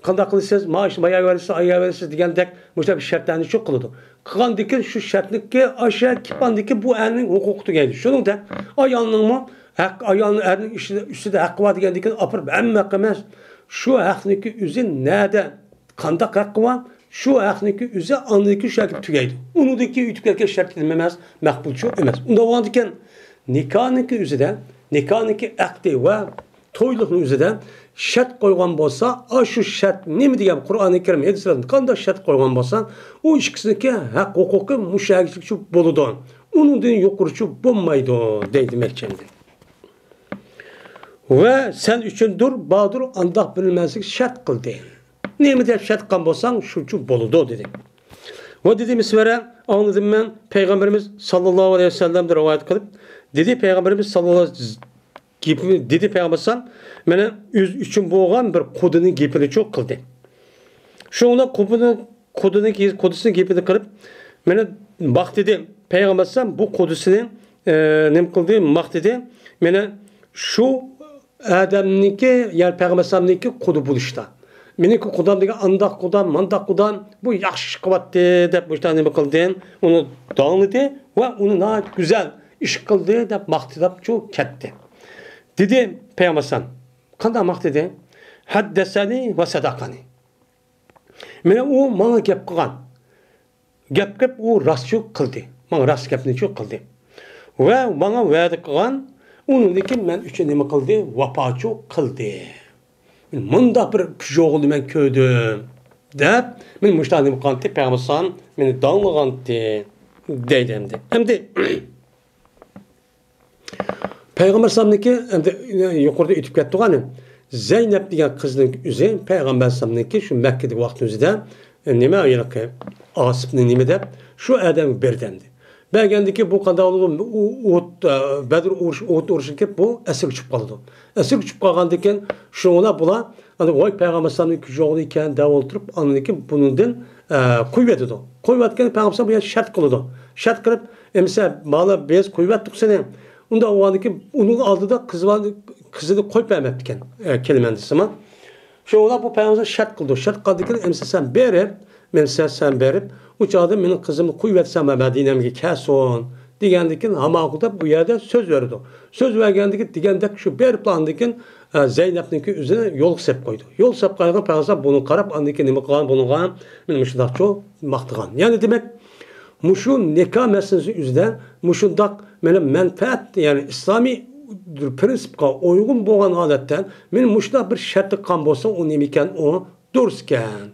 قانداق قىلىسىز؟ مائاشنى بايا بېرىسىز، ئايا بېرىسىز دېگەندەك مۇشۇنداق بىر شەرتلەرنى شۇ قىلىدۇ. قىلغاندىكىن شۇ شەرتنىڭكى ئاشۇ كىپاندىكى بۇ ئەرنىڭ ھوقۇقى تۈگەيدۇ. شۇنىڭدەك ئايالنىڭمۇ ھەق، ئايالنىڭ ئەرنىڭ ئۈستىدە، ئۈستىدە ھەققى بار دېگەندىكىن ئاپىرىپ ھەممە ھەق ئەمەس. شۇ ھەقنىڭكى ئۆزى نەدە، قانداق ھەققى بار؟ شۇ ھەقنىڭكى ئۆزى ئاندىكى شۇ ھەقتە تۈگەيدۇ. ئۇنىڭدىكى ئۆتۈپ كەتكەن شەرت نېمە ئەمەس؟ مەقبۇلچۇ ئەمەس. ئۇنداق بولغاندىكەن، نىكاھنىڭكى ئۆزىدە، نىكاھنىڭكى ئەقدى ۋە تويلۇقنىڭ ئۆزىدە شەرت قويغان بولسا، ئاشۇ شەرت نېمە دېگەن، قۇرئانى كەرىم، ھەدىسلەردە قانداق شەرت قويغان بولسا، ئۇ ئىككىسىنىڭكى ھەق ھوقۇقى مۇشۇ ھەقىچە بولىدۇ. ئۇنىڭدىن يۇقىرىچە بولمايدۇ، دەيدۇ مەكچەندىن. ۋە سەن ئۈچۈندۇر، باردۇر، ئانداق بىلمەسلىك شەرت قىلدى. نېمە دەپ شەرت قىلغان بولساڭ، شۇنچە بولىدۇ، دېدى. ۋە دېدى، مىسۋەرە، ئاڭلىدىم مەن، پەيغەمبىرىمىز ساللاللاھۇ ئەلەيھى ۋەسەللەمدىن رىۋايەت قىلىپ، دېدى، پەيغەمبىرىمىز ساللاللاھۇ ئەلەيھى ۋەسەللەم گېپىنى دېدى، پەيغەمبەر ئەلەيھىسسالام، مانا ئۆزى ئۈچۈن بولغان بىر قۇدىنىڭ گېپىنىچۇ قىلدى. شۇڭا قۇدىنىڭ، قۇدىنىڭ، قۇدىسىنىڭ گېپىنى قىلىپ، مانا باق دېدى، پەيغەمبەر ئەلەيھىسسالام بۇ قۇدىسىنى، ئە، نېمە قىلدى، ماختىدى. مانا شۇ ئادەمنىڭكى، يەنى پەيغەمبەر ئەلەيھىسسالامنىڭكى قۇدا بولۇشتا. مېنىڭكى قۇدام دېگەن ئانداق قۇدام، مانداق قۇدام، بۇ ياخشى ئىش قىلىۋاتتى دەپ مۇشۇنداق نېمە قىلدى، ئۇنى داڭلىدى ۋە ئۇنى ناھايىتى گۈزەل ئىش قىلدى دەپ ماختىلاپچۇ كەتتى. دېدى پەيغەمبەر ئەلەيھىسسالام. قانداق ماختىدى؟ ھەددەسەنى ۋە سەدەقەنى. مانا ئۇ ماڭا گەپ قىلغان. گەپ قىلىپ ئۇ راستچۇ قىلدى. ماڭا راست گەپنىچۇ قىلدى. ۋە ماڭا ۋەدە قىلغان، ئۇنىڭدىن كېيىن مەن ئۈچۈن نېمە قىلدى؟ ۋاپاچۇ قىلدى. مۇنداق بىر كۈچ يوغىنى مەن كۆردۈم، دەپ، مېنى مۇشۇنداق نېمە قىلغانتى، پەيغەمبەر ئەلەيھىسسالام مېنى داڭلىغانتى، دەيدۇ ئەمدى. پەيغەمبەر ئەلەيھىسسالامنىڭكى، ئەمدى يۇقىرىدا ئۆتۈپ كەتتۇق ئەنە. زەينەپ دېگەن قىزنىڭ ئۆزى پەيغەمبەر ئەلەيھىسسالامنىڭكى شۇ مەككىدىكى ۋاقتىمىزدا، نېمە، ھېلىقى ئاسىپنى نېمە دەپ، شۇ ئادەمگە بەردى ئەمدى. بەرگەندىكى بۇ قانداق بولىدۇ؟ ئۇ ئوت، ئە، بەدر ئۇرۇش، ئوت ئۇرۇشىدىكى بۇ ئەسىرگە چۈشۈپ قالىدۇ. ئەسىرگە چۈشۈپ قالغاندىن كېيىن شۇنىڭ بىلەن بۇلار، ئەنە، ۋاي پەيغەمبەر ئەلەيھىسسالامنىڭ كۈچى يوغىنى ئىكەن دەپ ئولتۇرۇپ، ئاندىن كېيىن بۇنىڭدىن، ئە، قويۇۋېتىدۇ. قويۇۋەتكەن پەيغەمبەر ئەلەيھىسسالام بۇ يەردە شەرت قىلىدۇ. شەرت قىلىپ، ئەمىسە، مانا بىز قويۇۋەتتۇق سېنى. ئۇنداق بولغاندىن كېيىن ئۇنىڭ ئالدىدا قىزى بار، قىزىنى قويۇپ بەرمەپتىكەن، ئە، كېلىمەن دېسىمۇ. شۇڭا بۇ پەيغەمبەر شەرت قىلىدۇ. شەرت قىلغاندىن كېيىن، ئەمىسە سەن بېرىپ، مەن سەن، سەن بېرىپ، ئۇ چاغدا مېنىڭ قىزىمنى قويۇۋەتسەن مەدىنەمگە كەلسۇن، دېگەندىن كېيىن ھامان دەپ بۇ يەردە سۆز بېرىدۇ. سۆز بەرگەندىن كېيىن دېگەندەك شۇ بېرىپلا ئاندىن كېيىن، ئە، زەينەپنىڭكى ئۆزىنى يولغا سېلىپ قويىدۇ. يولغا سېلىپ قويغان پەيغەمبەر بۇنى قاراپ، ئاندىن كېيىن نېمە قىلغان بۇنىڭغا، مېنى مۇشۇنداقچۇ ماختىغان. يەنى دېمەك، مۇشۇ نىكاھ مەسىلىسى ئۈزىدە مۇشۇنداق مانا مەنپەئەت، يەنى ئىسلامىي پىرىنسىپقا ئۇيغۇن بولغان ھالەتتە مانا مۇشۇنداق بىر شەرت قىلغان بولسا، ئۇ نېمىكەن؟ ئۇ دۇرۇسكەن،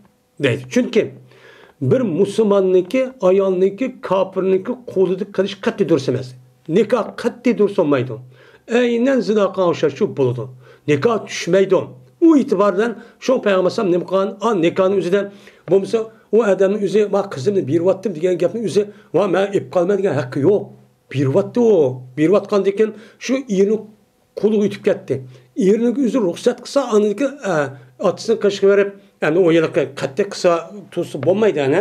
دەيدۇ. چۈنكى بىر مۇسۇلماننىڭكى، ئايالنىڭكى، كاپىرنىڭكى قولىدا قىلىش قەتئىي دۇرۇس ئەمەس. نىكاھ قەتئىي دۇرۇس بولمايدۇ. ئەينەن زىنا قىلغان ئوخشاش شۇ بولىدۇ. نىكاھ چۈشمەيدۇ. ئۇ ئېتىبار بىلەن شۇ پەيغەمبەر ئەلەيھىسسالام نېمە قىلغان؟ ئا، نىكاھنىڭ ئۆزىدە بولمىسا، ئۇ ئادەمنىڭ ئۆزى، «ۋا، قىزىمنى بېرىۋەتتىم» دېگەن گەپنىڭ ئۆزى، «ۋا، مەن ئېلىپ قالىمەن» دېگەن ھەققى يوق. بېرىۋەتتى ئۇ. بېرىۋەتكەندىن كېيىن شۇ ئېرىنىڭ قولىغا ئۆتۈپ كەتتى. ئېرىنىڭ ئۆزى رۇخسەت قىلسا، ئاندىن كېيىن، ئە، ئاتىسىنىڭ قېشىغا بېرىپ، ئەمدى ئۇ ھېلىقى قەتئىي قىلسا، تۇرسا بولمايدۇ، ئەنە.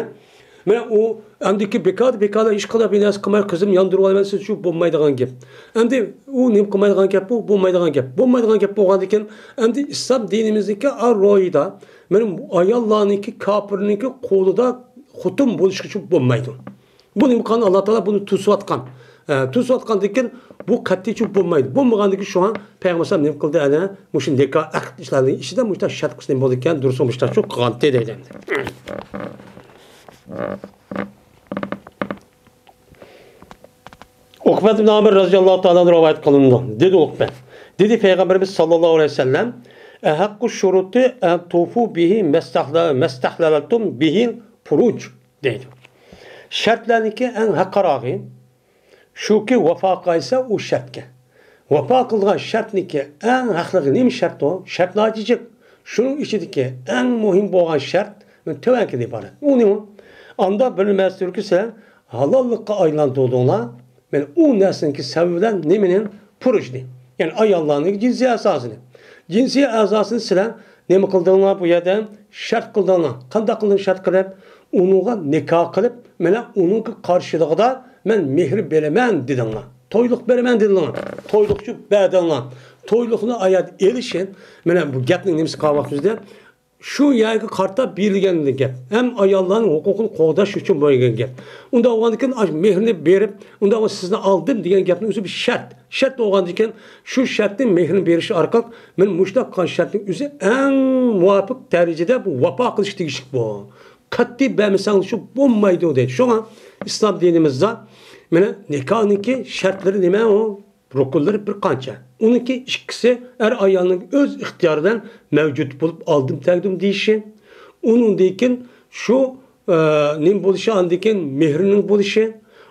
مانا ئۇ ئەمدىكى بىكار، بىكار ھېچ قانداق بىر نەرسە قىلماي، قىزىمنى ياندۇرۇۋالىمەن دېسە، شۇ بولمايدىغان گەپ. ئەمدى ئۇ نېمە قىلمايدىغان گەپ بۇ؟ بولمايدىغان گەپ. بولمايدىغان گەپ بولغاندىن كېيىن، ئەمدى ئىسلام دىنىمىزدىكى ئا روھىدا، مانا ئاياللارنىڭكى، كاپىرنىڭكى قولىدا خوتۇن بولۇشقىچە بولمايدۇ. بۇ نېمە قىلغان؟ ئاللا تائالا بۇنى توسۇۋاتقان. ئە، توسۇۋاتقاندىن كېيىن بۇ قەتئىيچە بولمايدۇ. بولمىغاندىن كېيىن شۇڭا پەيغەمبەر ئەلەيھىسسالام نېمە قىلدى؟ ئەنە مۇشۇ نىكاھ ئەقىد ئىشلارنىڭ ئىچىدە مۇشۇنداق شەرت قىلسا نېمە بولىدىكەن؟ دۇرۇس مۇشۇنداقچۇ قىلغانتى دەيدۇ ئەمدى. ئۇقبەت ئىبن ئامىر رەزىياللاھۇ تائالا ئەنھۇ رىۋايەت قىلىنىدۇ. دېدى ئۇقبە. دېدى پەيغەمبىرىمىز ساللاللاھۇ ئەلەيھى ۋەسەللەم، «ئەھەققۇ شۇرۇتى ئەن تۇفۇ بىھى مەستەھلە-، مەستەھلەلتۇم بىھىل پۇرۇج» دەيدۇ. شەرتلەرنىڭكى ئەڭ ھەققاراقى شۇكى، ۋاپا قىلسا ئۇ شەرتكە. ۋاپا قىلغان شەرتنىڭكى ئەڭ ھەقلىقى نېمە شەرت ئۇ؟ شەرتلەر جىق. شۇنىڭ ئىچىدىكى ئەڭ مۇھىم بولغان شەرت تۆۋەنكىدىن ئىبارەت. ئۇ نېمە؟ ئاندا بىر نېمە تۈركىسى ھالاللىققا ئايلاندۇردۇڭلار. مانا ئۇ نەرسىنىڭكى سەۋەبى بىلەن نېمىنى؟ پۇرۇجنى. يەنى ئاياللارنىڭ جىنسىي ئەزاسىنى. جىنسىي ئەزاسىنى سىلەر نېمە قىلدىڭلار بۇ يەردە؟ شەرت قىلدىڭلار. قانداق قىلدىڭ شەرت قىلىپ؟ ئۇنىڭغا نىكاھ قىلىپ، مانا ئۇنىڭ قارشىلىقىدا مەن مېھىر بېرىمەن دېدىڭلار. تويلۇق بېرىمەن دېدىڭلار. تويلۇقچۇ بەردىڭلار. تويلۇقنى ئايات ئېلىشى، مانا بۇ گەپنىڭ نېمىسى قالغان ۋاقتىمىزدا؟ شۇ يەرگە قارىتا بېرىلگەن گەپ. ھەم ئاياللارنىڭ ھوقۇقىنى قوغداش ئۈچۈن بولغان گەپ. ئۇنداق بولغاندىكىن، ئاشۇ مېھرىنى بېرىپ، ئۇنداق بولسا سىزنى ئالدىم دېگەن گەپنىڭ ئۆزى بىر شەرت. شەرت بولغاندىكىن، شۇ شەرتنى مېھرىنى بېرىش ئارقىلىق، مانا مۇشۇنداق قىلغان شەرتنىڭ ئۆزى ئەڭ مۇۋاپىق دەرىجىدە بۇ ۋاپا قىلىش تېگىشلىك بۇ. قەتئىي بەرمىسەڭ شۇ بولمايدۇ دەيدۇ. شۇڭا ئىسلام دىنىمىزدا مانا نىكاھنىڭكى شەرتلىرى نېمە ئۇ؟ رۇكۇنلىرى بىر قانچە. ئۇنىڭكى ئىككىسى ئەر ئايالنىڭ ئۆز ئىختىيارى بىلەن مەۋجۇت بولۇپ ئالدىم تەگدىم دېيىشى. ئۇنىڭدىن كېيىن شۇ، ئە، نېمە بولۇشى، ئاندىن كېيىن مېھرىنىڭ بولۇشى،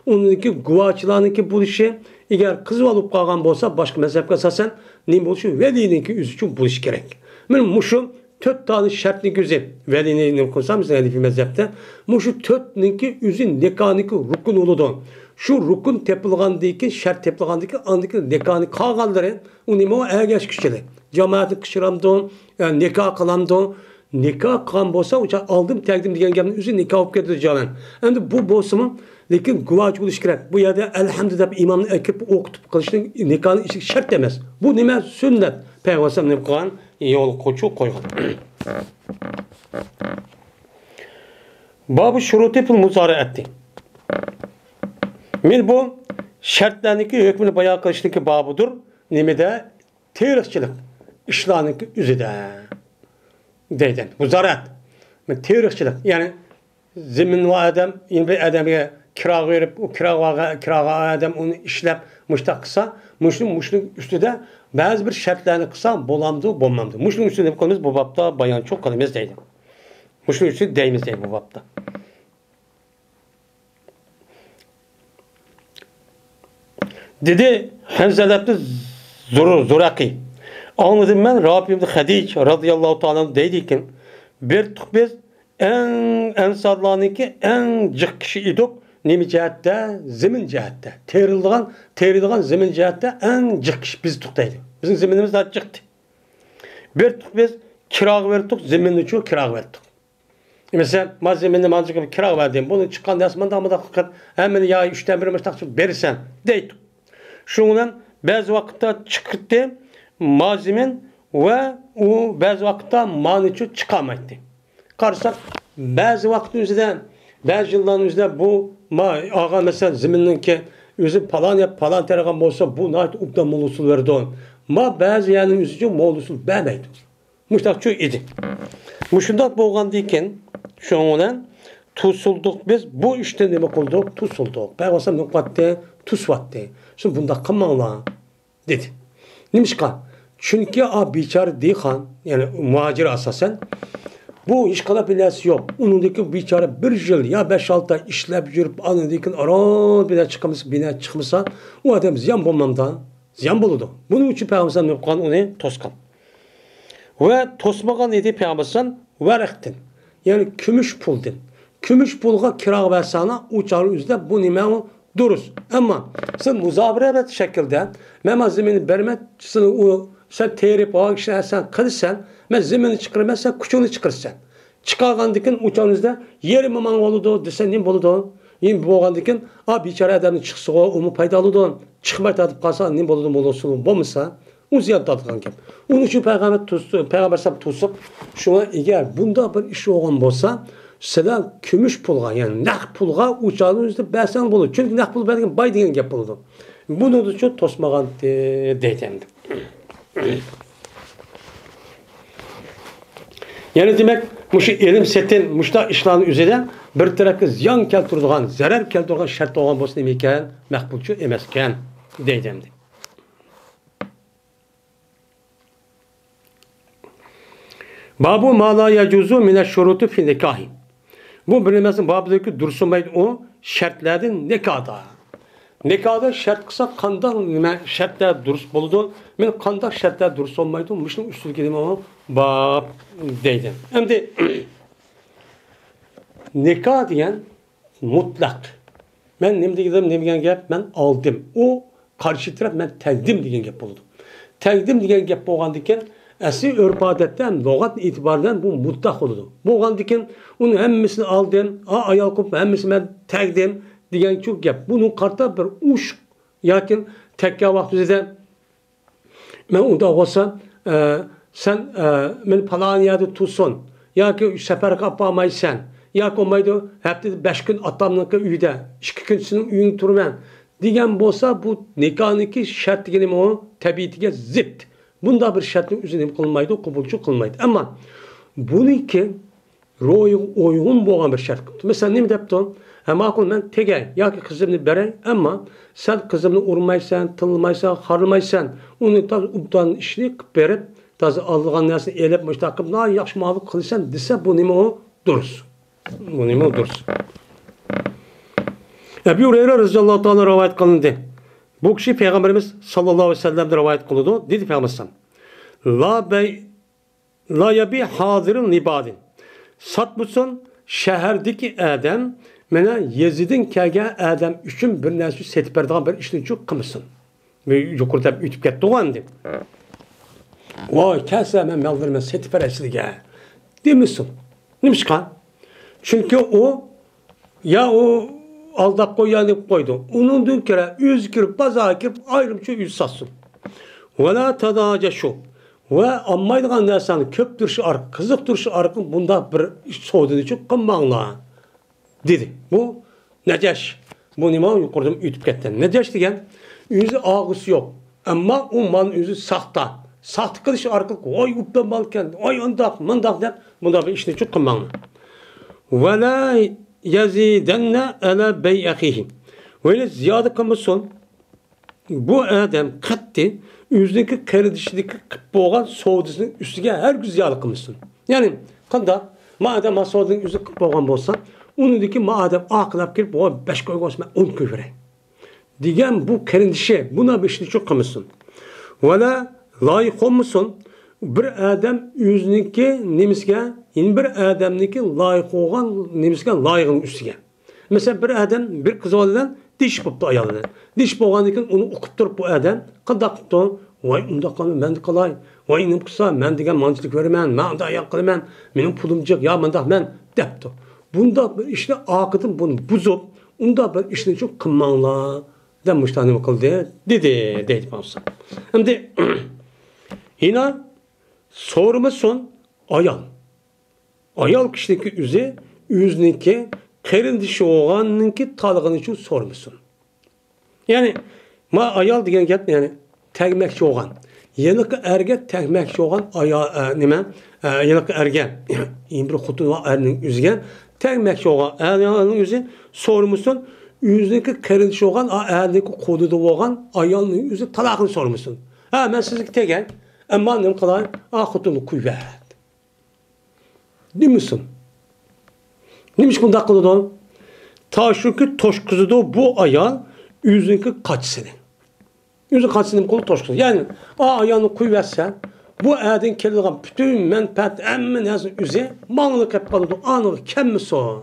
ئۇنىڭدىن كېيىن گۇۋاچىلارنىڭكى بولۇشى، ئەگەر قىز بولۇپ قالغان بولسا، باشقا مەزھەپكە ئاساسەن نېمە بولۇشى، ۋەلىينىڭكى ئۆزى ئۈچۈن بولۇشى كېرەك. مانا مۇشۇ تۆت دانە شەرتنىڭ ئۆزى، ۋەلىنى نېمە قىلسا، بىزنىڭ ھەنىفىي مەزھەپتە مۇشۇ تۆتنىڭكى ئۆزى نىكاھنىڭكى رۇكنى بولىدۇ. شۇ رۇكۇن تېپىلغاندىن كېيىن، شەرت تېپىلغاندىن كېيىن، ئاندىن كېيىن نىكاھنى قالغانلىرى، ئۇ نېمە، ئۇ ئەگەشكۈچىلىك. جامائەتنى قىچۇرامدۇ، ئە، نىكاھ قىلامدۇ؟ نىكاھ قىلغان بولسا، ئۇ چاغ ئالدىم تەگدىم دېگەن گەپنىڭ ئۆزى نىكاھ بولۇپ كېتىدۇ جانان. ئەمدى بۇ بولسىمۇ، لېكىن گۇۋاچى بولۇشى كېرەك. بۇ يەردە ئەلھەمدۇ دەپ ئىمامنى ئەكىرىپ ئوقۇتۇپ قىلىشنىڭ نىكاھنىڭ ئىچىگە شەرت ئەمەس. بۇ نېمە؟ سۈننەت. پەيغەمبەر ئەلەيھىسسالام نېمە قىلغان؟ يولغا قوچۇق قويغان. بابۇ شۇرۇتى فىل مۇزارەئەتى. مانا بۇ شەرتلەرنىڭكى ھۆكمىنى بايان قىلىشنىڭكى بابىدۇر. نېمىدە؟ تېرىقچىلىق ئىشلارنىڭكى ئۆزىدە دەيدۇ. مۇزارەئەت. تېرىقچىلىق، يەنى زېمىن بار ئادەم، يەنە بىر ئادەمگە كىراغا بېرىپ، ئۇ كىراغا، كىراغا ئادەم ئۇنى ئىشلەپ، مۇشتاق قىلسا، مۇشۇ، مۇشۇنىڭ ئۈستىدە بەزى بىر شەرتلەرنى قىلسا، بولامدۇ، بولمامدۇ؟ مۇشۇنىڭ ئۈستىدە نېمە قىلىمىز؟ بۇ بابتا بايانچۇ قىلىمىز دەيدۇ. مۇشۇنىڭ ئۈستىدە دەيمىز دەيدۇ بۇ بابتا. دېدى ھەنزەلەتنى زۇر-، زۇرەقى. ئاڭلىدىم مەن رافى ئىبن خەدىج رازىياللاھۇ تائالا ئەنھۇ دەيدىكەن، بېرىتتۇق بىز ئەڭ، ئەنسارلارنىڭكى ئەڭ جىق كىشى ئىدۇق. نېمە جەھەتتە؟ زېمىن جەھەتتە. تېرىلىدىغان، تېرىيدىغان زېمىن جەھەتتە ئەڭ جىق كىشى بىز ئىدۇق دەيدۇ. بىزنىڭ زېمىنىمىز ناھايىتى جىقتى. بېرىتتۇق بىز، كىراغا بېرىتتۇق، زېمىننىچۇ كىراغا بېرىتتۇق. مەسىلەن، ما زېمىننى مانچە قىلىپ كىراغا بەردىم، بۇنى چىققان نەرسە مانداق، مانداق قىلىپ، ھەممىنى يا ئۈچتىن بىر مۇشتاق قىلىپ بېرىسەن دەيتتۇق. شۇنىڭ بىلەن بەزى ۋاقىتتا چىقىرتتى، ما زېمىن ۋە ئۇ بەزى ۋاقىتتا مانىچۇ چىقالمايتتى. قارىساق، بەزى ۋاقىتنىڭ ئۆزىدە، بەزى يىللارنىڭ ئۆزىدە بۇ ما ئالغان، مەسىلەن، زېمىننىڭكى ئۆزى پالان يەر، پالان تېرىغان بولسا، بۇ ناھايىتى ئوبدان مول ھوسۇل بېرىدۇ. ما بەزى يەرنىڭ ئۆزىچۇ مول ھوسۇل بەرمەيدۇ. مۇشۇنداق چۇ ئىدى. مۇشۇنداق بولغاندىكىن، شۇنىڭ بىلەن توسۇلدۇق بىز، بۇ ئىشتا نېمە قىلدۇق؟ توسۇلدۇق. پەيغەمبەر نېمە قىلاتتى؟ توسۇۋاتتى. شۇ بۇنداق قىلماڭلار دېدى. نېمىشقا؟ چۈنكى ئا بىچارە دېھقان، يەنى مۇھاجىر ئاساسەن، بۇ ھېچقانداق بىر نەرسە يوق. ئۇنىڭدىكى بىچارە بىر يىل يا بەش-ئالتە ئاي ئىشلەپ يۈرۈپ، ئاندىن كېيىن ئاران بىر نەرسە چىقمىسا، بىر نەرسە چىقمىسا، ئۇ ئادەم زىيان بولمامدا؟ زىيان بولىدۇ. بۇنىڭ ئۈچۈن پەيغەمبەر نېمە قىلغان؟ ئۇنى توسقان. ۋە توسمىغان ئىدى پەيغەمبەر ۋەرەقتىن، يەنى كۈمۈش پۇلدىن. كۈمۈش پۇلغا كىراغا بەرسەڭلار، ئۇ چاغنىڭ ئۆزىدە بۇ نېمە ئۇ؟ دۇرۇس. ئەمما سەن مۇزابىرە شەكلىدە، مەن ھازىر زېمىننى بەرمەن، سېنى ئۇ، سەن تېرىپ ئالغان ئىشنى سەن قىلىسەن، مەن زېمىننى چىقىرىمەن، سەن كۈچۈڭنى چىقىرىسەن. چىقارغاندىن كېيىن ئۇ چاغنىڭ ئۆزىدە يېرىمى ماڭا بولىدۇ دېسە نېمە بولىدۇ؟ يېرىمى بولغاندىن كېيىن، ئا بىچارە ئادەمنى چىقسىغۇ، ئۇمۇ پايدا ئالىدۇ. چىقماي تارتىپ قالسا نېمە بولىدۇ؟ بولسۇن، بولمىسا، ئۇ زىيان تارتىدىغان گەپ. ئۇنىڭ ئۈچۈن پەيغەمبەر توس-، پەيغەمبەر ئەلەيھىسسالام توسۇپ، شۇڭا ئەگەر بۇنداق بىر ئىش بولغان بولسا، سىلەر كۈمۈش پۇلغا، يەنى نەق پۇلغا ئۇ چاغنىڭ ئۆزىدە بەرسەڭ بولىدۇ. چۈنكى نەق پۇل بەرگەن باي دېگەن گەپ بولىدۇ. بۇنىڭدىچۇ توسمىغانتى دەيدۇ ئەمدى. يەنى دېمەك، مۇشۇ ئېلىم سېتىم، مۇشۇنداق ئىشلارنىڭ ئۆزىدە بىر تەرەپكە زىيان كەلتۈرىدىغان، زەرەر كەلتۈرىدىغان شەرت بولغان بولسا نېمە ئىكەن؟ مەقبۇلچۇ ئەمەسكەن دەيدۇ ئەمدى. بابۇ ما لا يەجۇزۇ مىنەش شۇرۇتى فى نىكاھى. بۇ بىر نېمىسىنىڭ بابىدۇركى، دۇرۇس بولمايدۇ ئۇ شەرتلەردىن نىكاھدا. نىكاھدا شەرت قىلسا قانداق نېمە شەرتلەر دۇرۇس بولىدۇ؟ مېنىڭ قانداق شەرتلەر دۇرۇس بولمايدۇ؟ مۇشۇنىڭ ئۈستىدىكى نېمە ئۇ؟ باب دەيدۇ. ئەمدى نىكاھ دېگەن مۇتلەق. مەن نېمە دېگىنىم، نېمە دېگەن گەپ؟ مەن ئالدىم. ئۇ قارشى تەرەپ، مەن تەگدىم دېگەن گەپ بولىدۇ. تەگدىم دېگەن گەپ بولغاندىكىن، ئەسلى ئۆرپ-ئادەتتە ھەم لۇغەت ئېتىبارى بىلەن بۇ مۇتلەق بولىدۇ. بولغاندىكىن، ئۇنى ھەممىسىنى ئالدىم، ئا، ئايال قىلىپ ھەممىسىنى مەن تەگدىم دېگەنچۇ گەپ. بۇنىڭغا قارىتا بىر ئۇچۇق ياكى تەككە ۋاقتىمىزدا مەن ئۇنداق بولسا، ئە، سەن، ئە، مېنى پالان يەردە تۇرسۇن، ياكى سەپەرگە ئاپارمايسەن، ياكى بولمايدۇ، ھەپتىدە بەش كۈن ئاتامنىڭكى ئۆيىدە، ئىككى كۈن سېنىڭ ئۆيۈڭدە تۇرىمەن دېگەن بولسا، بۇ نىكاھنىڭكى شەرتىگە نېمە ئۇ؟ تەبىئىتىگە زىت. بۇنداق بىر شەرتنىڭ ئۆزى نېمە قىلمايدۇ؟ قوبۇلچۇ قىلمايدۇ. ئەمما بۇنىڭكى روھىغا ئۇيغۇن بولغان بىر شەرت قىپتۇ. مەسىلەن، نېمە دەپتۇ؟ ھە، ماقۇل، مەن تېگەي ياكى قىزىمنى بېرەي، ئەمما سەن قىزىمنى ئۇرمايسەن، تىللىمايسەن، خارلىمايسەن، ئۇنى تازا ئوبدان ئىشنى قىلىپ بېرىپ، تازا ئالىدىغان نەرسىنى ئېلىپ، مۇشۇنداق قىلىپ، ناھايىتى ياخشى مۇئامىلە قىلىسەن دېسە، بۇ نېمە ئۇ؟ دۇرۇس. بۇ نېمە ئۇ؟ دۇرۇس. ئەبۇ ھۇرەيرە رەزىياللاھۇ تائالا رىۋايەت قىلىندى. بۇ كىشى پەيغەمبىرىمىز ساللاللاھۇ ئەلەيھى ۋەسەللەمدىن رىۋايەت قىلىدۇ. دېدى پەيغەمبەر ئەلەيھىسسالام، لا بەي-، لا يەبىئ ھازىرۇن لىبادىن. ساتمىسۇن شەھەردىكى ئادەم، مانا يېزىدىن كەلگەن ئادەم ئۈچۈن بىر نەرسە سېتىپ بېرىدىغان بىر ئىشنى قىلمىسۇن. بۇ يۇقىرىدا ئۆتۈپ كەتتىغۇ ئەمدى. ۋاي، كەلسە مەن مال بېرىمەن، سېتىپ بېرەي سىلىگە دېمىسۇن. نېمىشقا؟ چۈنكى ئۇ يا ئۇ ئالداپ قويدى، يا نېمە قويدى. ئۇنىڭدىن كۆرە ئۆزى كىرىپ، بازارغا كىرىپ، ئايرىمچە ئۆزى ساتسۇن. ۋەلا تاداجەشۇ. ۋە ئالمايدىغان نەرسىنى كۆپتۈرۈش ئارقىلىق، قىزىقتۇرۇش ئارقىلىق بۇنداق بىر ئىش، سودىنى قىلماڭلار. دېدى. بۇ نەجەش. بۇ نېمە؟ يۇقىرىدىن ئۆتۈپ كەتكەن. نەجەش دېگەن ئۆزى ئالغۇسى يوق. ئەمما ئۇ مال ئۆزى ساختا. ساختا قىلىش ئارقىلىق، ۋاي، ئوبدان مالكەن، ۋاي، ئانداق، مۇنداق دەپ، بۇنداق بىر ئىشنى قىلماڭلار. ۋەلا يەزىدەننە ئەلا بەيئەخىھى. ۋە زىيادە قىلمىسۇن. بۇ ئادەم قەتئىي ئۆزىنىڭكى قېرىندىشىنىڭكى قىلىپ بولغان سودىسىنىڭ ئۈستىگە ھەرگىز زىيادە قىلمىسۇن. يەنى قانداق؟ ما ئادەم ما سودىنىڭ ئۆزى قىلىپ بولغان بولسا، ئۇنىڭدىكى ما ئادەم ئاقىلاپ كېلىپ، بۇ بەش كوي بولسا، مەن ئون كوي بېرەي دېگەن بۇ قېرىندىشى بۇنداق بىر ئىشنى قىلمىسۇن. ۋەلا لايىق بولمىسۇن. بىر ئادەم ئۆزىنىڭكى نېمىسىگە، يەنە بىر ئادەمنىڭكى لايىق بولغان نېمىسىگە، لايىقىنىڭ ئۈستىگە. مەسىلەن، بىر ئادەم بىر قىز بالا بىلەن دېيىشىپ بوپتۇ، ئايال بىلەن. دېيىشىپ بولغاندىن كېيىن ئۇنى ئۇقۇپ تۇرۇپ بۇ ئادەم قانداق قىپتۇ؟ ۋاي، ئۇنداق قىلما، مەن قىلاي. ۋاي، نېمە قىلسا، مەن دېگەن مانچىلىك بېرىمەن، مەن ئۇنداق ئايال قىلىمەن، مېنىڭ پۇلۇم جىق، يا مانداق مەن دەپتۇ. بۇنداق بىر ئىشنى ئارقىدىن بۇنى بۇزۇپ، ئۇنداق بىر ئىشنى قىلماڭلار دەپ مۇشۇنداق نېمە قىلدى، دېدى، دەيدۇ بولسا. ئەمدى يەنە سورىمىسۇن ئايال. ئايال كىشىنىڭكى ئۆزى، ئۆزىنىڭكى قېرىندىشى بولغاننىڭكى تالىغىنى ئۈچۈن سورىمىسۇن. يەنى، ما ئايال دېگەن گەپ، يەنى تەگمەكچى بولغان، ھېلىقى ئەرگە تەگمەكچى بولغان ئايال، ئە، نېمە، ئە، ھېلىقى ئەرگە، يەنە بىر خوتۇن ۋە ئەرنىڭ ئۆزىگە تەگمەكچى بولغان ئايالنىڭ ئۆزى سورىمىسۇن، ئۆزىنىڭكى قېرىندىشى بولغان، ئا، ئەرنىڭكى قولىدا بولغان ئايالنىڭ ئۆزى تالاقىنى سورىمىسۇن. ھە، مەن سىزگە تەگەي، ئەمما نېمە قىلاي؟ ئا، خوتۇننى قويۇۋەت. دېمىسۇن. نېمىشقا بۇنداق قىلىدۇ؟ تا شۇكى توشقۇزىدۇ بۇ ئايال ئۆزىنىڭكى قاچىسىنى. ئۆزى قاچىسىنى نېمە قىلىدۇ؟ توشقۇزىدۇ. يەنى، ئا ئايالنى قويۇۋەتسە، بۇ ئەردىن كېلىدىغان پۈتۈن مەنپەئەت، ھەممە نەرسە ئۆزى ماڭىلا قېلىپ قالىدۇ، ئانىغا كەلمىسۇن.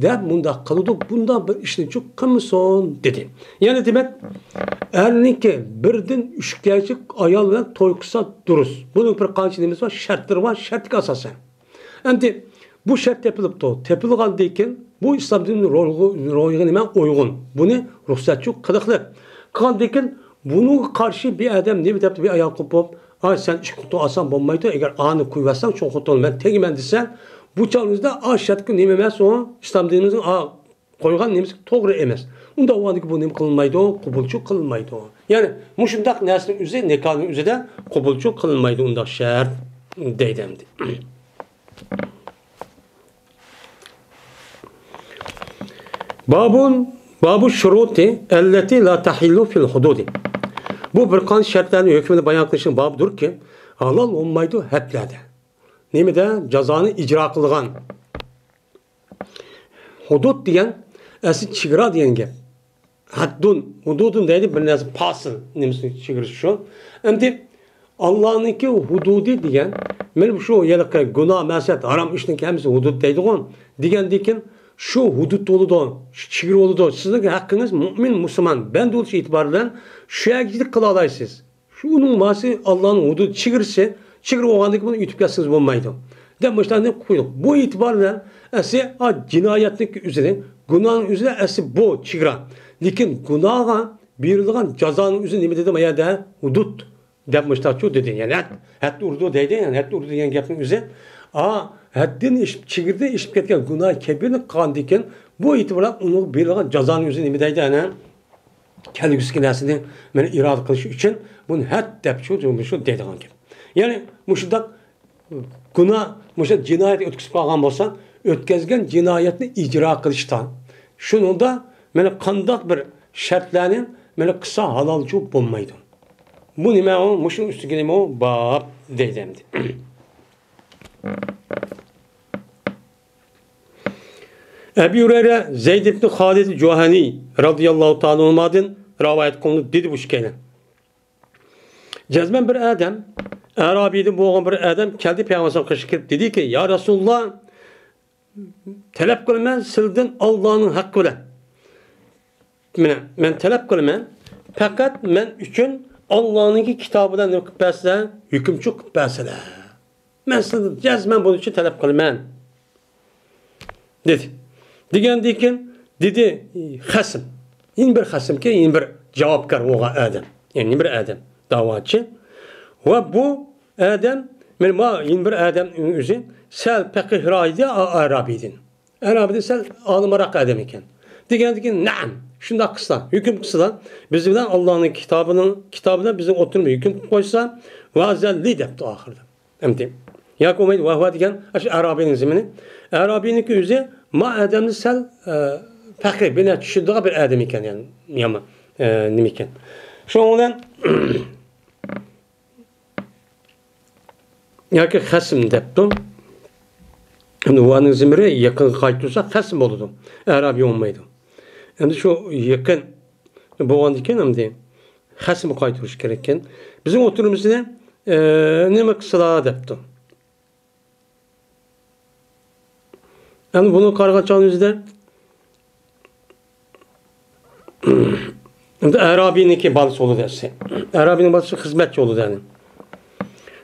دەپ مۇنداق قىلىدۇ، بۇنداق بىر ئىشنى قىلمىسۇن، دېدى. يەنى دېمەك، ئەرنىڭكى بىردىن ئۈچ كەچلىك ئايال بىلەن توي قىلسا دۇرۇس. بۇنىڭ بىر قانچە نېمىسى بار، شەرتلىرى بار، شەرتكە ئاساسەن. ئەمدى بۇ شەرت تېپىلىپتۇ. تېپىلغاندىن كېيىن بۇ ئىسلام دىنىنىڭ روھىغا، روھىغا نېمە ئۇيغۇن. بۇنى رۇخسەتچۇ قىلىقلىق. قىلغاندىن كېيىن بۇنىڭغا قارشى بىر ئادەم نېمە دەپتۇ، بىر ئايال قوپۇپ، ئاي، سەن ئىككى خوتۇن ئالساڭ بولمايدۇ، ئەگەر ئانى قويۇۋەتسەڭ، چوڭ خوتۇن مەن تېگىمەن دېسە، بۇ چاغنىڭ ئۆزىدە ئا شەرتكە نېمە ئەمەس ئۇ، ئىسلام دىنىمىزنىڭ ئا قويغان نېمىسى توغرا ئەمەس. ئۇنداق بولغاندىكىن بۇ نېمە قىلىنمايدۇ، قوبۇلچۇ قىلىنمايدۇ. يەنى مۇشۇنداق نەرسىنىڭ ئۆزى نىكاھنىڭ ئۆزىدە قوبۇلچۇ قىلىنمايدۇ ئۇنداق شەرت دەيدۇ ئەمدى. بابۇن، بابۇ شۇرۇتى ئەللەتى لا تەھىللۇ فىل ھۇدۇدى. بۇ بىر قانچە شەرتلەرنىڭ ھۆكمىنى بايان قىلىشنىڭ بابىدۇركى، ھالال بولمايدۇ ھەدلەردە. نېمىدە؟ جازانى ئىجرا قىلغان. ھۇدۇد دېگەن ئەسلى چېگرا دېگەن گەپ. ھەددۇن، ھۇدۇدۇن دەيدۇ، بىر نەرسە پاسىل، نېمىسى چېگرىسى شۇ. ئەمدى ئاللانىڭكى ھۇدۇدى دېگەن، مانا شۇ ھېلىقى گۇناھ، مەسىيەت، ھارام ئىشنىڭكى ھەممىسى ھۇدۇد دەيدىغۇ. دېگەندىكىن شۇ ھۇدۇد بولىدۇ، شۇ چېگرا بولىدۇ. سىزنىڭ ھەققىڭىز مۇئمىن، مۇسۇلمان، بەندە بولۇش ئېتىبارى بىلەن شۇ يەرگىچىلىك قىلالايسىز. شۇ ئۇنىڭ ماسى ئاللانىڭ ھۇدۇدى، چېگرىسى، چېگرا بولغاندىن كېيىن ئۇنى ئۆتۈپ كەتسىڭىز بولمايدۇ دەپ مۇشۇنداق قويدۇق. بۇ ئېتىبار بىلەن ئەسلى، ئا، جىنايەتنىڭ ئۆزىنى، گۇناھنىڭ ئۆزىنى ئەسلى بۇ چېگرا. لېكىن گۇناھقا بېرىلىدىغان جازانىڭ ئۆزى نېمە دېدى ما يەردە؟ ھۇدۇد دەپ مۇشۇنداقچۇ دېدى. يەنى ھەد، ھەد ئۇرىدۇ دەيدۇ، يەنى ھەد ئۇرىدۇ دېگەن گەپنىڭ ئۆزى، ئا، ھەددىن ئېشىپ، چېگرىدىن ئېشىپ كەتكەن گۇناھ كەبىرىنى قىلغاندىن كېيىن بۇ ئېتىبار بىلەن ئۇنىڭغا بېرىلغان جازانىڭ ئۆزى نېمە دەيدۇ ئەنە؟ كەلگۈسىدىكى نەرسىنى مانا ئىرادە قىلىش ئۈچۈن بۇنى ھەد دەپ شۇ، شۇ دەيدىغان گەپ. يەنى مۇشۇنداق گۇناھ، مۇشۇ جىنايەت ئۆتكۈزۈپ قالغان بولسا، ئۆتكۈزگەن جىنايەتنى ئىجرا قىلىشتا. شۇنىڭدا مانا قانداق بىر شەرتلەرنى مانا قىلسا ھالالچۇ بولمايدۇ. بۇ نېمە ئۇ؟ مۇشۇنىڭ ئۈستىگە نېمە ئۇ؟ باب دەيدۇ ئەمدى. ئەبى ھۇرەيرە زەيد ئىبن خالىد جۇھەنى رازىياللاھۇ تائالا ئەنھۇمادىن رىۋايەت قىلىنىدۇ، دېدى بۇ ئىككىيلەن. جەزمەن بىر ئادەم، ئەرابىيدىن بولغان بىر ئادەم كەلدى پەيغەمبەر قېشىغا كىرىپ دېدىكى، يا رەسۇلاللا، تەلەپ قىلىمەن سىلدىن ئاللانىڭ ھەققى بىلەن. مانا، مەن تەلەپ قىلىمەن، پەقەت مەن ئۈچۈن ئاللانىڭكى كىتابى بىلەن نېمە قىلىپ بەرسىلەر؟ ھۆكۈمچى قىلىپ بەرسىلەر. مەن سىلدىن جەزمەن بۇنىڭ ئۈچۈن تەلەپ قىلىمەن، دېدى. دېگەندىن كېيىن دېدى، خەسىم. يەنە بىر خەسىمكى، يەنە بىر جاۋابكار بولغان ئادەم. يەنى بىر ئادەم، داۋاچى. ۋە بۇ ئادەم، مانا، ما، يەنە بىر ئادەم ئۆزى سەل پەقىھراق ئىدى، ئا-، ئەرابىيدىن. ئەرابىيدىن سەل ئالىمراق ئادەم ئىكەن. دېگەندىن كېيىن، نەئەم، شۇنداق قىلسا، ھۆكۈم قىلسىلا، بىز بىلەن ئاللانىڭ كىتابىنىڭ، كىتابىدا بىزنىڭ ئوتتۇرىمىزدا ھۆكۈم قىلىپ قويسا، ۋەزەللى دەپتۇ ئاخىرىدا. ئەمدى ياكى بولمايدۇ، ۋەھۋە دېگەن ئاشۇ ئەرابىينىڭ زېمىنى. ئەرابىينىڭكى ئۆزى ما ئادەمنى سەل، ئە، پەقىھ، بىنا چۈشىنىدىغان بىر ئادەم ئىكەن، يەنى يامان، ئە، نېمە ئىكەن. شۇنىڭ بىلەن ياكى خەسىم دەپتۇ. ئەمدى ۋانىڭ زېمىرى يېقىنغا قايتۇرسا خەسىم بولىدۇ. ئەرابىي بولمايدۇ. ئەمدى شۇ يېقىن بولغاندىكىن ئەمدى خەسىمگە قايتۇرۇش كېرەككەن. بىزنىڭ ئوتتۇرىمىزدا، ئە، نېمە قىلسىلا دەپتۇ. ئەمدى بۇنى قارىغان چاغىمىزدا، ئەمدى ئەرابىينىڭكى بالىسى بولىدۇ دەسسى. ئەرابىينىڭ بالىسى خىزمەتچى بولىدۇ يەنى.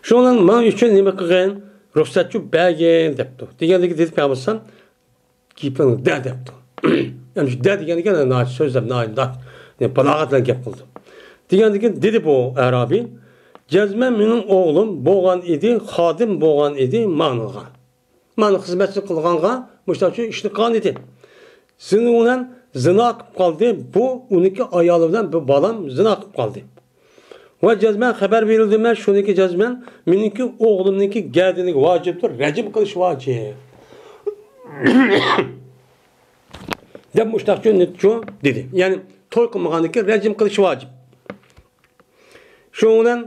شۇنىڭ بىلەن ماڭا ئۈچۈن نېمە قىلغىن؟ رۇخسەتچۇ بەرگىن دەپتۇ. دېگەندىكى دېدى پەيغەمبەر، گېپىڭنى دە دەپتۇ. يەنى شۇ دە دېگەندىكىن ناھايىتى سۆزلەپ، ناھايىتى نات-، بالاغەت بىلەن گەپ قىلدى. دېگەندىكىن دېدى بۇ ئەرابىي، جەزمەن مېنىڭ ئوغلۇم بولغان ئىدى، خادىم بولغان ئىدى ماڭىغا. مانا خىزمەتچىلىك قىلغانغا مۇشۇنداق ئىشنى قىلغان ئىدى. زىنا بىلەن زىنا قىلىپ قالدى. بۇ ئۇنىڭكى ئايالى بىلەن بۇ بالام زىنا قىلىپ قالدى. ۋە جەزمەن خەۋەر بېرىلدى، مەن شۇنىڭكى جەزمەن مېنىڭكى ئوغلۇمنىڭكى گەدىنىگە ۋاجىپتۇر، رەجىم قىلىش ۋاجىپ. دەپ مۇشۇنداقچۇ دېدى. يەنى توي قىلمىغاندىكىن رەجىم قىلىش ۋاجىپ. شۇنىڭ بىلەن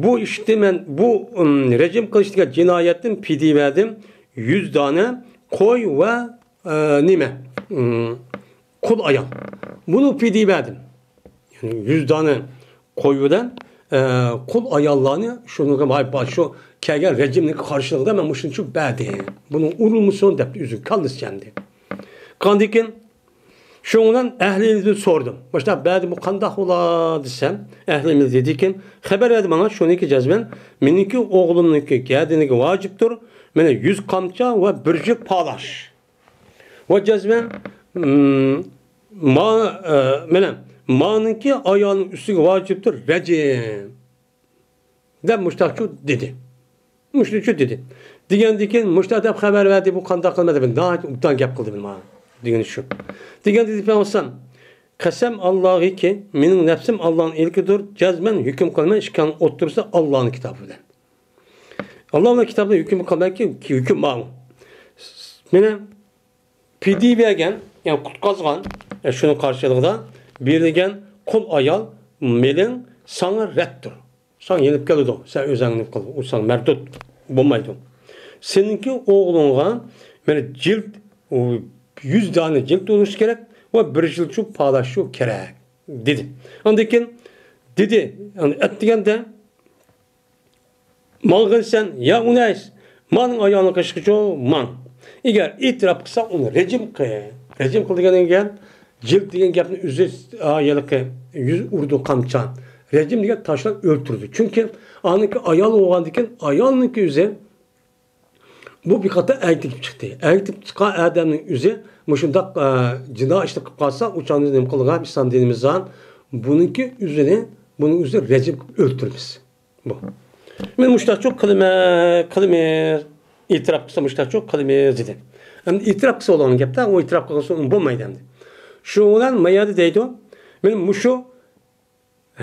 بۇ ئىشتىن مەن بۇ، ئىم، رەجىم قىلىش دېگەن جىنايەتتىن پىدىيە بەردىم. يۈز دانە قوي ۋە، ئە، نېمە، ئىم، قۇل ئايال. بۇنى پىدىيە بەردىم. يەنى يۈز دانە قوي بىلەن، ئە، قۇل ئاياللارنى شۇنىڭغا، ۋاي، شۇ كەلگەن رەجىمنىڭ قارشىلىقىدا مەن مۇشۇنچە بەردىم. بۇنىڭ ئۇرۇلمىسۇن دەپتۇ ئۆزى كاللىسى چەندى. قاندىكىن شۇنىڭ بىلەن ئەھلىمدىن سورىدىم. مۇشۇنداق بەردى، بۇ قانداق بولا دېسەم، ئەھلىمىز دېدىكىن، خەۋەر بەردى ماڭا، شۇنىڭكى جەزمەن مېنىڭكى ئوغلۇمنىڭكى گەدىنىگە ۋاجىپتۇر، مانا يۈز قامچا ۋە بىر جىل پالاش. ۋە جەزمەن، ئىم، ما-، ئە، مانا مانىڭكى ئايالنىڭ ئۈستىگە ۋاجىپتۇر رەجىم. دەپ مۇشتاقچۇ دېدى. مۇشۇنىچۇ دېدى. دېگەندىن كېيىن مۇشتاق دەپ خەۋەر بەردى، بۇ قانداق قىلما دېدى. ناھايىتى ئوبدان گەپ قىلدى بۇ ماڭا. دېگىنى شۇ. دېگەندە دېدى پەيغەمبەر، قەسەم ئاللاغىكى، مېنىڭ نەپسىم ئاللانىڭ ئىلكىدۇر، جەزمەن ھۆكۈم قىلىمەن ئىككىڭلارنىڭ ئوتتۇرىسىدا ئاللانىڭ كىتابى بىلەن. ئاللا بىلەن كىتابىدا ھۆكۈم قىلىمەنكى، ھۆكۈم ماڭا. مېنى پىدىيە بەرگەن، يەنى قۇتقازغان، ئە، شۇنىڭ قارشىلىقىدا بېرىلگەن قۇل ئايال مېلىڭ ساڭا رەتتۇر. ساڭا يېنىپ كېلىدۇ. سەن ئۆزۈڭنى قىل، ئۇ ساڭا مەردۇت بولمايدۇ. سېنىڭكى ئوغلۇڭغا مانا جىلد، ئۇ يۈز دانە جىلد بولۇشى كېرەك ۋە بىر جىلدچۇ پالاشچۇ كېرەك، دېدى. ئاندىن كېيىن دېدى، يەنى ئەتىگەندە ماڭغىنسەن، يا ئۇنەيس، مانىڭ ئايالىنى قېشىغىچۇ ماڭ. ئەگەر ئېتىراپ قىلسا، ئۇنى رەجىم قىل. رەجىم قىل دېگەن گەپ، جىلد دېگەن گەپنى ئۆزى، ئا، ھېلىقى يۈز ئۇرىدۇ قامچا. رەجىم دېگەن تاشلاپ ئۆلتۈرىدۇ. چۈنكى ئانىڭكى ئايال بولغاندىكىن، ئايالنىڭكى ئۆزى بۇ بىر قاتار ئەگىتىپ چىقتى. ئەگىتىپ چىققان ئادەمنىڭ ئۆزى مۇشۇنداق، ئا، جىنا ئىشنى قىلىپ قالسا، ئۇ چاغدا نېمە قىلغان ئىسلام دىنىمىزدا؟ بۇنىڭكى ئۆزىنى، بۇنىڭ ئۆزىنى رەجىم قىلىپ ئۆلتۈرىمىز. بۇ. مەن مۇشتاقچۇ قىلىمەن، قىلىمىز. ئېتىراپ قىلسا مۇشتاقچۇ قىلىمىز دېدى. ئەمدى ئېتىراپ قىلسا بولغان گەپتە، ئۇ ئېتىراپ قىلغان سوڭ بولمايدۇ ئەمدى. شۇ بىلەن ما يەردە دەيدۇ، مەن مۇشۇ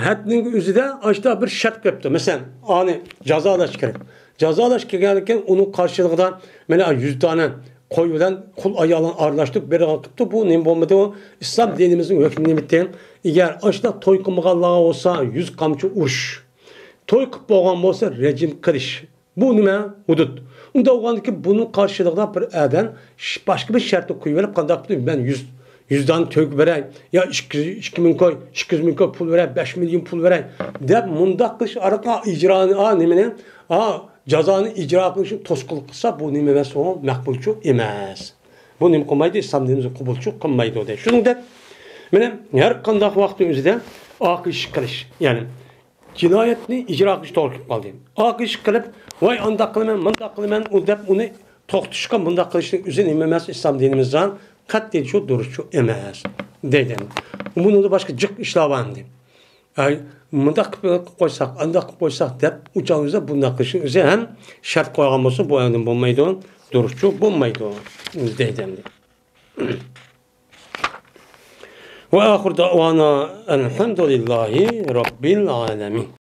ھەدنىڭ ئۆزىدە ئاشتا بىر شەرت قويۇپتۇ. مەسىلەن، ئانى جازالاش كېرەك. جازالاش كەلگەندىكىن ئۇنىڭ قارشىلىقىدا مانا يۈز دانە قوي بىلەن قۇل ئايالىنى ئارىلاشتۇرۇپ بېرىدىغان قىپتۇ. بۇ نېمە بولمىدى؟ ئۇ ئىسلام دىنىمىزنىڭ ھۆكمى نېمىتى؟ ئەگەر ئاشۇنداق توي قىلمىغانلارغا بولسا يۈز قامچا ئۇرۇش، توي قىلىپ بولغان بولسا رەجىم قىلىش. بۇ نېمە؟ ھۇدۇد. ئۇنداق بولغاندىكىن بۇنىڭ قارشىلىقىدا بىر ئادەم ش-، باشقا بىر شەرتنى قويۇۋېلىپ، قانداق قىلىپ مەن يۈز، يۈز دانە تۆگە بېرەي، يا ئىككى، ئىككى مىڭ كوي، ئىككى يۈز مىڭ كوي پۇل بېرەي، بەش مىليون پۇل بېرەي دەپ مۇنداق قىلىش ئارقىلىق ئىجرانى، ئا، نېمىنى، ئا، جازانى ئىجرا قىلىشنى توسقۇنلۇق قىلسا، بۇ نېمە ئەمەس، ئۇ مەقبۇلچۇ ئەمەس. بۇ نېمە قىلمايدۇ؟ ئىسلام دىنىمىزدا قوبۇلچۇ قىلمايدۇ دەيدۇ. شۇنىڭدەك، مانا ھەر قانداق ۋاقىتنىڭ ئۆزىدە ئاقىشىش قىلىش، يەنى جىنايەتنى ئىجرا قىلىش توغرا كېلىپ قالدى. ئاقىشىش قىلىپ، ۋاي ئانداق قىلىمەن، مۇنداق قىلىمەن، ئۇ دەپ ئۇنى توختىتىشقا، مۇنداق قىلىشنىڭ ئۆزى نېمە ئەمەس، ئىسلام دىنىمىزدا قەتئىي شۇ دۇرۇسچۇ ئەمەس دەيدۇ. بۇنىڭدا باشقا جىق ئىشلار بار ئەمدى. ئەي، مۇنداق قىلىپ قويساق، ئانداق قىلىپ قويساق دەپ، ئۇ چاغ ئۆزى بۇنداق قىلىشنىڭ ئۆزى ھەم شەرت قويغان بولسا، بۇ ئەمدى بولمايدۇ، دۇرۇسچۇ بولمايدۇ دەيدۇ ئەمدى. وآخر دعوانا أن الحمد لله رب العالمين.